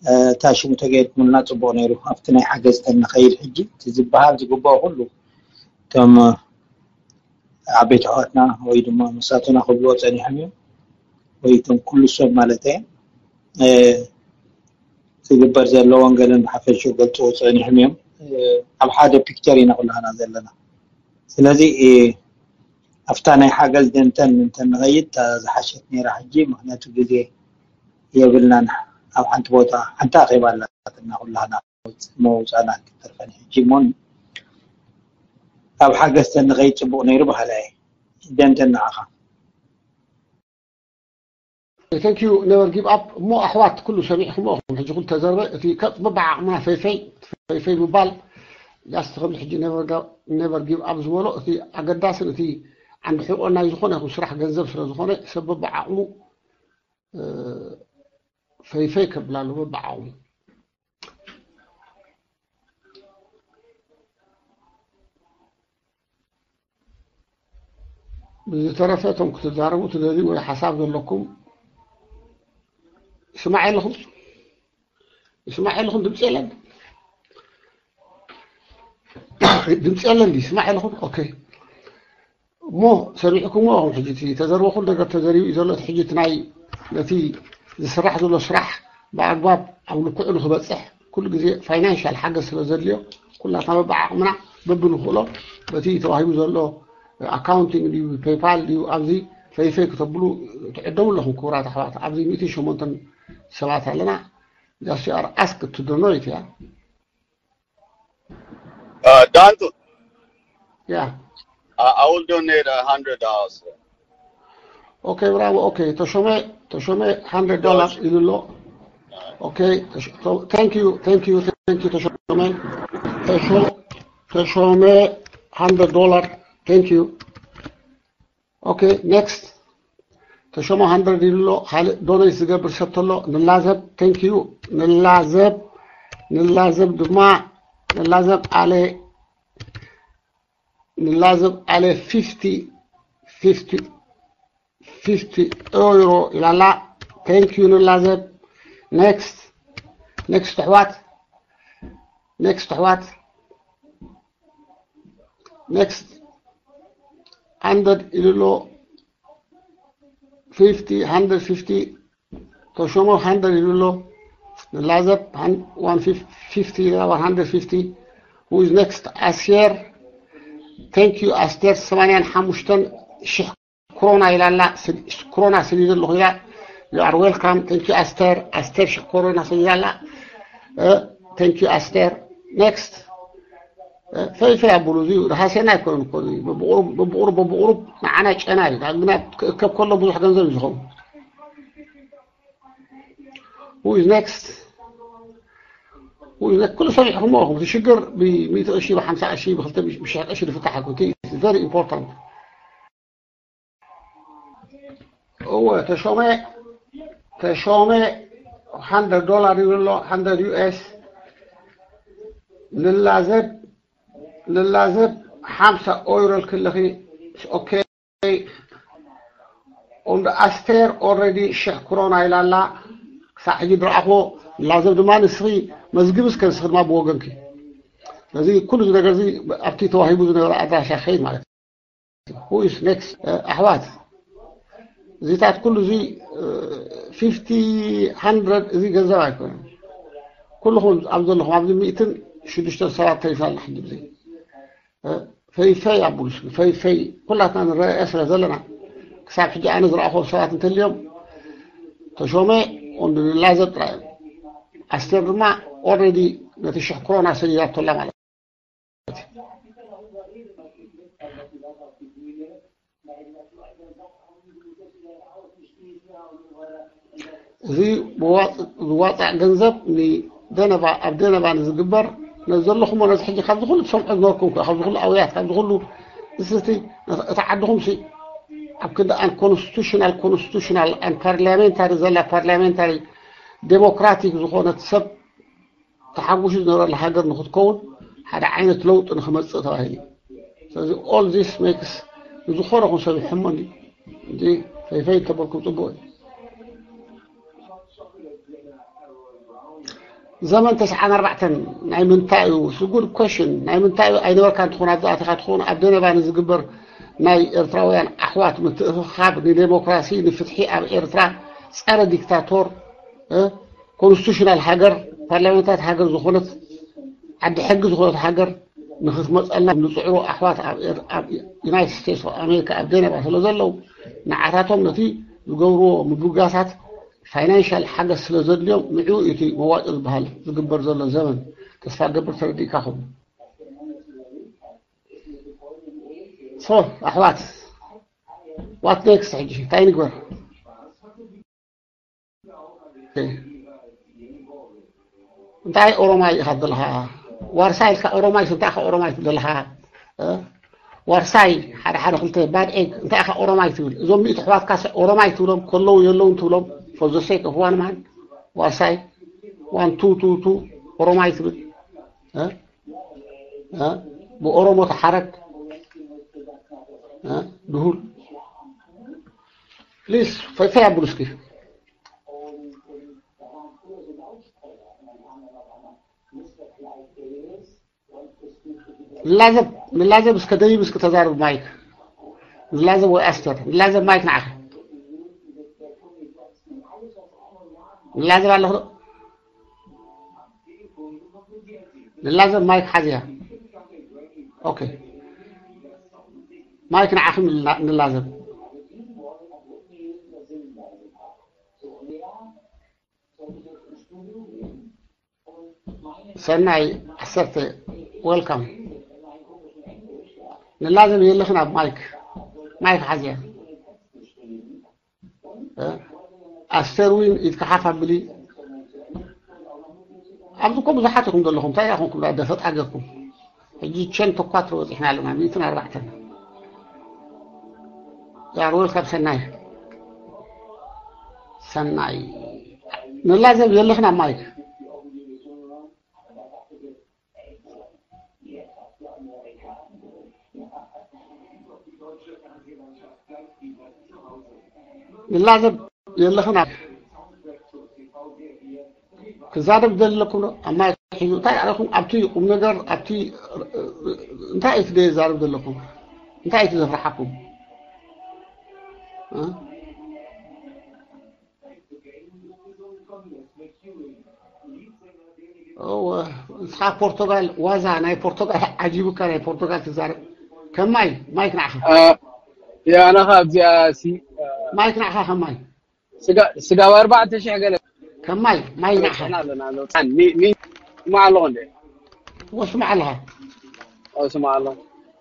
እ፣ እታ ሽሙ ተገይርኩምልና ፅቡቕ ነይሩ። ኣብቲ ናይ ሓገዝ ተንኸይድ ሕጂ እቲ ዝበሃል ዝግብኦ ኩሉ እቶም ዓበይቲ ኣሕዋትና ወይ ድማ መሳቱና ክብልዎ ፀኒሖም እዮም። ወይ እቶም ኩሉ ሰብ ማለት እየ እ፣ ክግበር ዘለዎ ወንጌልን ብሓፈሽኡ ገልፅዎ ፀኒሖም እዮም። እ፣ ኣብ ሓደ ፒክቸር ኢና ኩላህና ዘለና። ስለዚ እ፣ ኣብታ ናይ ሓገዝ ደንተን እንተንኸይድ እታ ዝሓሸት ነይራ ሕጂ፣ ምክንያቱ ግዜ የብልናን። ኣብ ሓንቲ ቦታ ሓንቲ ኣኼባ ኣላትና ኩላህና መውፃና ክትተርፈን ሕጂ እሞ ኣብ ሓገዝ ተንኸይድ ፅቡቕ ነይሩ በሃላይ እየ። ደንተን ንዓኻ። Thank you never give up። እሞ ኣሕዋት ኩሉ ሰሚዕኩሞ ኢኹም። ሕጂ ኩሉ ተዘርበ እቲ ከ- በብዓቕምና ፈይፈይ ፈይፈይ ምባል just ከምዚ ሕጂ never give up ዝበሎ እቲ ኣገዳስን እቲ ዓንዲ ሕቆ ናይ ዝኾነ ይኹን ስራሕ ገንዘብ ስለ ዝኾነ ሰብ በብዓቕሙ እ፣ ፈይፈይ ከብል ኣለዎ በብዓቕሙ። ብዝተረፈ እቶም ክትዛረቡ ትደልዩ ወይ ሓሳብ ዘለኩም ይስማዕ የለኹም ይስማዕ የለኹም ድምፂ የለን ድምፂ የለን ድዩ ይስማዕ የለኹም ኦኬ እሞ ሰሚዕኩምዎ ኢኹም ሕጂ እቲ ተዘርበ ኩሉ ነገር ተዘሪቡ እዩ ዘሎ እቲ ሕጂ እቲ ናይ ነቲ ዝስራሕ ዘሎ ስራሕ ብኣግባብ ኣብ ልክዑ ንክበፅሕ ኩሉ ግዜ ፋይናንሻል ሓገዝ ስለ ዘድልዮ ኩላትና በብዓቕምና በብንኽእሎ በቲ ተዋሂቡ ዘሎ ኣካውንቲንግ ድዩ ፔይፓል ድዩ ኣብዚ ፈይፈይ ክተብሉ ትዕደሙ ኣለኹም ክቡራት ኣሕዋት ኣብዚ ሚእትን ሸሞንተን ሰባት ኣለና just you are asked to donate እያ Uh, Danto, yeah I, I will donate a hundred dollars. okay bravo okay ተሾመ ተሾመ hundred dollar ኢሉ ኣሎ okay thank you thank you thank you ተሾመ ተሾ- ተሾመ hundred dollar thank you okay next ተሾመ hundred ኢሉ ኣሎ ካልእ ዶኔት ዝገብር ሰብ ተሎ ንላዘብ thank you ንላዘብ ንላዘብ ድማ ንላዘብ ኣለ ንላዘብ ኣለ fifty fifty fifty euro ኢላላ። Thank you ንላዘብ። Next next ኣሕዋት፣ next ኣሕዋት፣ next hundred ኢሉ ኣሎ። Fifty hundred fifty፣ ተሾመ hundred ኢሉ ኣሎ። ንላዘብ one fifty one hundred fifty። Who is next? ኣስየር። Thank you ኣስቴር። ሰማንያን ሓሙሽተን ሽሕ ክሮና ኢላ ኣላ። ክሮና ስሊ ዘለኹ ኢላ። You are welcome. Thank you ኣስቴር። ኣስቴር ሽሕ ክሮና ስሊ ኢላ ኣላ። Thank you ኣስቴር። Next። ፈይፈይ ኣብሉ። እዚ ሃሴና ኣይኮነን እኮ። በብቁሩብ በብቁሩብ ንዓና ጨና እዩ። ግና ክእከብ ከሎ ብዙሕ ገንዘብ እዩ ዝኸውን። Who is next? Who is next? ኩሉ ሰሚዕኹሞ ኢኹም። እቲ ሽግር ብሚእቲ ቅርሺ፣ ብሓምሳ ቅርሺ፣ ብክልተ ብሽሕ ቅርሺ ዝፍታሕ ኣይኮን። Very important። እወ ተሾመ፣ ተሾመ hundred ዶላር ይብሎ፣ hundred ዩ ኤስ። ንላዘብ ንላዘብ ሓምሳ ኦይሮ ልክልኺ። ኦኬ። እንዶ ኣስቴር ኦልሬዲ ሽሕ ክሮና ኢላ ኣላ። ክሳዕ ሕጂ ድረኣኹ። ንላዘብ ድማ ንስኺ መዝግቢ እስከ ንስኺ ድማ ብወገንኪ። ስለዚ ኩሉ እዚ ነገር እዚ ኣብቲ ተዋሂቡ ዝነበረ ኣድራሻ ክኸይድ ማለት እዩ። Who is next? ኣሕዋት፣ እዚታት ኩሉ እዚ fifty hundred እዚ ገንዘብ ኣይኮነን። ኩልኹም ኣብ ዘለኹም ኣብዚ ሚእትን ሽዱሽተን ሰባት ተሪፋ ኣላ ሕጂ። እዚ ፈይፈይ ኣብሉ እስኪ፣ ፈይፈይ ኩላትና ንረአ ስለ ዘለና። ክሳብ ሕጂ ኣነ ዝረኣኹም ሰባት እንተልዮም፣ ተሾመ ወንድላዘብ ጥራይ እዮም። ኣስቴር ድማ ኦልሬዲ ነቲ ሽሕ ክሮና ሰዲዳቶ ኣላ ማለት እዩ። እዚ ዝዋፃእ ገንዘብ ንደነባ፣ ኣብ ደነባ ንዝግበር፣ ነዚ ዘለኹሞ ነዚ ሕጂ ካብዚ ኩሉ ትሰምዖ ዝነበርኩም፣ ካብዚ ኩሉ ኣውያት፣ ካብዚ ኩሉ እስቲ እቲ ዓድኹም ሲ ኣብ ክንዲ unconstitutional constitutional and parliamentary ዘላ parliamentary democratic ዝኾነት ሰብ ተሓጉሱ ዝነበረላ ሃገር ንክትከውን ሓደ ዓይነት ለውጢ ንክመፅእ ተባሂሉ እዩ። ስለዚ all this makes ንዝኾነኹም ሰብ ይሕመኒ። እንጂ ፈይፈይ እንተበልኩም ፅቡቅ እዩ። ዘመን ተስዓን ኣርባዕተን ናይ ምንታይ እዩ? It's a good question። ናይ ምንታይ እዩ? ኣይነበርካ እንትኾን ኣብዚ ኣቲኻ ትኾን ኣብ ደነባ ንዝግበር ናይ ኤርትራውያን ኣሕዋት ምትእኽኻብ ንዴሞክራሲ ንፍትሒ ኣብ ኤርትራ ጸረ ዲክታቶር ኮንስቲቱሽናል ሃገር ፓርላሜንታት ሃገር ዝኾነት ዓዲ ሕጊ ዝኾነት ሃገር ንክትመፀልና ንፅዕሩ ኣሕዋት ኣብ ዩናይትድ ስቴትስ ኦፍ ኣሜሪካ ኣብ ደነባ ስለ ዘለዉ ንዓታቶም ነቲ ዝገብርዎ ምብጋሳት ፋይናንሻል ሓገዝ ስለ ዘድልዮም ንዕኡ እቲ መዋጮ ዝበሃል ዝግበር ዘሎ ዘመን ተስፋ ገብር ተረዲእካኹም። ሶ ኣሕዋት ዋት ኔክስት ሕጂ እንታይ ንግበር? እንታይ ኦሮማይ ኢኻ ዘለኻ? ዋርሳይ ኢልካ ኦሮማይ እንታይ ኢኻ ኦሮማይ ዘለኻ? ዋርሳይ ሓደ ሓደ ክልተ ባድ ኤግ እንታይ ኢኻ ኦሮማይ ትብል? እዞም ሚእቲ ኣሕዋትካ ኦሮማይ ትብሎም ከለዉ የለውን ትብሎም for the sake of one man ዋርሳይ one two two two ኦሮማይ ትብል። ብኦሮሞ ተሓረድ ድሁል ፕሊስ ፈይፈይ ኣብሉ እስኪ። ንላዘብ ንላዘብ እስከ ደይብ እስኪ ተዛርብ ማይክ። ንላዘብ ወይ ኣስተር ንላዘብ ማይክ ንዓኺ። ንላዘብ ኣለኹ። ንላዘብ ማይክ ሓዝያ። ኦኬ ማይክ ንዓኺ ንላዘብ። ሰናይ ዓሰርተ ዌልካም። ንላዘብ የለኽን ኣብ ማይክ ማይክ ሓዝያ። ኣስተር ዊን ኢድካ ሓፍ ኣብሊ። ኣብዚ እኮ ብዙሓት ኢኹም ዘለኹም እንታይ ኢኹም ደፈጣ ገርኩም። ሕጂ ቸን ተኳትሮ በፂሕና ኣለና ሚእትን ኣርባዕተን። ያር ዌልካም ሰናይ ሰናይ ንላዘብ የለኽን ኣብ ማይክ። ንላዘብ የለኽን ኣብ ክዛረብ ዘለኩም ዶ ኣብ ማይ ሒዙ እንታይ ኣለኹም ኣብቲ ቁም ነገር ኣብቲ እንታይ እዩ ትደየ ዛረብ ዘለኹም እንታይ እዩ ዘፍርሓኩም ንስኻ ፖርቶጋል ዋዛ ናይ ፖርቶጋል ዓጂቡካ ናይ ፖርቶጋል ትዛረብ ከማይ ማይክ ንዓኻ ያናኻ ኣብዚኣ ሲ ማይክ ንዓኻ ከማይ ስጋብ ኣርባዕተ ሽሕ ገለ ከማይ ማይ ንዓኻ ኣለና ኣለና ስማዕ ኣለኹ እንደ ወስማዕ ኣለኻ ስማዕ ኣለኹ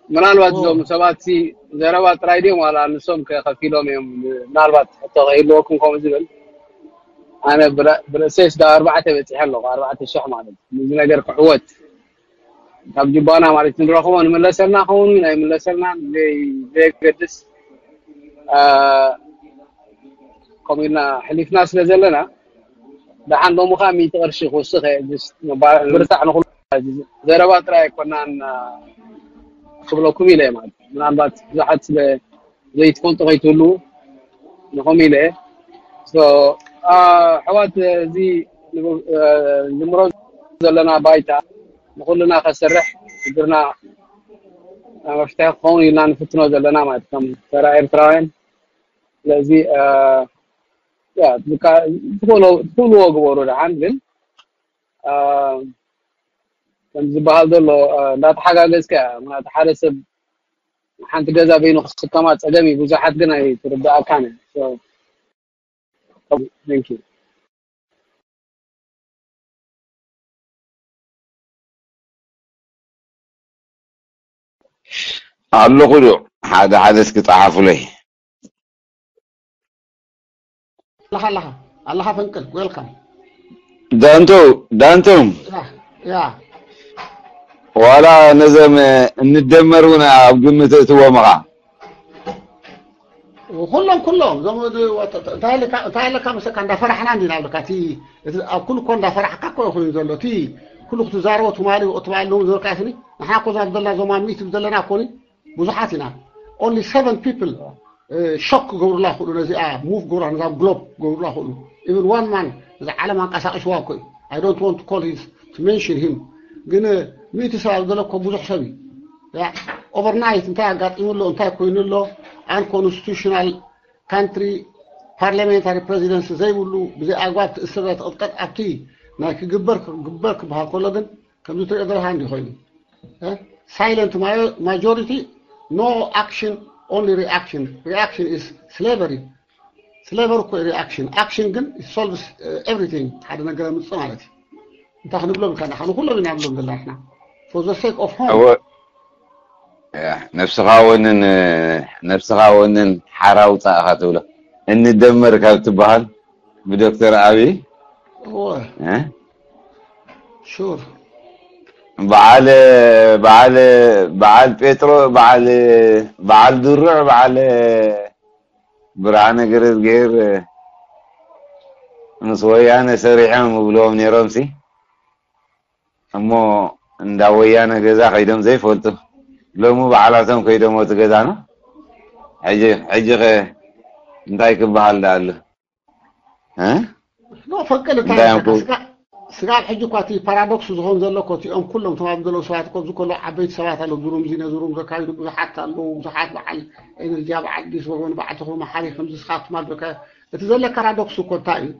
ምናልባት እዞም ሰባት ሲ ዘረባ ጥራይ ድዮም ዋላ ንሶም ከፊሎም እዮም ምናልባት ሕቶ ከይህልወኩም ከምኡ ዝብል ኣነ ብርእሰይ ስጋብ ኣርባዕተ በፂሐ ኣለኹ ኣርባዕተ ሽሕ ማለት እዩ እዚ ነገር ክዕወት ካብ ጅባና ማለት ንረኽቦ ንምለሰልና ከውን ኣይምለሰልና ዘየገድስ ከምኡ ኢልና ሕሊፍና ስለ ዘለና ደሓን ሎሚ ከዓ ሚእቲ ቅርሺ ክውስኸ ብርታዕ ንኩሉ ዘረባ ጥራይ ኣይኮናን ክብለኩም ኢለ ማለት ምናልባት ብዙሓት ስለ ዘይትፈልጡ ከይትህልዉ ንኹም ኢለ ኣሕዋት እዚ ዝምሮ ዘለና ባይታ ንኩልና ከሰርሕ ሽግርና መፍትሒ ክኸውን ኢልና ንፍትኖ ዘለና ማለት ከም ተራ ኤርትራውያን ስለዚ ትኽእልዎ ግበሩ ደሓን ግን ከም ዝበሃል ዘሎ እንዳተሓጋገዝካ ምክንያቱ ሓደ ሰብ ሓንቲ ገዛ በይኑ ክስከማ ፀገም እዩ ብዙሓት ግን ኣይትርዳእካን ኣለኹ ዶ ሓደ ሓደ እስኪ ጸሓፉለይ ኣለኻ ኣለኻ ኣለኻ ፈንቅል ዌልካም ዳንቶ ዳንቶም ያ ዋላ ነዘም እንደመር እውን ኣብ ግምት እትዎም ኢኻ ኩሎም ኩሎም እዞም እንታይ ኣለካ መሰካ እንዳፈራሕና እንዲና ኣለካ እቲ ኣብ ኩሉ እኮ እንዳፈራሕካ እኮ ይኹን ዘሎ እቲ ኩሉ ክትዛረቦ ትማሊ ትባል ሎም ዝበልካ ስኒ ንሓና እኮ ዛብ ዘለና ዞማ ሚት ዘለና ኮኒ ብዙሓት ኢና only seven people shock ክገብሩላ ክእሉ ነዚኣ move ክገብሩላ ነዛ globe ክገብሩላ ክእሉ even one man ነዛ ዓለም ኣንቀሳቂሽዋ እኮ እዩ I don't want to call his to mention him ግን ሚእቲ ሰብ ኣብ ዘሎ እኮ ብዙሕ ሰብ እዩ overnight እንታይ ኣጋጢሙ ኣሎ እንታይ ኮይኑ ኣሎ unconstitutional country parliamentary presidency ዘይብሉ ብዘይ ኣግባብ ትእስረ ትቕጥቀጥ ኣብቲ ናይ ክግበር ክግበር ክበሃል ከሎ ግን ከምዚ ትሪኦ ዘለካ እንዲ ኮይኑ silent majority no action only reaction reaction is slavery slavery እኮ reaction action ግን solves everything ሓደ ነገር ምጽእ ማለት እዩ እንታይ ክንብሎም ኢልካ ንካ ንኩሎም ኢና ንብሎም ዘለና ንሕና for the sake of home ነብስኻ ወንን ነብስኻ ወንን ሓራ ውፃእ ኢኻ ትብሎ እንደመር ካብ ትበሃል ብዶክተር ኣብይ ሹር በዓል በዓል በዓል ጴጥሮ በዓል በዓል ድሩዕ በዓል ብርሃነ ገረዝጌር ምስ ወያነ ሰሪሖም ይብልዎም ነይሮም ሲ እሞ እንዳ ወያነ ገዛ ከይዶም ዘይፈልጡ ሎሚ ባዕላቶም ከይዶም እቲ ገዛ ነው ሕጂ ሕጂ ከ እንታይ ክበሃል ዳኣሉ ኖ ፈቅድ እንታይ ስጋ ኣብ ሕጂ እኳ እቲ ፓራዶክስ ዝኾን ዘሎ እኮ እቲኦም ኩሎም ተማም ዘለዉ ሰባት እኮ ኣብዚ ከሎ ዓበይቲ ሰባት ኣለዉ ዝሩም ዚነ ዝሩም ዘካይዱ ብዙሓት ኣለዉ ብዙሓት በዓል ኤነርጂ ኣብ ዓዲስ ወገን በዓል ተኽሉ መሓሪ ከምዚ ስኻ ትማል በካ እቲ ዘለካ ፓራዶክስ እኮ እንታይ እዩ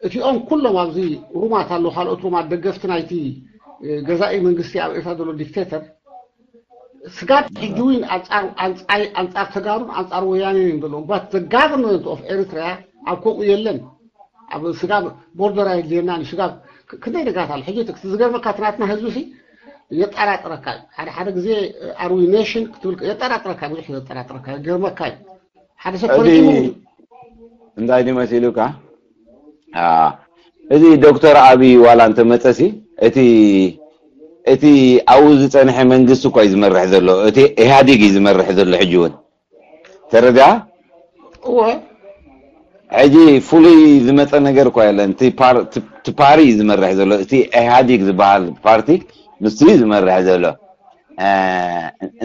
እቲኦም ኩሎም ኣብዚ ሩማት ኣለዉ ካልኦት ሩማት ደገፍቲ ናይቲ ገዛኢ መንግስቲ ኣብ ኤርትራ ዘሎ ዲክቴተር ስጋብ ሕጂ እውን ኣንጻር ኣንጻይ ኣንጻር ተጋሩን ኣንጻር ወያኔን እዮም ዘለዉ but the government of Eritrea ኣብ ከምኡ የለን ኣብ ስጋብ ቦርደር ኣይድልየናን እዩ ስጋብ ክንደይ ደጋት ኣሎ ሕጂ ዝገርመካ ትናትና ህዝቢ ሲ የጠራጥረካ እዩ ሓደ ሓደ ግዜ are we nation ክትብል የጠራጥረካ ብዙሕ የጠራጥረካ ገርመካ እዩ ሓደ ሰብ እዚ ፖለቲኩ እንታይ ድዩ መሲሉካ እዚ ዶክተር ኣብይ ዋላ እንተመፀሲ እቲ እቲ ኣብኡ ዝፀንሐ መንግስቲ እኳ እዩ ዝመርሕ ዘሎ እቲ ኢህኣዲግ እዩ ዝመርሕ ዘሎ ሕጂ እውን ተረዳ እወ ሕጂ ፍሉይ ዝመፀ ነገር እኳ የለን እቲ ፓሪ እዩ ዝመርሕ ዘሎ እቲ ኢህኣዲግ ዝበሃል ፓርቲ ንሱ እዩ ዝመርሕ ዘሎ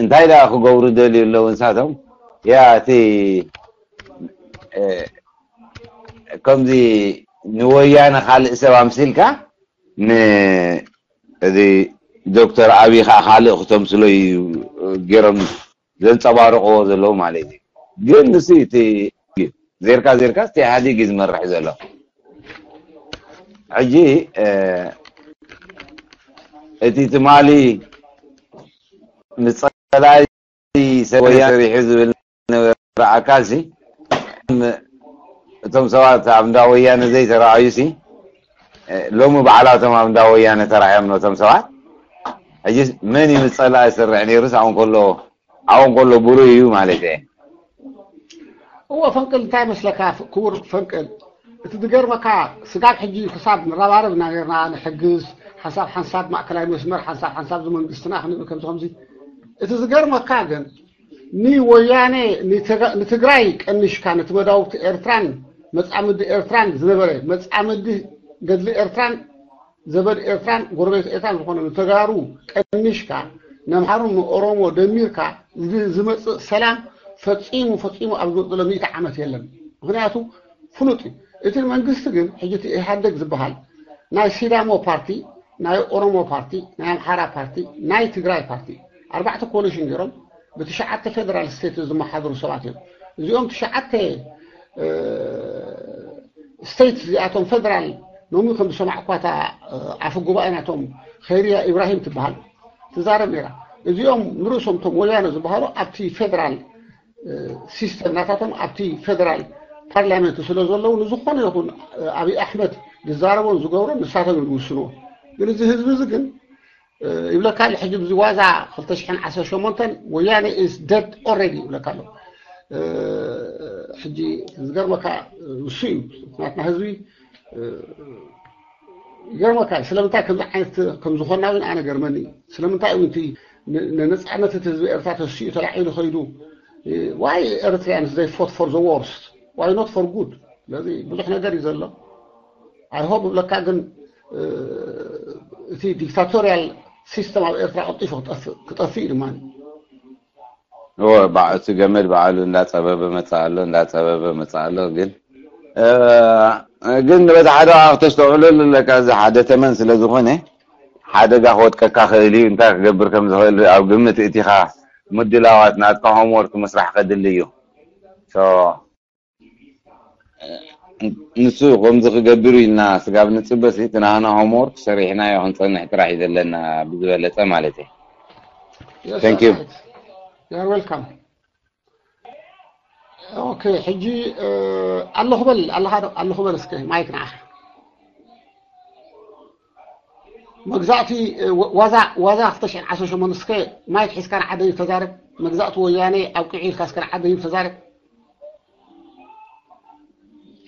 እንታይ ደኣ ክገብሩ ደልዩ ኣለዉ ንሳቶም ያ እቲ ከምዚ ንወያነ ካልእ ሰብ ኣምሲልካ፣ ንእዚ ዶክተር ኣብይ ከዓ ካልእ ክተምስሎ እዩ ገይሮም ዘንፀባርቕዎ ዘለዉ ማለት እዩ። ግን ንሱ እቲ ዜርካ ዜርካ እቲ ኢህኣዴግ እዩ ዝመርሕ ዘሎ። ሕጂ እቲ ትማሊ ንፀላኢ ሰብ ወያነ ሰሪሑ ዝብል ነበረ ኣካል ሲ፣ እቶም ሰባት ኣብ እንዳ ወያነ ዘይተረኣዩ ሲ፣ ሎሚ ባዕላቶም ኣብ እንዳ ወያነ ተራእዮም ነቶም ሰባት። ሕጂ መን እዩ ንፀላኢ ዝሰርሕ ነይሩስ ኣብኡ ከሎ ኣብኡ ከሎ ብሩህ እዩ ማለት እየ። እዎ ፈንቅል፣ እንታይ መስለካ ክቡር ፈንቅል? እቲ ዝገርመካ ስጋብ ሕጂ ክሳብ ንረባረብ እና ነርና፣ ንሕግዝ፣ ሓንሳብ ሓንሳብ ማእከላይ መስመር፣ ሓንሳብ ሓንሳብ ዝመንግስትና ክንብል ከምዚ ከምዚ። እቲ ዝገርመካ ግን ንወያነ ንትግራይ ቀንሽካ፣ ነቲ መዳውብቲ ኤርትራን መጻምዲ ኤርትራን ዝነበረ፣ መጻምዲ ገድሊ ኤርትራን ዘበድ ኤርትራን ጎረቤት ኤርትራን ዝኾነ ንተጋሩ ቀንሽካ፣ ነምሓሩን ንኦሮሞ ደሚርካ ዝመፅእ ሰላም ፈፂሙ ፈፂሙ ኣብ ዝመፅእ ዘሎ ሚእቲ ዓመት የለን። ምክንያቱ ፍሉጥ እዩ። እቲ መንግስቲ ግን ሕጂ እቲ ኢህኣደግ ዝበሃል ናይ ሲዳሞ ፓርቲ፣ ናይ ኦሮሞ ፓርቲ፣ ናይ ኣምሓራ ፓርቲ፣ ናይ ትግራይ ፓርቲ፣ ኣርባዕተ ኮሊሽን ገይሮም ብትሽዓተ ፌደራል ስቴት ዝመሓደሩ ሰባት እዮም። እዚኦም ትሽዓተ ስቴት እዚኣቶም ፌደራል ሎሚ ከም ዝሰማዕኳታ ኣፈ ጉባኤ ናቶም ኸይርያ ኢብራሂም ትበሃል ትዛረብ ነይራ። እዚኦም ንርእሶም እቶም ወያነ ዝበሃሉ ኣብቲ ፌደራል ሲስተም ናታቶም ኣብቲ ፌደራል ፓርላመንት ስለ ዘለዉ ንዝኾነ ይኹን ኣብይ ኣሕመድ ዝዛረቦን ዝገብሮን ንሳቶም እዮም ዝውስንዎ። ግን እዚ ህዝቢ እዚ ግን ይብለካ ኣሎ ሕጂ ብዚ ዋዛ ክልተ ሽሕን ዓሰርተ ሸሞንተን ወያነ is dead already ይብለካ ኣሎ። ሕጂ ዝገርመካ ንሱ እዩ ናትና ህዝቢ ይገርመካ። ስለምንታይ ከምዚ ዓይነት ከም ዝኾንና እውን ኣነ ገርመኒ። ስለምንታይ እውን እቲ ነፃነት እቲ ህዝቢ ኤርትራ ተሲኡ ተላዒሉ ከይዱ why Eritreans they fought for the worst, why not for good? ስለዚ ብዙሕ ነገር እዩ ዘሎ። I hope ይብለካ ግን እቲ ዲክታቶሪያል ሲስተም ኣብ ኤርትራ ቀልጢፉ ክጠፍእ እዩ ድማ። እወ፣ እቲ ገመድ ባዕሉ እንዳፀበበ መፅእ ኣሎ፣ እንዳፀበበ መፅእ ኣሎ። ግን ግን በዚ ሓደ ከዓ ክተስተውዕለሉ ኣለካ። እዚ ሓደ ተመን ስለ ዝኾነ ሓደጋ ክወድቀካ ክእል እዩ። እንታይ ክገብር ከም ዝኽእል ኣብ ግምት እቲኻ ምድላዋት ናትካ ሆምወርክ ምስራሕ ከድሊ እዩ። ንሱ ከምዚ ክገብር ኢልና ስጋብ ንፅበ ሲ እቲ ናህና ሆምወርክ ሰሪሕናዮ ክንፀንሕ ጥራሕ እዩ ዘለና ብዝበለፀ ማለት እዩ። Thank you። You're welcome. Okay, ሕጂ ኣለኹ በል ኣለኻ ዶ ኣለኹ በል እስከ ማይክ ንዓኻ። መግዛእቲ ዋዛ ዋዛ ክልተ ሽሕን ዓሰርተ ሸሞንተ እስከ ማይክ ሒዝካ ንዓደይ ተዛረብ። መግዛእቲ ወያነ ኣብቂዑ ኢልካ እስከ ንዓደይ ተዛረብ።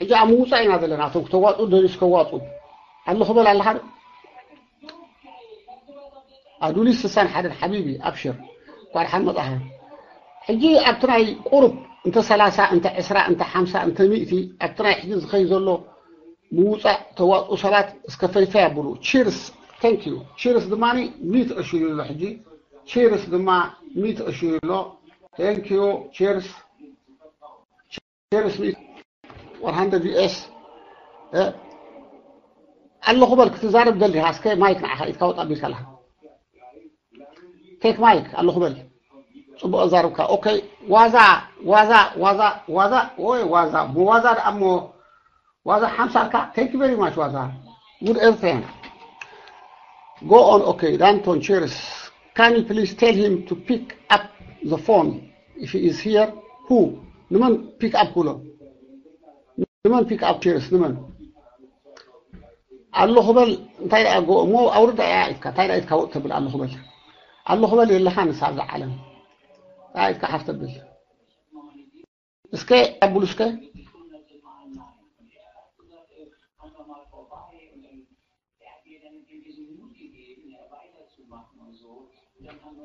ሕጂ ኣብ ምውፃእ ኢና ዘለና። እቶም ክተዋፅኡ ደልዩ እስከዋፁ ኣለኹ በል ኣለኻ ዶ? ኣዱሊስ ስሳን ሓደን ሓቢቢ ኣብሽር እንኳዕ ደሓን መፃኻ። ሕጂ ኣብቲ ናይ ቁሩብ እንተ ሰላሳ እንተ ዕስራ እንተ ሓምሳ እንተ ሚእቲ ኣብቲ ናይ ሕጂ ዝኸይ ዘሎ ምውፃእ ተዋፅኡ ሰባት እስከ ፈይፈይ ኣብሉ። ቺርስ፣ thank you። ቺርስ ድማ ሚት ዕሹ ይሎ ሕጂ። ቺርስ ድማ ሚት ዕሹ ይሎ። Thank you። ቺርስ። Cheers me one hundred U S. ኣለኹ በል ክትዛረብ ደሊኻ እስከ ማይክ ንዓኻ ኢድካ ወጣ ቢልካ ኣለኻ። ቴክ ማይክ ኣለኹ በል። ጽቡቕ ኣዛርብካ። ኦኬ ዋዛ ዋዛ ዋዛ ዋዛ ወይ ዋዛ ዋዛ ደኣ እሞ ዋዛ ሓምሳ ኣልካ። Thank you very much ዋዛ። Good Eritrean. Go on. Okay, Danton, cheers. Can you please tell him to pick up the phone if he is here? Who? ንመን ፒክ ኣፕ ክብሎ? ንመን ፒክ ኣፕ? ቺርስ ንመን? ኣለኹ በል። እንታይ ደኣ ጎ እሞ ኣውርድ እያ ኢትካ እንታይ ደኣ ኢትካ ወጥ ተብል ኣለኹ በል። ኣለኹ በል የለኻ ንሳ ኣብዛ ዓለም። እንታይ ኢትካ ሓፍ ተብል? እስከ ኣብሉ እስከ።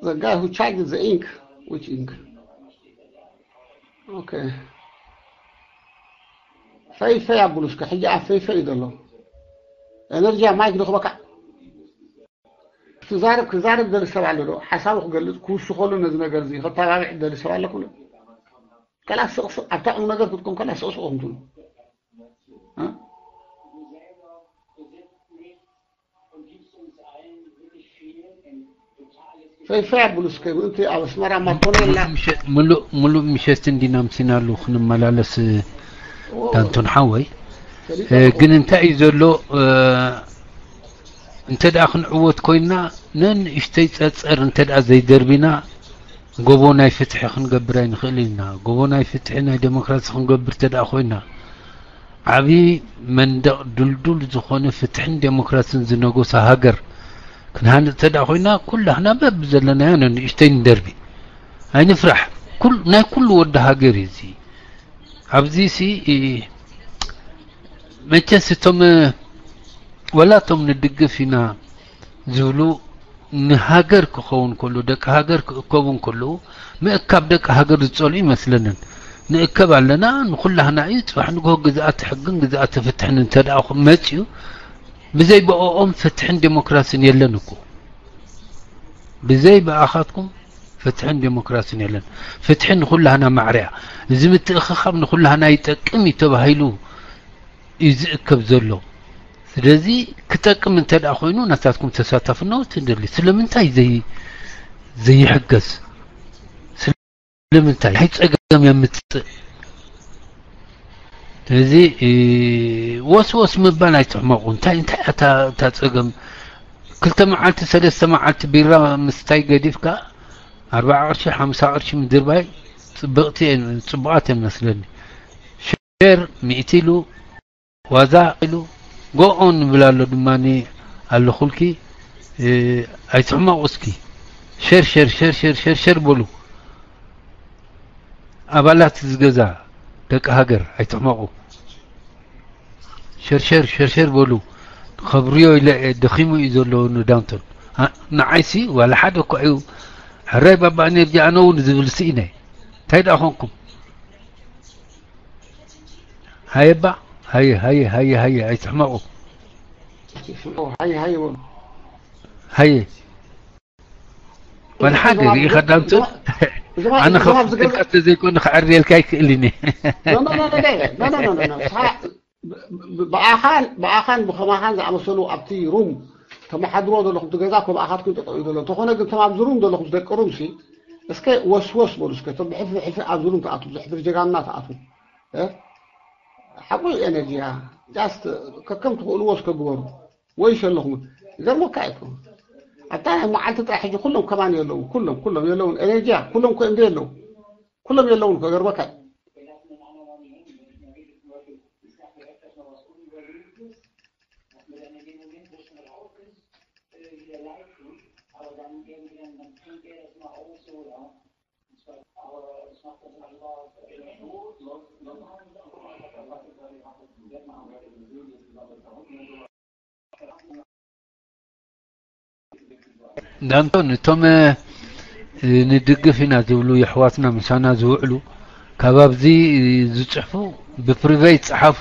The guy who charges the ink. Which ink? Okay. ፈይ ፈይ ኣብሉ እስከ። ሕጂ ኣብ ፈይ ፈይ እዩ ዘሎ። ኤነርጂ ኣብ ማይክ ንኽበካ። ክዛረብ ክዛረብ ደሊ ሰብ ኣሎ ዶ? ሓሳቡ ክገልጽ ክውስኸሉ ነዚ ነገር እዚ ከተባብዕ ደሊ ሰብ ኣሎ ክብሎ። ከላ ስቕስቕ ኣብታ ቁም ነገር ክትኮን ከላ ስቕስቕ ኹም ትብሉ። እ? ፈይፈይ ኣብሉ እስከ ምእንቲ ኣብ ኣስመራ ማኮነ የላ። ምሉእ ምሸ-፣ ምሉእ፣ ምሉእ ምሸት እንዲና ኣምሲናሉ ክንመላለስ ኦ፣ ዳንቶን ሓወይ። ፈሊጠ እ፣ እኮ። ግን እንታይ እዩ ዘሎ፣ እ፣ እንተ ደኣ ክንዕወት ኮይንና፣ ነንእሽተይ ጸጸር እንተ ደኣ ዘይደርቢና፣ ጎቦ ናይ ፍትሒ ክንገብር ኣይንኽእልን ኢና። ጎቦ ናይ ፍትሒ፣ ናይ ዴሞክራሲ ክንገብር እንተ ደኣ ኮይንና፣ ዓቢ መንደቕ ድልዱል ዝኾነ ፍትሕን ዴሞክራሲን ዝነገሶ ሃገር ክንሃንጽ እንተ ደኣ ኮይንና፣ ኩላህና በብዘለናዮ ነንእሽተይ ንደርቢ። ኣይንፍራሕ። ኩል-፣ ናይ ኩሉ ወዲ ሃገር እዩ እዚ። ኣብዚ ሲ፣ እ፣ መቸስ እቶም፣ እ፣ ወላ እቶም ንድግፍ ኢና ዝብሉ ንሃገር ክኸውን ከሎ፣ ደቂ ሃገር ክእከቡ እንከለዉ፣ ምእካብ ደቂ ሃገር ዝጸልኡ ይመስለንን። ንእከብ ኣለና፣ ንኹላህና እዩ። ጽባሕ ንግሆ ግዝኣተ ሕግን ግዝኣተ ፍትሕን እንተ ደኣ መጺኡ፣ ብዘይ ብኦኦም ፍትሕን ዴሞክራሲን የለን እኮ። ብዘይ ብኣኻትኩም ፍትሕን ዴሞክራሲን የለን። ፍትሒ ንኹላህና ማዕረ እያ። እዚ ምትእኽኻብ ንኹላህና ይጠቅም እዩ ተባሂሉ እዩ ዝእከብ ዘሎ። ስለዚ ክጠቅም እንተ ደኣ ኮይኑ ናታትኩም ተሳታፍነት ንደሊ። ስለምንታይ ዘይ-፣ ዘይሕገዝ? ስለምንታይ? እንታይ ጸገም የምጽእ? ስለዚ፣ እ፣ ወስወስ ምባል ኣይትሕመቑ። እንታይ፣ እንታይ እታ፣ እታ ጸገም? ክልተ መዓልቲ፣ ሰለስተ መዓልቲ ቢራ ምስታይ ገዲፍካ፣ ኣርብዓ ቅርሺ፣ ሓምሳ ቅርሺ ምድርባይ ጽብቕቲ እየን፣ ጽቡቓት እየን መስለኒ። ሸር ሚእቲ ኢሉ፣ ዋዛ ኢሉ፣ ጎኦን ይብል ኣሎ ድማ ኣለኹልኪ፣ እ፣ ኣይትሕመቑ እስኪ። ሸር፣ ሸር፣ ሸር፣ ሸር፣ ሸር፣ ሸር በሉ። ኣባላት እዚ ገዛ፣ ደቂ ሃገር፣ ኣይትሕመቑ። ሸርሸር፣ ሸርሸር በሉ። ከብርዮ ኢለ እየ፣ ደኺሙ እዩ ዘሎ ንዳንቶን። ኣ-፣ ንዓይሲ ዋላ ሓደ እኳ እዩ። ሕራይ ባባ ኤነርጂ ኣነ እውን ዝብል ስኢነ። እንታይ ደኣ ኾንኩም? ሃየባ፣ ሃየ፣ ሃየ፣ ሃየ፣ ሃየ፣ ኣይትሕመቑ። ስምዑ፣ ሃየ፣ ሃየ በሉ። ሃየ። ዋላ ሓደ እዞም ኣብ ርኢኻ ዝገ-፣ ዳንቶን? እዞም ኣብ፣ ኣነ እዞም ኣብ ዝገ-፣ ከፍትልካ ተዘይኮነ ክዕርየልካ ኣይክእልን እየ። ኖ፣ ኖ፣ ኖ፣ ኖ፣ ኖ፣ ኖ፣ ኖ፣ ኖ፣ ኖ። ንስኻ ብ-፣ ብ-፣ ብኣኻን፣ ብኣኻን ብኸማኻን ዝኣመሰሉ ኣብቲ ሩም ተመሓድሮ ዘለኹም፣ እቲ ገዛ እኮ ብኣኻትኩም ጠጠው እዩ ዘሎ። እንተኾነ ግን እቶም ኣብዚ ሩም ዘለኹም ደቂ ሩም ሲ፣ እስከ ወስወስ በሉ እስከ። እቶም ብሕልፊ፣ ብሕልፊ ኣብዚ ሩም ትኣትዉ፣ ብሕልፊ ጀጋኑና ትኣትዉ። እ? ሓቁ እዩ ኤነርጂያ። ጃስት ከከም ትኽእልዎ እስከ ግበሩ። ወይስ የለኹም? ይገርመካ እዩ እኮ። ኣብታ ናይ መዓልቲ ጥራሕ ሕጂ ኩሎም ከማን የለዉ። ኩሎም፣ ኩሎም የለዉን። ኤነርጂያ፣ ኩሎም እኮ እንደ የለዉ። ኩሎም የለዉን እኮ፣ ይገርመካ እዩ። ዳንቶን፣ እቶም፣ እ፣ ንድግፍ ኢና ዝብሉ የሕዋትና ምሳና ዝውዕሉ፣ ካብ ኣብዚ ዝጽሕፉ ብፕሪቨት ጸሓፉ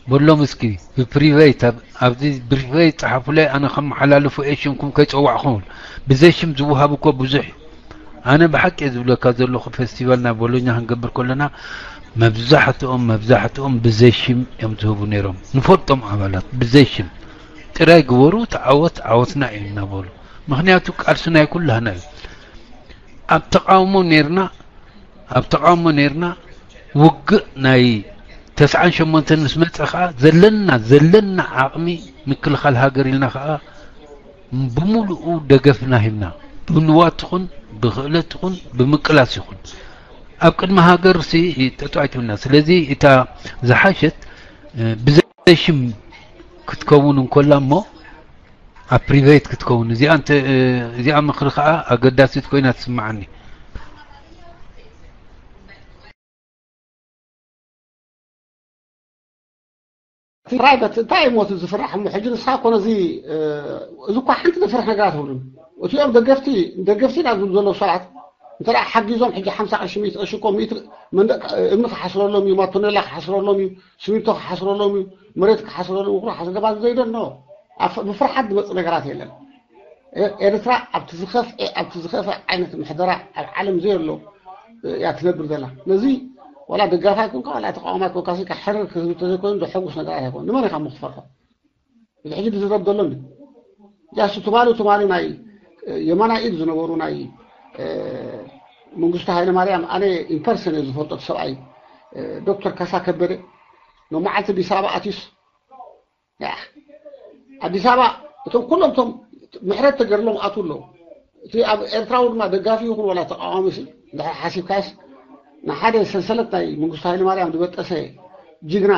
በሎም እስኪ፣ ብፕሪቨት፣ ኣብ-፣ ኣብዚ ብፕሪቨት ጸሓፉለይ፣ ኣነ ከመሓላልፉ እየ ሽምኩም ከይጸዋዕኹም። ብዘይ ሽም ዝወሃብ እኮ ብዙሕ እዩ። ኣነ ብሓቂ እየ ዝብለካ ዘለኹ፣ ፌስቲቫል ናይ ቦሎኛ ክንገብር ከለና መብዛሕትኦም፣ መብዛሕትኦም ብዘይ ሽም እዮም ዝህቡ ነይሮም። ንፈልጦም ኣባላት ብዘይ ሽም ጥራይ ግበሩ፣ ተዓወት፣ ዓወትና እዩ እናበሉ። ምኽንያቱ ቃልሲ ናይ ኩላህና እዩ። ኣብ ተቃውሞ ነይርና፣ ኣብ ተቃውሞ ነይርና፣ ውግእ ናይ ተስዓን ሸሞንተን ምስ መጸ ኸኣ ዘለና፣ ዘለና ዓቕሚ ምክልኻል ሃገር ኢልና ኸኣ ብምሉኡ ደገፍና ሂብና፣ ብንዋት ይኹን፣ ብክእለት ይኹን፣ ብምቅላስ ይኹን፣ ኣብ ቅድሚ ሃገር ሲ ጠጠው ኣይትብልና። ስለዚ እታ ዝሓሸት፣ እ፣ ብዘይ ሽም ክትከውን እንኮላ እሞ፣ ኣብ ፕሪቬት ክትከውን፣ እዚኣ እንተ፣ እ፣ እዚኣ ምኽሪ ከኣ ኣገዳሲት ኮይና ትስምዓኒ። ፕራይቨት እንታይ እዩ ሞት ዝፍራሕ እሞ፣ ሕጂ ንስኻ እኮ ነዚ፣ እ፣ እዚ እኳ ሓንቲ ዘፍርሕ ነገር ኣይትብሉን። እቲኦም ደገፍቲ፣ ደገፍቲ ኢና ዝብሉ ዘለዉ ሰባት፣ እንተ ደኣ ሓጊዞም፣ ሕጂ ሓምሳ ቅርሺ፣ ሚእቲ ቅርሺ እኮ፣ ሚእቲ መንደቕ፣ እምኒ ክሓስረሎም እዩ፣ ማቶኔላ ክሓስረሎም እዩ፣ ሲሚንቶ ክሓስረሎም እዩ፣ መሬት ክሓስረሎም እዩ፣ ኩሉ ሓስ-፣ ገባር ዘይደሎ። ኣብ፣ ብፍርሓት ዝመጽእ ነገራት የለን። ኤ-፣ ኤርትራ ኣብቲ ዝኸፍኤ፣ ኣብቲ ዝኸፍኤ ዓይነት ምሕደራ ኣብ ዓለም ዘየሎ እያ ትነብር ዘላ። ነዚ ዋላ ደጋፋይ ኮንካ ዋላ ተቃዋማይ ኮንካ ሲ ሕርር ክህብ ተዘይኮይኑ ዘሐጉስ ነገራት ኣይኮን። ንመን ኢኻ እሞ ክትፈርሖ? እዚ ሕጂ ዝዝረብ ዘሎ እንዲ ያሱ ትማሊ ትማሊ ናይ የማናይ ኢድ ዝነበሩ ናይ መንግስቱ ሃይለ ማርያም ኣነ ኢምፐርሰን እየ ዝፈልጦ እቲ ሰብኣይ ዶክተር ካሳ ከበደ ሎመዓልቲ ኣዲስ ኣበባ ኣትዩስ ኣዲስ ኣበባ እቶም ኩሎም እቶም ምሕረት ተገርሎም ኣትዉ ኣለዉ። እቲ ኣብ ኤርትራዊ ድማ ደጋፊ ይኹን ዋላ ተቃዋሚ ሲ እንድሕር ሓሲብካስ ንሓደ ሰንሰለት ናይ መንግስቱ ሃይለማርያም ዝበጠሰ ጅግና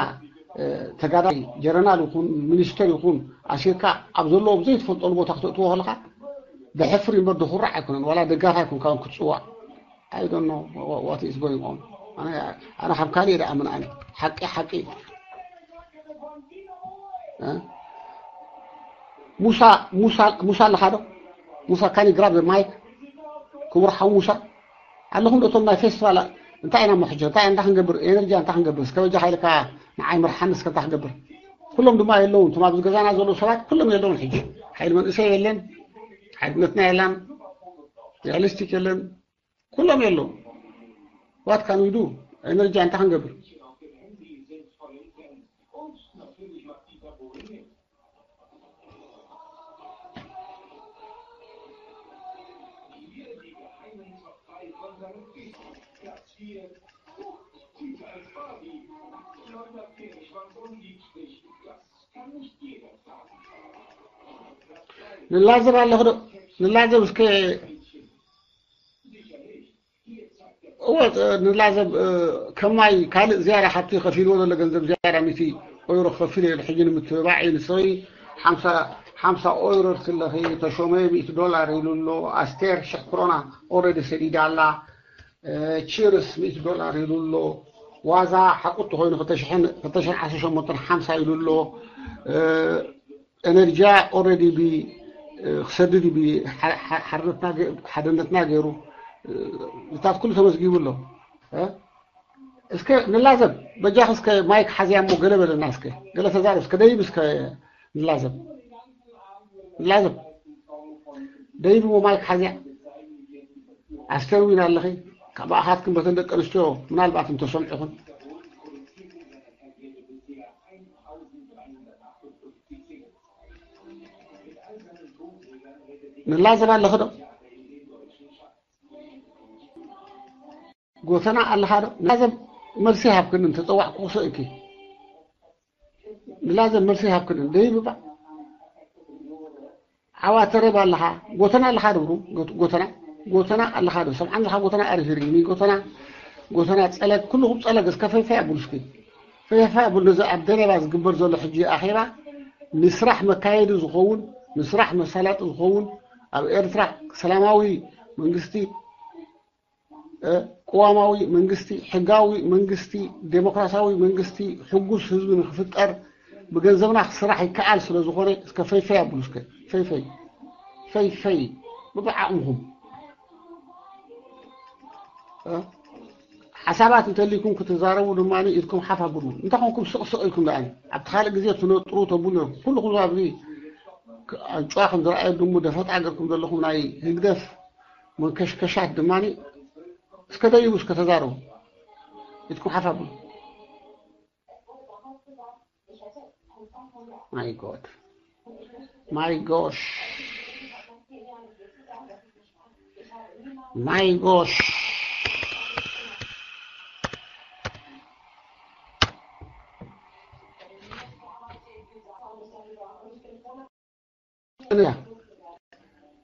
ተጋዳይ ጀረናል ይኹን ሚኒስተር ይኹን ኣሲርካ ኣብ ዘለዎ ብዘይትፈልጠሉ ቦታ ክተእትዎ ከለካ ደሕፍር እምበር ድኹራዕ ኣይኮነን። ዋላ ደጋፊ ኣይኮንካ ክትፅዋዕ I don't know what is going on. ኣነ ኣነ ካብ ካልእ እየ ደኣምን ኣነ ሓቂ ሓቂ ሙሳ ሙሳ ሙሳ ኣለኻ ዶ? ሙሳ ካን ግራብ ማይክ ክቡር ሓው ሙሳ ኣለኹም ዶ? እቶም ናይ ፌስቲቫል እንታይ ኢና ምሕጆ እንታይ እንታይ ክንገብር ኤነርጂ እንታይ ክንገብር እስከ በጃ ሓይልካ ንዓይ ምርሓን እስከ እንታይ ክንገብር ኩሎም ድማ የለውን እቶም ኣብዚ ገዛና ዘለዉ ሰባት ኩሎም የለውን ሕጂ ሓይል መንእሰይ የለን ሓድነትና የላን ሪያሊስቲክ የለን ኩሎም የለውን what can we do ኤነርጂ እንታይ ክንገብር ንላዘብ ኣለኹ ዶ ንላዘብ እስከ እወ ንላዘብ ከማይ ካልእ ዝያዳ ሓቲ ከፊልዎ ዘሎ ገንዘብ ዝያዳ ሚቲ ኦይሮ ክኸፍል እየ ሕጂ ንምትብባዕ እዩ ንስኺ ሓምሳ ኦይሮ ርክለኺ ተሾመ ሚእቲ ዶላር ኢሉ ኣሎ ኣስቴር ሽሕ ክሮና ኦረዲ ሰዲዳ ኣላ ቺርስ ሚእቲ ዶላር ኢሉ ኣሎ ዋዛ ሓቁ ተኮይኑ ክልተ ሽሕን ዓሰርተ ሸሞንተን ሓምሳ ኢሉ ኣሎ ኤነርጂያ ኦረዲ ብ ክሰድድ ብ ሓድነትና ገይሩ እታት ኩሉ ተመዝጊቡ ኣሎ እስከ ንላዘብ በጃኽ እስከ ማይክ ሓዝያ እሞ ገለ በለና እስከ ገለ ተዛረብ እስከ ደይብ እስከ ንላዘብ ንላዘብ ደይብ እሞ ማይክ ሓዝያ ኣስተርዊና ኣለኺ ካብ ኣኻትክን በተን ደቂ ኣንስትዮ ምናልባት እንተሰምዕኹን ንላዘብ ኣለኺ ዶ ጎተና ኣለኻ ዶ ንላዘብ መልሲ ሃብክንን ተፀዋዕኩ ክስእኪ ንላዘብ መልሲ ሃብክንን ደይብባ ዓዋ ተረብ ኣለኻ ጎተና ኣለኻ ዶ ጎተና ጎተና ኣለኻ ዶ ሰምዓን ኣለኻ ጎተና ኣሪፊ ርኢኒ ጎተና ጎተና ፀለግ ኩልኹም ፀለግ እስከ ፈይፋይ ኣብሉ እስኪ ፈይፋይ ኣብሉ ነዚ ኣብ ደነባ ዝግበር ዘሎ ሕጂ ኣኼባ ንስራሕ መካየዲ ዝኸውን ንስራሕ መሳላጢ ዝኸውን ኣብ ኤርትራ ሰላማዊ መንግስቲ ቅዋማዊ መንግስቲ፣ ሕጋዊ መንግስቲ፣ ዴሞክራሲያዊ መንግስቲ፣ ሕጉስ ህዝቢ ንክፍጠር ብገንዘብና ክስራሕ ይከኣል ስለ ዝኾነ እስከ ፈይፈይ ኣብሉ እስከ ፈይፈይ ፈይፈይ ብብዓቕምኹም ሓሳባት እንተሊኩም ክትዛረቡ ድማ ኢድኩም ሓፍ ኣብሉ እንተ ኮንኩም ስቕስቕ ኢልኩም ደኣ ኣብቲ ካልእ ግዜ ትነጥሩ ተብሉ ነርኩም ኩልኩም ኣብዚ ኣንጭዋ ከም ዝረኣየ ድሙ ደፈጣ ገርኩም ዘለኹም ናይ ህግደፍ መንከሽከሻት ድማ እስከ ደይቡ እስከ ተዛረቡ ኢድኩም ሓፍ ኣብሉ my god my gosh my gosh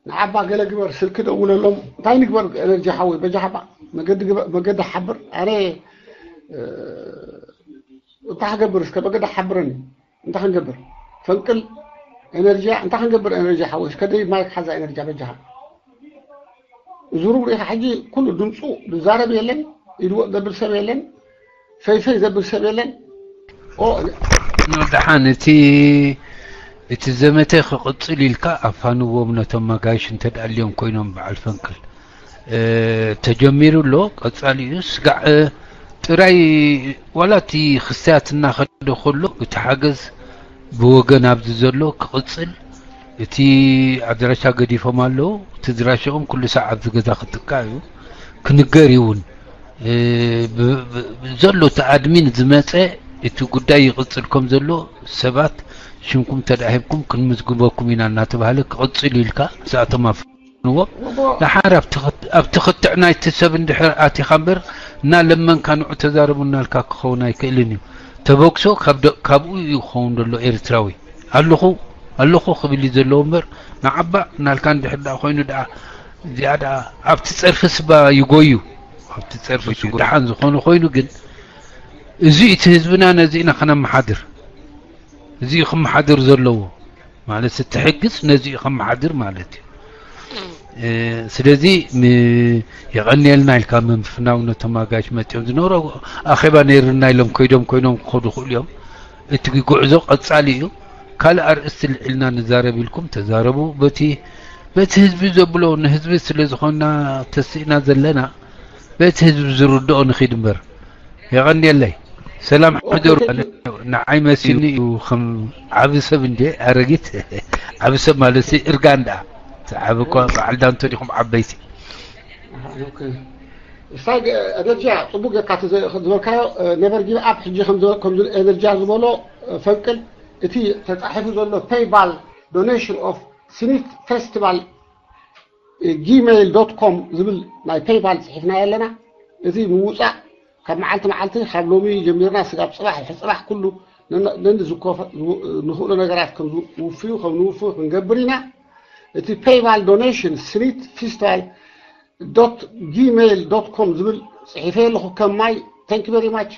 ንዓባ ገለ ግበር ስልኪ ደውለሎም እንታይ ንግበር ኤነርጂ ሓወይ በጃ ሓባ መገዲ ሓብር ኣነ እንታይ ክገብር እስከ መገዲ ሓብረኒ እንታይ ክንገብር ፈንቅል ኤነርጂያ እንታይ ክንገብር ኤነርጂ ሓወይ እስከ ደይ ማይክ ሓዛ ኤነርጂያ በጃኻ እዙሩ ሪኢኻ ሕጂ ኩሉ ድምፁ ዝዛረብ የለን ኢድወቅ ዘብል ሰብ የለን ፈይፈይ ዘብል ሰብ የለን ደሓን እቲ እቲ ዘመተ ክቕፅል ኢልካ ኣፋንዎም ነቶም መጋይሽ እንተደኣልዮም ኮይኖም በዓል ፈንቅል ተጀሚሩ ኣሎ ቀፃሊኡ ስጋዕ ጥራይ ዋላ እቲ ክስታያት እናኸደ ከሎ እቲ ሓገዝ ብወገን ኣብዚ ዘሎ ክቕፅል እቲ ኣድራሻ ገዲፎም ኣለዉ እቲ ድራሻኦም ኩሉ ሳዕ ኣብዚ ገዛ ክጥቃ እዩ ክንገር ይውን ዘሎ እቲ ኣድሚን ዝመፀ እቲ ጉዳይ ይቕፅል ከም ዘሎ ሰባት ሽምኩም ተዳሂብኩም ክንምዝግበኩም ኢና እናተባሃለ ክቕፅል ኢልካ እዛቶም ኣፍንዎም። ንሓር ኣብቲ ክትዕ ናይቲ ሰብ እንድሕር ኣቲኻ እምበር እናለመንካ ንዑ ተዛረቡ እናልካ ክኸውን ኣይክእልን እዩ። ተበግሶ ካብኡ እዩ ክኸውን ዘሎ። ኤርትራዊ ኣለኹ ኣለኹ ክብል እዩ ዘለዎ እምበር ንዓባ እናልካ እንድሕር ደኣ ኮይኑ ደኣ እዚኣ ደኣ ኣብቲ ፀርፊ ስባ ይጎዩ። ኣብቲ ፀርፊ ደሓን ዝኾነ ኮይኑ ግን እዚ እቲ ህዝብና ነዚ ኢና ከነመሓድር። እዚ እዩ ክመሓድር ዘለዎ ማለት እቲ ሕግስ ነዚ እዩ ከመሓድር ማለት እዩ። ስለዚ የቐንየልና ኢልካ ምፍናው ነቶም ኣጋይሽ መፂኦም ዝነበሩ ኣኼባ ነይርና ኢሎም ኮይዶም ኮይኖም ክኸዱ ይኽእሉ እዮም። እቲ ጉዕዞ ቀፃሊ እዩ። ካልእ ኣርእስቲ ልዒልና ንዛረብ ኢልኩም ተዛረቡ። በቲ በቲ ህዝቢ ዘብሎ ንህዝቢ ስለ ዝኾንና ተስእና ዘለና በቲ ህዝቢ ዝርድኦ ንኺድ እምበር። የቐንየለይ። ሰላም ሕደሩ። ንዓይ መሲኒ እዩ ከም ዓቢ ሰብ እንዴ ኣረጊት ዓቢ ሰብ ማለት እርጋን ደኣ ዓቢ እኳ በዓል ዳንቶ ዲኹም ዓበይቲ። ስታይ ኤነርጂያ ጽቡቅ ጌርካ ዝበልካዮ ነበር ጊቭ ኣፕ ሕጂ ከምዚ ኤነርጂያ ዝበሎ ፈንቅል እቲ ተጻሒፉ ዘሎ ፔይባል ዶኔሽን ኦፍ ሲኒት ፌስቲቫል ጂሜይል ዶት ኮም ዝብል ናይ ፔይባል ጽሒፍናዮ ኣለና። እዚ ምውጻእ ካብ መዓልቲ መዓልቲ ካብ ሎሚ ጀሚርና ስጋብ ጽባሕ ድሕሪ ጽባሕ ኩሉ ነንዝኮፈ ንኽእሎ ነገራት ከም ዝውፍዩ ከም ንውፍዩ ክንገብር ኢና። እቲ ፔይባል ዶኔሽን ስኒት ፌስቲቫል ዶት ጂሜይል ዶት ኮም ዝብል ጽሒፈ ኣለኹ ከም ማይ። Thank you very much።